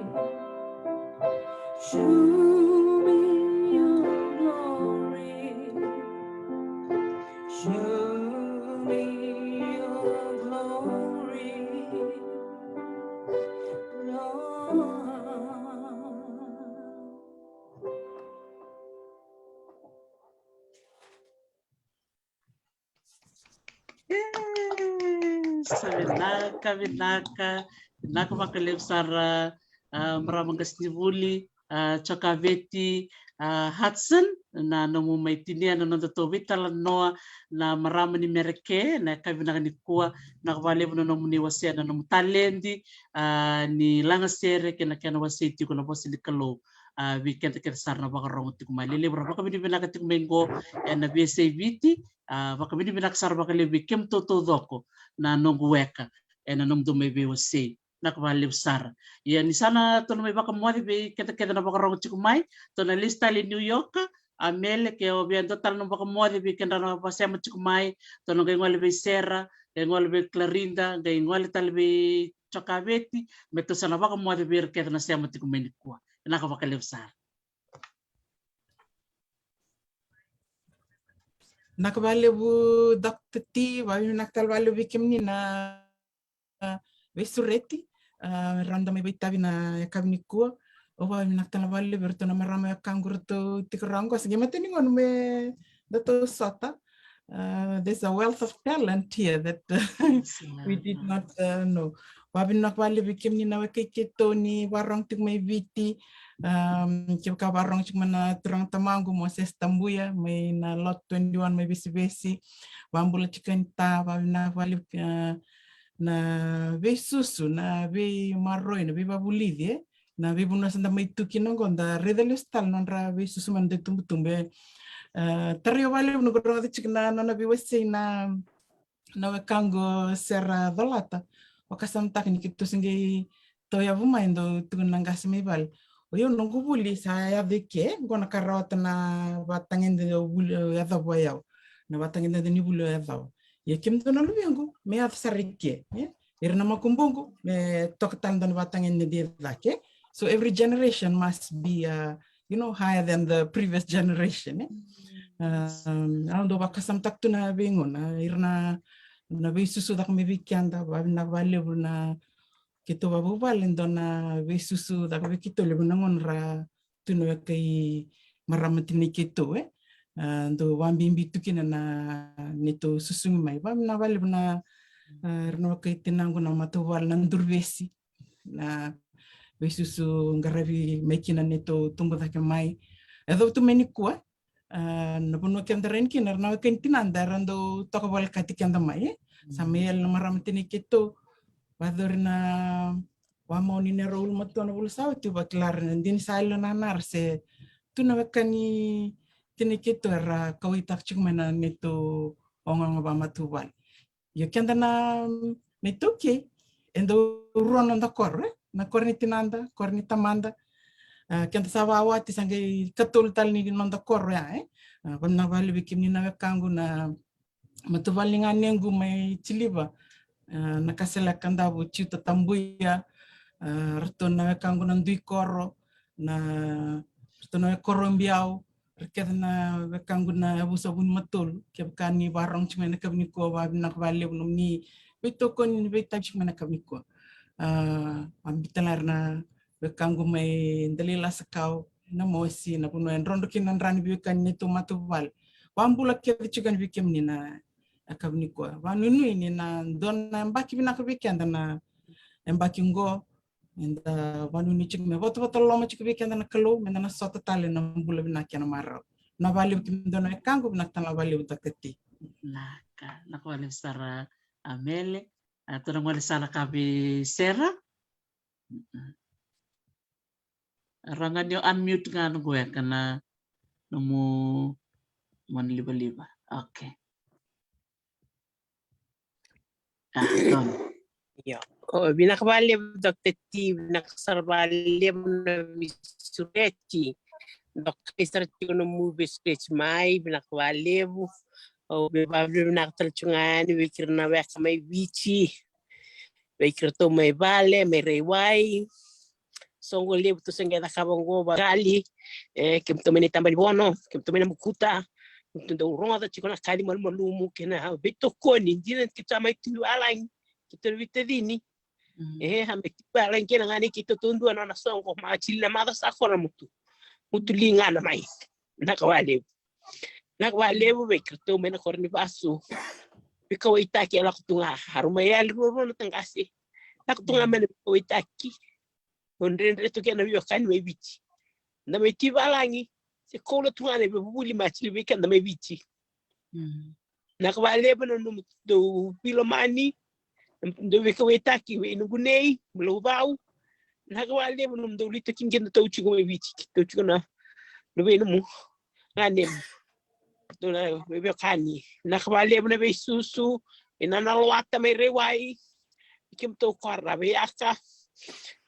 Show me your glory. Show me your glory, Lord. Yes, vinaka, vinaka, vinaka vakalevu sara, ah, marama qasenivuli, ah, Jokaveti, ah, Hudson, na nomu mai tinia na noda tou veitalanoa na marama ni Mereke, na yakavi vinaka nikua, vinaka vakalevu na nomuni wasea na nomu taledi, ah, ni lagasere kei na kena wasei tiko na vosa ni Kalou, ah, vei keda kece sara na vakarogo tiko mai. Lelevu ra vakavinavinaka tiko mai qo ena veiyasai Viti, ah, vakavinavinaka sara vakalevu vei kemudou taucoko na noqu weka ena nomudou mai veiwasei. Vinaka vakalevu sara. Ia ni sa na tou na mai vakamoce vei keda kece na vakarogo tiko mai, tou na lesu tale i New York, Amele, ke o via dua tale na vakamoce vei kedra na vakasema tiko mai, tou na qai gole vei Sera, qai gole vei Clarinda, qai gole tale vei Jokaveti, me tou sa na vakamoce vei ira kece na sema tiko mai nikua. Vinaka vakalevu sara. Vinaka vakalevu Doctor T, vakavinavinaka tale vakalevu vei kemuni na veisureti, ah, rau da mai veitavi na yakavi nikua. Au vakavinavinaka tale vakalevu vei iratou na marama wekaqu ratou tiko rawa qo, se qai matai ni gauna me datou sota. Uh, there's a wealth of talent here that, uh, we did not, uh, know. Vakavinavinaka vakalevu vei kemuni na wekai keitou ni vakarogo tiko mai Viti. Um, kevaka vakarogo tiko mai na turaga tamaqu Moses Tabuya mai na Lot twenty-one mai Vesivesi. Vakabula tiko yani Ta, vakavinavinaka vakalevu, uh, na veisusu, na veimaroroi, na veivakavulici, e? Na veivanua sa da mai tu kina qo, da raica lesu tale na nodra veisusu mai na dua itubutubu, e. Ah, tarai au vakalevu na qu rogoca tiko na nona veiwasei na, na wekaqu Sera Colata. Vakasamataka ni keitou se qai tauyavu mai, dau tukuna na qase mai vale. O yau noqu vuli sa yaco i ke, qo na ka rawata na vakatagedegede vuli o yacova o yau. Na vakatagedegede ni vuli o yacova. Ia kemudou na luvequ, me yaco sara i ke, e? Ira na makubuqu, me toka tale dua na vakatagedegede e cake. So every generation must be, uh, you know, higher than the previous generation, e? Um, au dau vakasamataka tu na veigauna, ira na, na veisusu caka mai vei keda, vakavinavinaka vakalevu na keitou vakavuvale, dua na veisusu caka vei keitou, levu na gauna ra tu na wekai marama tinai keitou, e. Ah, dau vakabibi tu kina na neitou susugi mai. Vakavinavinaka vakalevu na, ah, ira na wekai tinaqu na matavuvale na Duruvesi. Na veisusu qaravi mai kina neitou tubu cake mai. E yacova tu mai nikua, ah, na vanua keda rai kina, ira na wekai ni tinada era dau toka volekati keda mai, e. Sa mai yali na marama tinai keitou. Vakayacori na vakamau ni neirau ulumatua na vula sa oti, au vakila ira na dina sa yali na nanara se tu na weka ni tinai keitou era kauwaitaka tiko mai na neitou ogaoga vakamatavuvale. Ia keda na neitou kei, e dau rua noda koro, e? Na koro ni tinada, koro ni tamada. Ah, keda sa vakawati sa qai katolu tale ni noda koro ya, e? Ah, vakavinavinaka vakalevu vei kemuni na wekaqu na matavuvale ni ganequ mai Tiliva, ah, na Kaseleka Davu, Jiuta Tabuya, ah, ratou na wekaqu na dui koro, na ratou na wekoro Biau, ra kece na wekaqu na yavusa Vunimatolu, kevaka ni vakarogo tiko mai na yakavi nikua, vakavinavinaka vakalevu nomuni veitokoni ni veitavi tiko mai na yakavi nikua. Ah, a biuta na ira na wekaqu mai Dalailasakau, Namosi, na vanua e drodro kina na dra ni veiwekani neitou matavuvale. Vakabula kece tiko yani vei kemuni na yakavi nikua. Vakanuinui ni na dua na yabaki vinaka vei keda na yabaki qo. Eda vakanuinui tiko me votavota loma tiko vei keda na Kalou, meda na sota tale na bula vinaka kei na marau. Vinaka vakalevu kemudou na wekaqu, vinaka tale vakalevu Doctor T. Vinaka, vinaka vakalevu sara Amele. A, tou na gole sara ka vei Sera. Rawa ga ni o unmute ga noqu weka na nomu mona livaliva. Okay. A, donu. Io. O, vinaka vakalevu Doctor T, vinaka sara vakalevu na veisureti. Dok, e sara tiko nomu veisureti mai, vinaka vakalevu. Au via vakavinavinaka tale tiko ga yani vei kemuni na weka mai Viti. vei keratou mai vale, mai Raiwai. Soqo levu tou se qai cakava oqo vaqali. E, kemudou mai na itabani vono, kemudou mai na bukuta. Kemudou dau rogoca tiko na kaci malumalumu kei na veitokoni dina keitou a mai tu i valagi. Keitou na veitacini. E, a mai tu i valagi kei na gane keitou taudua na nona soqo, ma tili na maca sa kora mutu. Mutu ligana mai. Vinaka vakalevu. Vinaka vakalevu vei keratou mai na koro ni vasu. Veikauwaitaki e lako tu ga. Aru mai yali ruarua na taqase. Lako tu ga mai na veikauwaitaki. O dredre tu kei na veiwekani mai Viti. Da mai tu i valagi. Se koula tu ga na veivuvuli ma tili vei keda mai Viti. Vinaka vakalevu na nomudou veilomani, nomudou veikauwaitaki vei noqu nei, Laucau. Vinaka vakalevu na nomudou liutaki qedatou tiko mai Viti, keitou tiko na luve i nomu ganemu. Dou na veiwekani. Vinaka vakalevu na veisusu, vei Nana Loata mai Raiwai. Vei kemudou kora, vei Aka.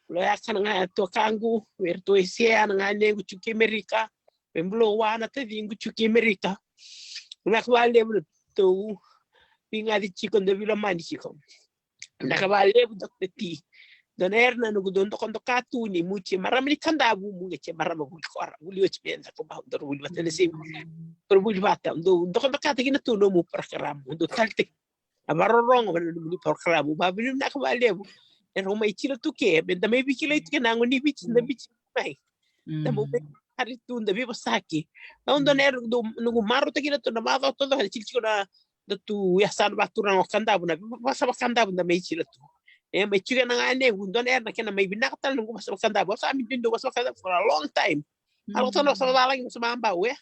Lo Aka na ga tuakaqu, vei iratou e Sea na ganequ tiko i Amerika. Me bulowa na taciqu tiko i Amerika. Vinaka vakalevu na tou veigaci tiko, dou veilomani tiko. Vinaka vakalevu Doctor T. Dua na era na noqu dau dokadoka tu ni mu tiko marama ni Kadavu, mu qai tiko marama vuli kora, vuli oti me da ko bau dau vuli vata na same. Kora vuli vata, dau dokadokataki na tu nomu program, dau talitaki a vakarorogo vata na nomuni program. Vakavinavinaka vakalevu. Era mai tiko tu ke, me da mai veikilai tu ke na yago ni Viti, da Viti mai. Da mai veikilai tu, da veivosaki. Au dua na era noqu marautaki na tu na macawa taucoko, da tiko na, da tu yasana vakaturaga o Kadavu, na vosa vakadavu da mai tiko tu. E mai tiko na ganequ, dua na era na kena mai vinaka tale noqu vosa vakadavu. Au sa mai duidui vosa vakadavu for a long time. A lako tale na vosa vavalagi, vosa vabau, e.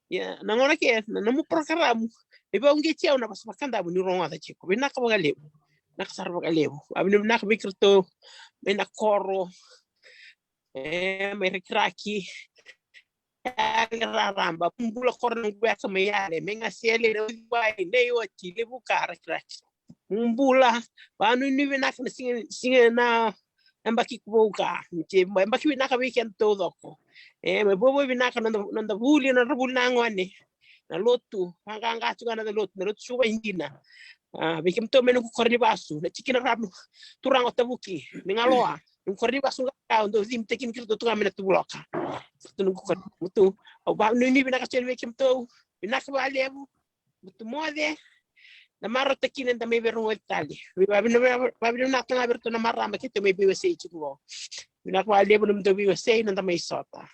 Ia, na gauna ke, na nomu program, e vauqeti au na vosa vakadavu niu rogoca tiko. Vinaka vakalevu. Vinaka sara vakalevu. Vakavinavinaka vei keratou mai na koro. E, mai Rakiraki. Yale raraba. Bula koro na Gueka mai Yale. Mai Gasele, na Uciwai, Naioti, Levuka, Rakiraki. Bula, vakanuinui vinaka na siga, siga na, na yabaki ko vou ka. Ni ke yabaki vinaka vei keda taucoko. E, mai vuavua vinaka na noda, noda vuli, na noda vuli na gone. Na lotu, vaqaqa tu ga na lotu, na lotu Suva i dina. A, vei kemudou mai noqu koro ni vasu, na tikina ravu, turaga o Tavuki, ni Galoa, noqu koro ni vasu ga, au dau cimitaki ni kiratou tu ga mai na Tuvuloka. Tu noqu koro ni vasu, au vakanuinui vinaka tu yani vei kemudou, vinaka vakalevu. Mutu moce, na marautaki ni da mai veirogoci tale. Vei vavina, vavina, vavina na tana vei ratou na marama keitou mai veiwasei tiko. Vinaka vakalevu na nomudou veiwasei, na da mai sota.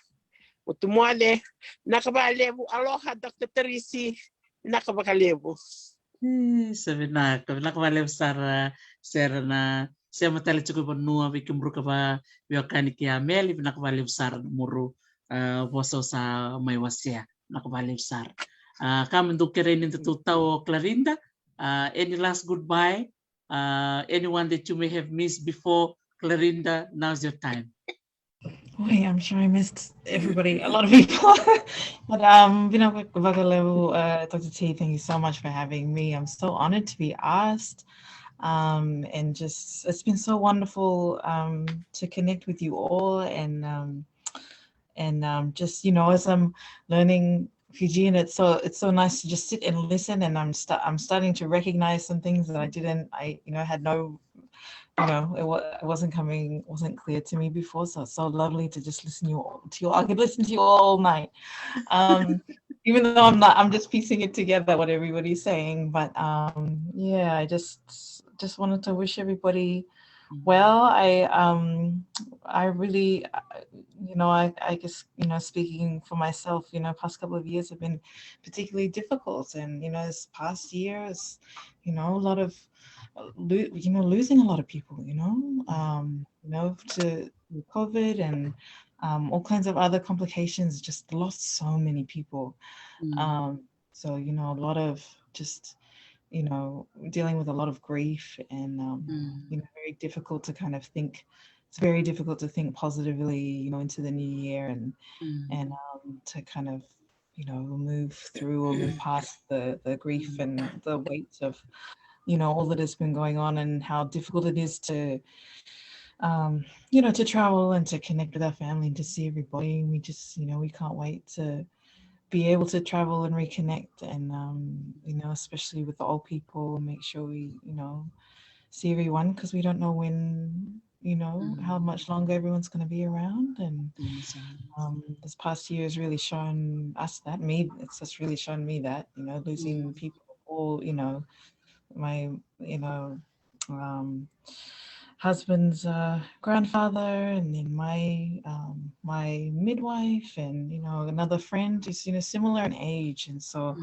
Mutu moce, vinaka vakalevu, aloha, Doctor Tarisi, vinaka vakalevu. Ii, sa vinaka, vinaka vakalevu sara, sera na sema tale tiko i vanua, vei kemuru ka va, veiwekani kei Ameli, vinaka vakalevu sara na muru, a, vosa sa mai wasea. Vinaka vakalevu sara. A, ka me dou kerei ni da tou tau o Clarinda. A, any last goodbye? A, anyone that you may have missed before, Clarinda, now's your time. Boy, I'm sure I missed everybody, a lot of people. But, um, vinaka vakalevu, uh, Doctor T, thank you so much for having me. I'm so honored to be asked. Um, and just, it's been so wonderful, um, to connect with you all and, um, and, um, just, you know, as I'm learning Fijian, it's so, it's so nice to just sit and listen, and I'm sta-, I'm starting to recognize some things that I didn't, I, you know, had no, you know, it wa-, it wasn't coming, wasn't clear to me before. So it's so lovely to just listen you all, to you. I could listen to you all night. Um, even though I'm not, I'm just piecing it together what everybody's saying. But, um, yeah, I just, just wanted to wish everybody well. I, um, I really, uh, you know, I, I guess, you know, speaking for myself, you know, past couple of years have been particularly difficult, and, you know, this past year is, you know, a lot of, uh, lo-, you know, losing a lot of people, you know, um, you know, to COVID and, um, all kinds of other complications, just lost so many people. Um, so, you know, a lot of just, you know, dealing with a lot of grief and, um, you know, very difficult to kind of think, it's very difficult to think positively, you know, into the new year and, and, um, to kind of, you know, move through or move past the, the grief and the weight of, you know, all that has been going on and how difficult it is to, um, you know, to travel and to connect with our family and to see everybody. And we just, you know, we can't wait to be able to travel and reconnect and, um, you know, especially with the old people, make sure we, you know, see everyone because we don't know when, you know, how much longer everyone's going to be around. And um, this past year has really shown us that. Me, it's just really shown me that, you know, losing people, all, you know, my, you know, um, husband's uh, grandfather, and then my um, my midwife, and, you know, another friend who's, you know, similar in age. And so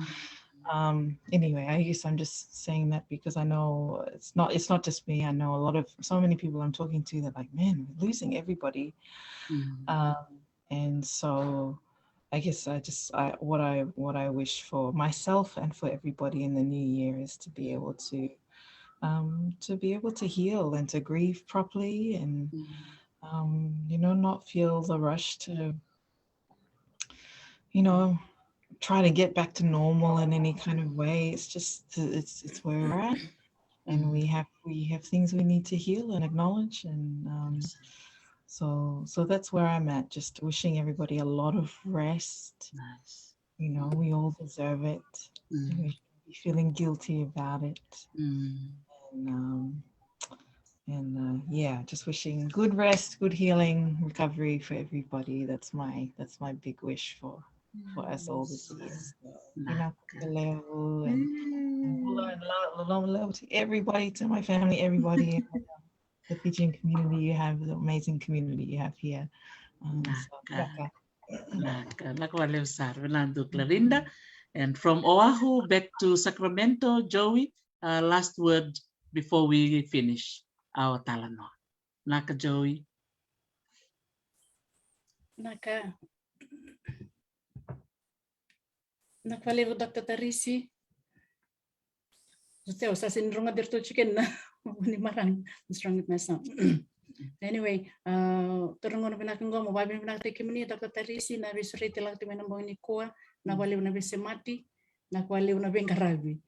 um, anyway, I guess I'm just saying that because I know it's not it's not just me. I know a lot of so many people I'm talking to. They're like, man, we're losing everybody. Um, and so I guess I just I, what I what I wish for myself and for everybody in the new year is to be able to um, to be able to heal and to grieve properly and um, you know, not feel the rush to, you know, try to get back to normal in any kind of way. It's just it's it's where we're at, and we have we have things we need to heal and acknowledge, and um, so so that's where I'm at. Just wishing everybody a lot of rest. Nice. You know, we all deserve it. And we shouldn't be feeling guilty about it. And um, and uh, yeah, just wishing good rest, good healing, recovery for everybody. That's my that's my big wish for for us all this year. So, vinaka vakalevu and bula and love, love, love to everybody, to my family, everybody, the Fijian community you have, the amazing community you have here. Um, so, Vinaka. Vinaka, vinaka vakalevu sara, vinaka Clarinda. And from Oahu back to Sacramento, Joey, uh, last word before we finish our talanoa. Vinaka, Joey. Vinaka. Vinaka vakalevu Doctor Tarisi. Jose, o sa sega ni rogoca ratou tiko na ni marama. What's wrong with my son? Anyway, uh, turaga na vinaka qo, mo vakavinavinakataki kemuni Doctor Tarisi na veisureti lako tiko mai na bogi nikua, na vakalevu na veisemati, na vakalevu na veiqaravi.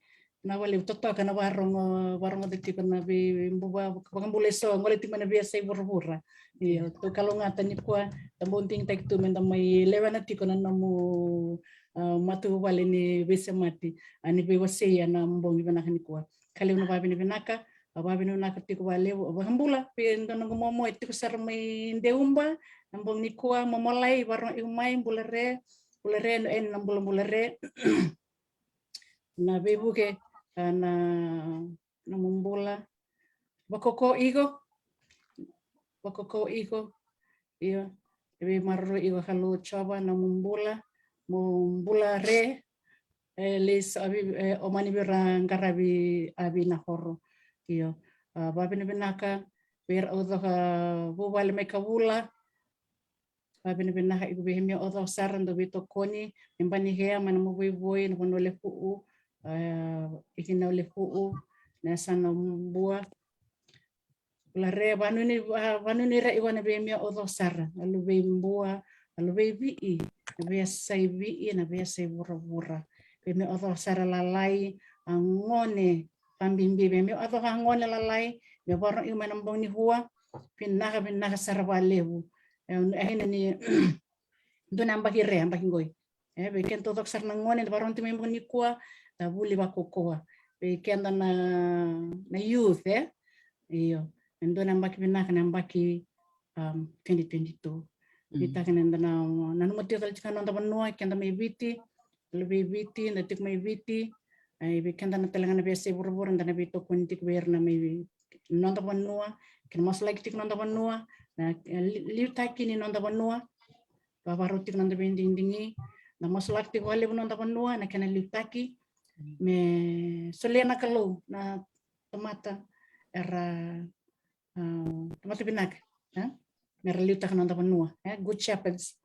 Na vakalevu totoka na varogo, varogo tiko na veibuva, vakabula eso, gole tiko mai na veiyasai vuravura. Io, tou kalougata nikua, da bau digitaki tu me da mai lewena tiko na nomu uh, matavuvale ni veisemati, a ni veiwasei ena bogi vinaka nikua. Ka levu na vavinavinaka, a vavinavinaka tiko valevu, a vakabula, vei dua noqu momo e tiko sara mai Deuba, na bogi nikua, momo lai, varogo iu mai, bula re, bula re, no ena na bulabula re. Na veivuke, a na nomu bula. Vakoko iko. Vakoko iko. Io. E veimaroroi iko Kalou Jiova na nomu bula. Mo bula re. E lesu avi, e, o mani vei ira qaravi avi na horo. Io. A, vavinavinaka vei ira au coka vuvale mai Kavula. Vavinavinaka iko vei Hemia Oco sara dau veitokoni me bani hea mai na Mavuivoi, na vanua Lekuu, a, Ikinau Lekuu, na yasana Bua. Bula re, vanuni, a, vanuni ra iko na vei Hemia Oco sara, a luvei Bua, a luvei Vii, na veiyasai Vii, na veiyasai vuravura. Vei Hemia Oco sara lalai, a gone, vabibi, vei Hemia Oco a gone lalai, me vakarau iko mai na bogi nikua, vinaka, vinaka sara valevu. E, e, ni dua na yabaki re, yabaki qoi. E, vei keda taucoko sara na gone, da vakarau tiko mai bogi nikua, da vuli vakaukauwa. Vei keda na, na youth, e? Io. E dua na yabaki vinaka, na yabaki, um, twenty twenty-two. Vitaka na da na, nanuma tiko tale tiko na noda vanua, keda mai Viti, luvei Viti, da tiko mai Viti. Ai, vei keda na tale ga na veiyasai vuravura, da na veitokoni tiko vei ira na mai noda vanua, kena masulaki tiko noda vanua, na, e, li-, liutaki ni noda vanua, vavarau tiko noda veidigidigi, na masulaki tiko valevu noda vanua, na kena liutaki, me solia na Kalou na tamata era, a, tamata vinaka, e? Mera liutaka noda vanua, e? Good shepherds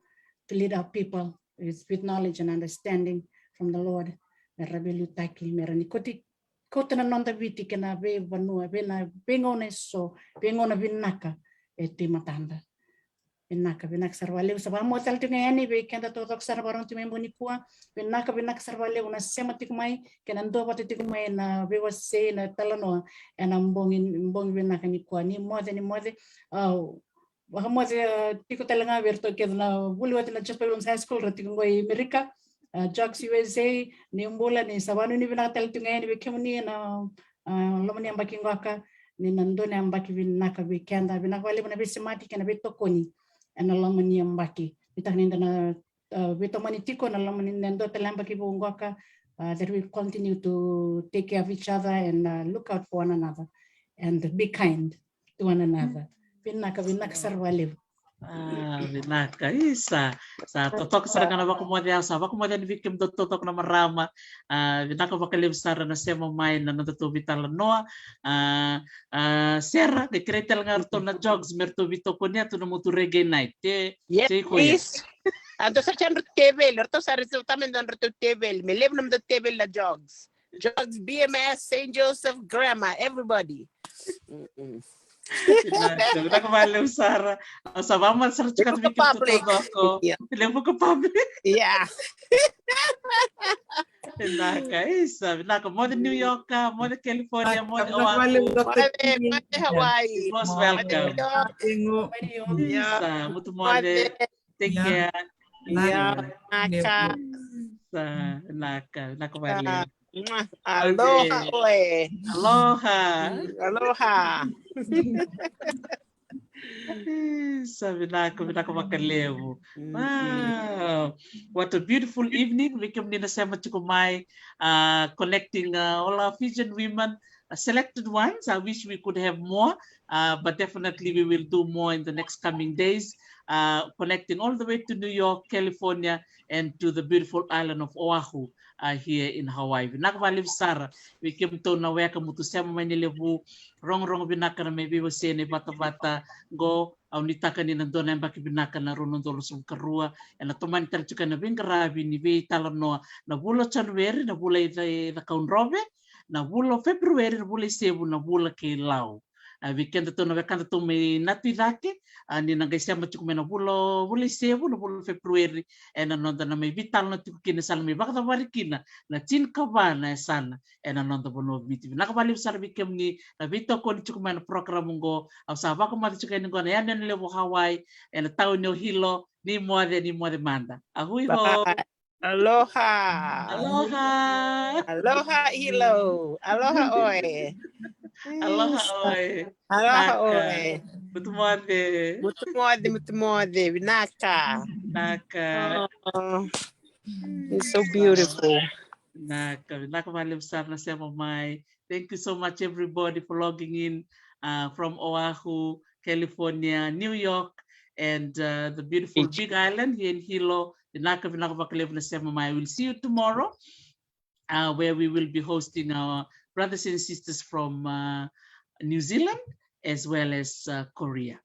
to lead our people with, with knowledge and understanding from the Lord. Mera veiliutaki, mera ni koti, kauta na noda Viti kei na veivanua, vei na veigauna eso, veigauna vinaka e tu e matada. Vinaka, vinaka sara valevu, sa vakamoce tale tiko ga yani vei keda taucoko sara vakarau tiko mai bogi nikua. Vinaka, vinaka sara valevu na sema tiko mai, kei na duavata tiko mai na veiwasei, na talanoa ena bogi, bogi vinaka nikua. Ni moce, ni moce, au vakamoce, e, tiko tale ga vei iratou kece na vuli oti na Jasper Williams High School, ra tiko qo i Amerika, a, Jocks U S A, ni bula, ni sa vanuinui vinaka tale tiko ga yani vei kemuni ena, a, loma ni yabaki qoka, ni na dua na yabaki vinaka vei keda. Vinaka vakalevu na veisemati kei na veitokoni ena loma ni yabaki. Vinaka ni da na, uh, veitomani tiko ena loma ni na dua tale yabaki vou qoka, uh, that we continue to take care of each other and, uh, look out for one another and be kind to one another. Vinaka, vinaka sara vakalevu. Ah, vinaka. Isa, sa totoka sara ga na vakamoce, au sa vakamoce yani vei kemudou totoka na marama. Ah, vinaka vakalevu sara na sema mai na nodatou veitalanoa. Ah, ah, Sera, qai kerei tale ga ratou na Jogs me ratou veitokoni tu na Motu Reggae Night. Te, yes, te iko ia. Please. A dou sa tiko na nodratou teveli, ratou sa reserve tale mai na nodratou teveli. Me levu na nodratou teveli na Jogs. Jogs, B M S, Saint Joseph Grammar, everybody. Mm-mm. Vinaka, vinaka vakalevu sara. Au sa vakamacala sara tiko vei kemudou totoka. Levuka public. Yeah. Vinaka, isa, vinaka. Moce New York, moce California, moce Oahu. Moce, moce Hawaii. Most welcome. Moce New York. Isa, mutu moce. Take care. Ia, vinaka. Sa, vinaka, vinaka vakalevu. Aloha oe. Aloha. Mm, aloha. Sa vinaka, vinaka vakalevu. Mm, mm. Wow. What a beautiful evening. Vei kemuni na sema tiko mai, uh, connecting, uh, all our Fijian women, uh, selected ones. I wish we could have more, uh, but definitely we will do more in the next coming days, uh, connecting all the way to New York, California, and to the beautiful island of Oahu, uh, here in Hawaii. Vinaka vakalevu sara vei kemudou na weka mutu sema mai ni levu, rogorogo vinaka na mai veiwasei na ivatavata qo. Au nuitaka ni na dua na yabaki vinaka na rua na udolu ruasagavulu ka rua, ena tomani tale tiko na veiqaravi ni veitalanoa na vula o January, na vula i Ca-, i Cakaudrove, na vula o February, na vula i Sevu, na vula kei Lau. A, vei kedatou na wekadatou mai Natu i Cake, a, ni na qai sema tiko mai na vula, vula i Sevu, na vula o February, ena noda na mai veitalanoa tiko kina, sa na mai vakacavari kina na tinikava na yasana ena noda vanua o Viti. Vinaka vakalevu sara vei kemuni na veitokoni tiko mai na program oqo. Au sa vakamacala tiko yani oqo na yanuyanu levu o Hawaii, ena tauni o Hilo. Ni moce, ni moce mada. A hui ho. Bye. Aloha. Aloha. Aloha Hilo. Aloha oe. Aloha oe. Aloha oe. Mutu moce. Mutu moce, mutu moce. Vinaka. Vinaka. Oh, it's so beautiful. Vinaka, vinaka vakalevu sara na sema mai. Thank you so much, everybody, for logging in, uh, from Oahu, California, New York, and, uh, the beautiful Big Island here in Hilo. Vinaka, vinaka vakalevu na sema mai. We'll see you tomorrow, uh, where we will be hosting our brothers and sisters from, uh, New Zealand, as well as, uh, Korea.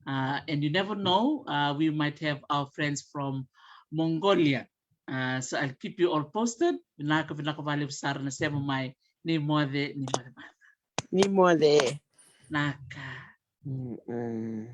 Uh, and you never know, uh, we might have our friends from Mongolia. Uh, so I'll keep you all posted. Vinaka, vinaka vakalevu sara na sema mai. Ni moce, ni moce mada. Ni moce. Vinaka. Mm-mm.